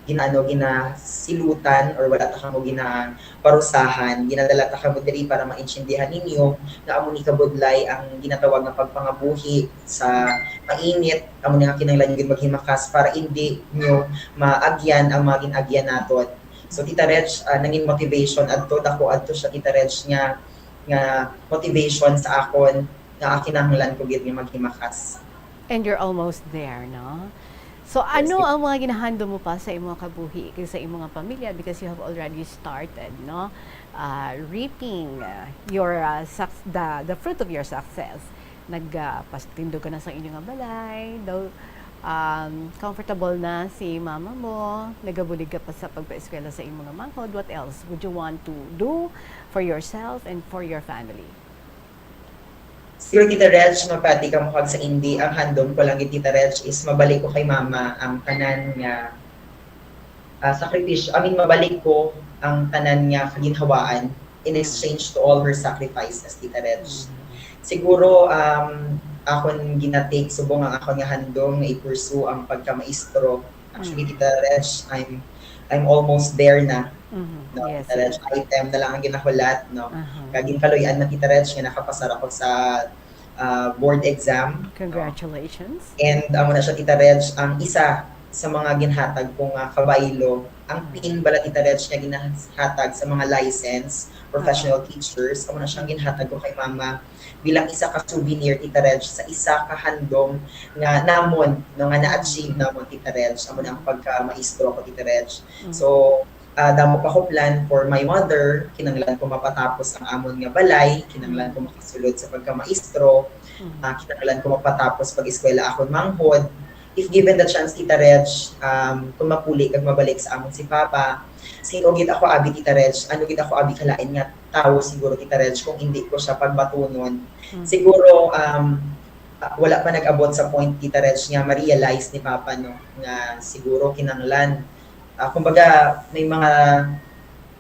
ginaano, ginasilutan, or wala ta kamo ginaparusahan. Ginadala ta kamo diri para maintindihan ninyo nga amo ni kabudlay ang ginatawag nga pagpangabuhi sa mainit, amo ni nga kinahanglan gyud maghimakas para indi nyo maagyan ang mga gin-agyan naton. So, Tita Reg, ah, nangin motivation adto, dako adto siya, Tita Reg, nga, nga motivation sa akon nga kinahanglan ko gid nga maghimakas. And you're almost there, no? So, yes, ano ang mga ginahandom mo pa sa imong kabuhi kag sa imong pamilya, because you have already started, no? Ah, reaping, ah, your, ah, suc-, the, the fruit of your success. Nag, ah, pastindog ka na sa inyo nga balay, daw, um, comfortable na si mama mo, nagabulig ka pa sa pagpaeskwela sa imong nga manghod. What else would you want to do for yourself and for your family? Siguro, Tita Reg, mapati ka mo kag sa indi, ang handom ko lang gid, Tita Reg, is mabalik ko kay Mama ang tanan nga, ah, sakripisyo. I mean, mabalik ko ang tanan nga kaginhawaan in, mm, exchange to all her sacrifices, Tita Reg. Mm. Siguro, um, akon gina-take subong ang akon nga handom nga i-pursue ang pagkamaestro. Actually, mm, Tita Reg, I'm, I'm almost there na. Mhm. No, yes, Tita Reg, yes. Item na lang ang ginahulat, no? Aha. Kag ginkaluy-an man, Tita Reg, nga nakapasar ako sa, ah, board exam, no? Congratulations. And amo na siya, Tita Reg, ang isa sa mga ginhatag ko nga kabaylo. Ang, mm, pin bala, Tita Reg, nga ginahatag sa mga license, professional, aha, teachers, amo na siyang ginhatag ko kay Mama bilang isa ka souvenir, Tita Reg, sa isa ka handom nga namon, no, nga na-achieve, mm, namon, Tita Reg. Amo na ang pagka-maestro ko, Tita Reg. Mm. So, ah, damo pa ko plan for my mother. Kinahanglan ko mapatapos ang amon nga balay, kinahanglan ko makasulod sa pagkamaestro, mm, ah, kinahanglan ko mapatapos pag-eskwela akon manghod. If given the chance, Tita Reg, um, kung mapuli kag mabalik sa amon si Papa, sin-o gid ako abi, Tita Reg, ano gid ako abi kalain nga tawo siguro, Tita Reg, kung indi ko siya pagbatunon. Mm. Siguro, um, ah, wala pa nag-abot sa point, Tita Reg, nga ma-realize ni Papa, no, nga siguro kinahanglan, ah, kumbaga, may mga,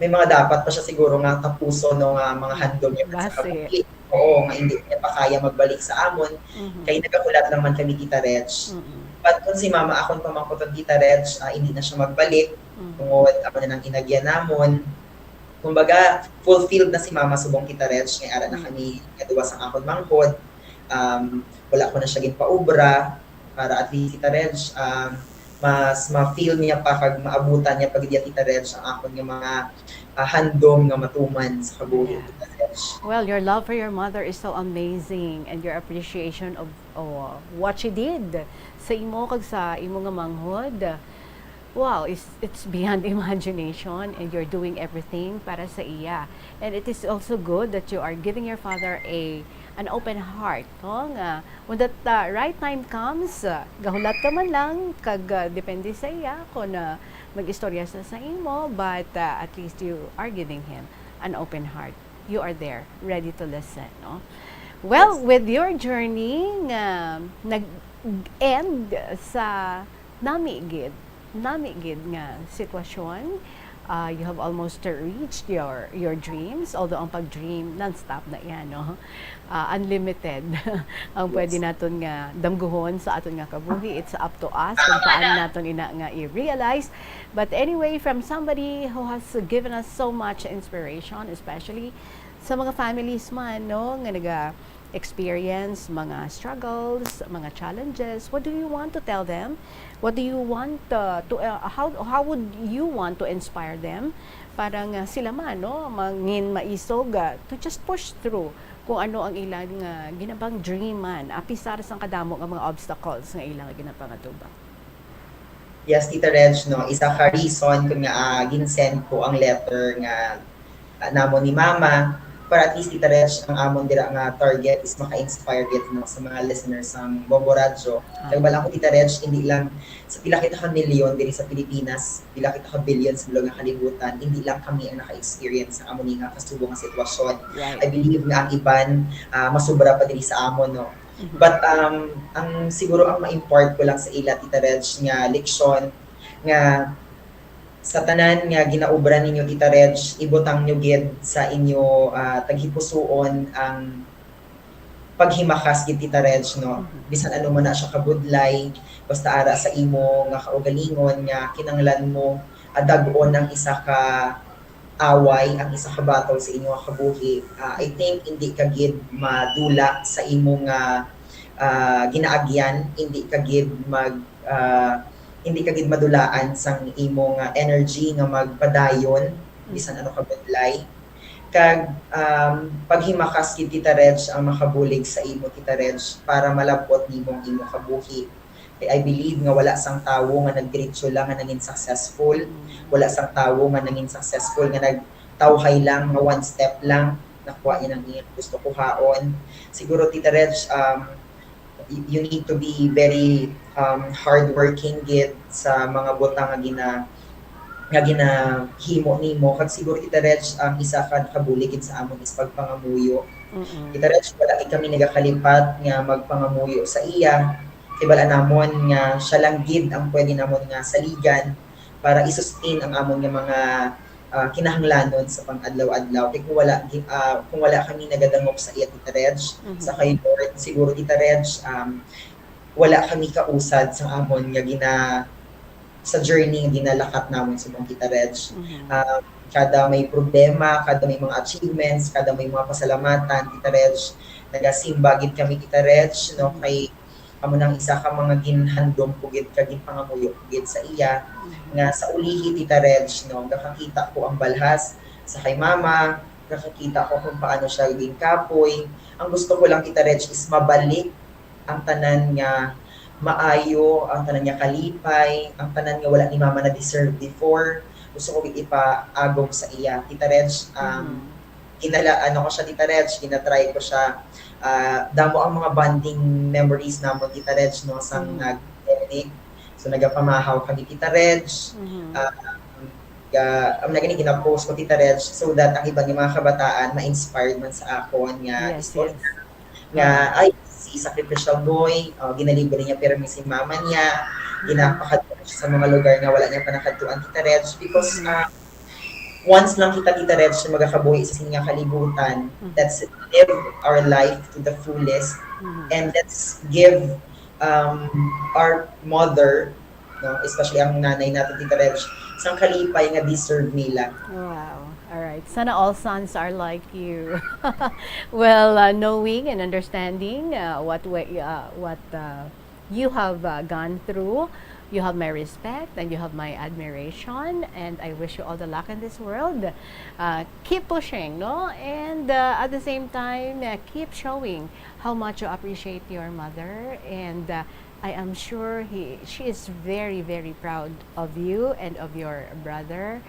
may mga dapat pa siya siguro nga tapuson, no, nga mga, mm, handom niya sa, base, kabuhi. Oo, nga hindi niya pa kaya magbalik sa amon. Mhm. Kay nagahulat lang man kami, Tita Reg. Mm-mm. But kung si Mama akon pamangkuton, Tita Reg, ah, hindi na siya magbalik, mm, tungod amo na nang inagyan namon. Kumbaga, fulfilled na si Mama subong, Tita Reg, nga ara na, mm, kami nga duwa sang akon manghod. Um, wala ko na siya ginpaobra para at least, Tita Reg, um, mas ma-feel niya pa kag maabutan niya pa gid, Tita Reg, ang akon nga mga, ah, handom nga matuman sa kabuhi, yeah, Tita Reg. Well, your love for your mother is so amazing, and your appreciation of, oh, what she did sa imo kag sa imo nga manghod. Wow, it's, it's beyond imagination, and you're doing everything para sa iya. And it is also good that you are giving your father a, an open heart, no? Nga when that, uh, right time comes, uh, gahulat ka man lang, kag, uh, depende sa iya kung, uh, mag-istorya sa, sa imo, but, uh, at least you are giving him an open heart. You are there, ready to listen, no? Well, yes, with your journey nga nag-end sa nami gid, nami gid nga sitwasyon. Ah, you have almost reached your, your dreams, although ang pag-dream non-stop na yan, no? Ah, unlimited ang pwede, yes, naton nga damguhon sa aton nga kabuhi. It's up to us kung paano naton ina nga i-realize. But anyway, from somebody who has given us so much inspiration, especially sa mga families man, no, nga naga-experience mga struggles, mga challenges, what do you want to tell them? What do you want, uh, to, uh, how, how would you want to inspire them para nga sila man, no, mangin maisog, uh, to just push through kung ano ang ilang, uh, ginabang dream man, apisar sang kadamo nga mga obstacles nga ilang ginapangatuba? Yes, Tita Reg, no, isa ka reason kun nga, ah, gin-send ko ang letter nga, ah, namon ni Mama, para at least, Tita Reg, ang amon dira nga target is maka-inspire gid, no, sa mga listeners sang Bombo Radyo. Ah. Kay wala ko, Tita Reg, hindi lang sa pila kita ka milyon diri sa Pilipinas, pila kita ka billion sa bilog nga kalibutan, hindi lang kami ang naka-experience sa amo ni nga kasubo nga sitwasyon. Right. I believe nga ang iban, ah, masubra pa diri sa amon, no. But, um, ang, siguro ang ma-impart ko lang sa ila, Tita Reg, nga leksyon, nga sa tanan nga ginaobra ninyo, Tita Reg, ibutang nyo gid sa inyo, ah, taghipusuon ang paghimakas gid, Tita Reg, no? Mhm. Bisan ano man na siya kabudlay, basta ara sa imo nga kaugalingon nga kinahanglan mo, ah, dag-on ang isa ka away, ang isa ka battle sa imo nga kabuhi. Ah, I think hindi ka gid madula sa imo nga, ah, ginaagyan, hindi ka gid mag, ah, hindi ka gid madulaan sang imo nga energy nga magpadayon, Mm. bisan ano kabudlay. Kag, um, paghimakas gid, Tita Reg, ang makabulig sa imo, Tita Reg, para malab-ot nimo ang imo kabuhi. Kay I believe nga wala sang tawo nga nagdiretso lang nga nangin successful. Mm. Wala sang tawo nga nangin successful nga nagtawhay lang, nga one step lang, nakuha niya ang iyang gusto kuhaon. Siguro, Tita Reg, um, y-, you need to be very, um, hardworking gid sa mga butang nga gina-, nga ginahimo nimo. Kag siguro, Tita Reg, ang isa ka nakabulig gid sa amon is pagpangamuyo. Mm-mm. Tita Reg, wala gid kami nagakalipat nga magpangamuyo sa iya. Kay bal-an namon nga siya lang gid ang pwede namon nga saligan para i-sustain ang amon nga mga, ah, kinahanglanon sa pang-adlaw-adlaw. Kay kung wala gi-, ah, kung wala kami nagadangop sa iya, Tita Reg, Mhm. sa kay Lord, siguro, Tita Reg, um, wala kami kausad sa amon nga gina-, sa journey nga ginalakat namon subong, Tita Reg. Mhm. Um, kada may problema, kada may mga achievements, kada may mga pasalamatan, Tita Reg, nagasimba gid kami, Tita Reg, no, Mhm. kay amo nang isa ka mga ginhandom ko gid kag ginpangamuyo ko gid sa iya, Mhm. nga sa ulihi, Tita Reg, no, gakakita ko ang balhas sa kay Mama, gakakita ko kung paano siya ginkapoy. Ang gusto ko lang, Tita Reg, is mabalik ang tanan nga maayo, ang tanan nga kalipay, ang tanan nga wala ni Mama na-deserve before. Gusto ko gid ipaagom sa iya, Tita Reg. Um, Mhm. ginala-, ano ko siya, Tita Reg, ginatry ko siya. Ah, damo ang mga bonding memories namon, Tita Reg, no, sang Mm. nag-pandemic. So, nagapamahaw kami, Tita Reg. Mhm. Ah, ga-, ang nagani gina-post ko, Tita Reg, so that ang iban nga mga kabataan ma-inspired man sa akon nga Yes, istorya. yes. Nga, Ah. ay, si Sacrificial Boy, ah, ginalibre niya pirmi si mama niya, Mhm. ginapakadto siya sa mga lugar nga wala niya pa nakadtuan, Tita Reg, because, Mhm. ah, once lang kita, Tita Reg, nga magakabuhi sa sini nga kalibutan, Mhm. let's live our life to the fullest, Mhm. and let's give, um, our mother, no, especially ang nanay natin, Tita Reg, sang kalipay nga deserve nila. Wow. All right. Sana all sons are like you. Well, uh, knowing and understanding, uh, what wa-, uh, what, uh, you have, uh, gone through, you have my respect and you have my admiration, and I wish you all the luck in this world. Uh, keep pushing, no? And, uh, at the same time, uh, keep showing how much you appreciate your mother, and, uh, I am sure he, she is very, very proud of you and of your brother,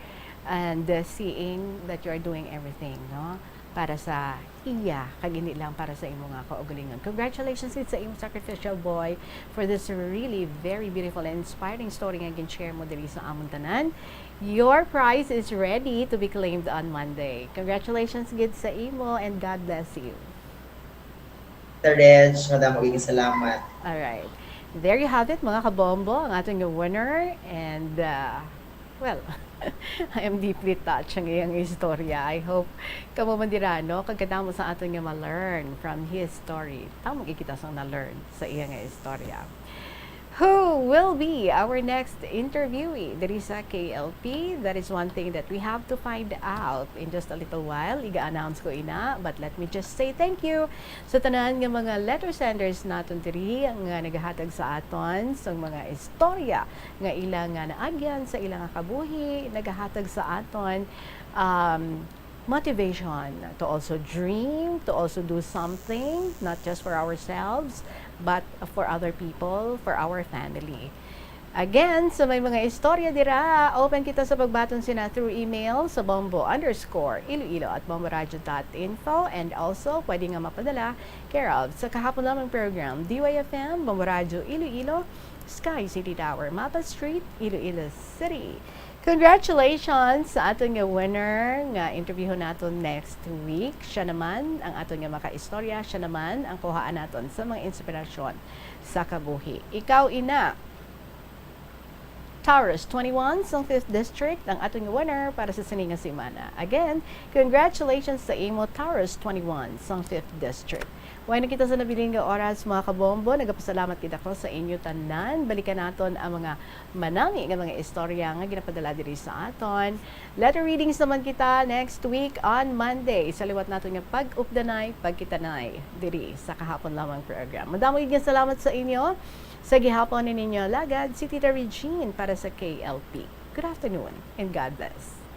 and, uh, seeing that you are doing everything, no, para sa iya, kag hindi lang para sa imo nga kaugalingon. Congratulations gid sa imo, Sacrificial Boy, for this really very beautiful and inspiring story nga gin-share mo diri sa amon tanan. Your prize is ready to be claimed on Monday. Congratulations gid sa imo and God bless you. Tita Reg, madamo gid salamat. Alright. There you have it, mga kabombo, ang aton nga winner. And, uh, well, I am deeply touched ang iyang istorya. I hope kamo man dira, no? Kag kadamo sa aton nga ma-learn from his story. Tamo gid kita sang na-learn sa iya nga istorya. Who will be our next interviewee diri sa K L P? That is one thing that we have to find out in just a little while. Iga-announce ko ina, but let me just say thank you sa tanan nga mga letter senders naton diri nga nagahatag sa aton sang mga istorya nga ila nga naagyan sa ila nga kabuhi, nagahatag sa aton, um, motivation to also dream, to also do something, not just for ourselves, but for other people, for our family. Again, sa may mga istorya dira, open kita sa pagbaton sina through email sa bombo underscore iloilo at bomboradio dot info, and also pwede nga mapadala care of sa kahapon lamang program, D Y F M, Bombo Radio Iloilo, Sky City Tower, Mapa Street, Iloilo City. Congratulations sa aton nga winner nga interviewon naton next week. Siya naman ang aton nga makaistorya, siya naman ang kuhaan naton sa mga inspirasyon sa kabuhi. Ikaw ina, Taurus twenty-one sang fifth District, ang aton nga winner para sa sini nga semana. Again, congratulations sa imo, Taurus twenty-one sang fifth District. Way na kita sa nabilin nga oras, mga kabombo. Nagapasalamat kita ko sa inyo tanan. Balikan naton ang mga manami nga mga istorya nga ginapadala diri sa aton. Letter readings naman kita next week on Monday. Sa liwat naton nga pag-updanay, pagkitanay diri sa Kahapon Lamang program. Madamo gid nga salamat sa inyo. Sa gihapon ni ninyo lagad, si Tita Regine para sa K L P. Good afternoon and God bless.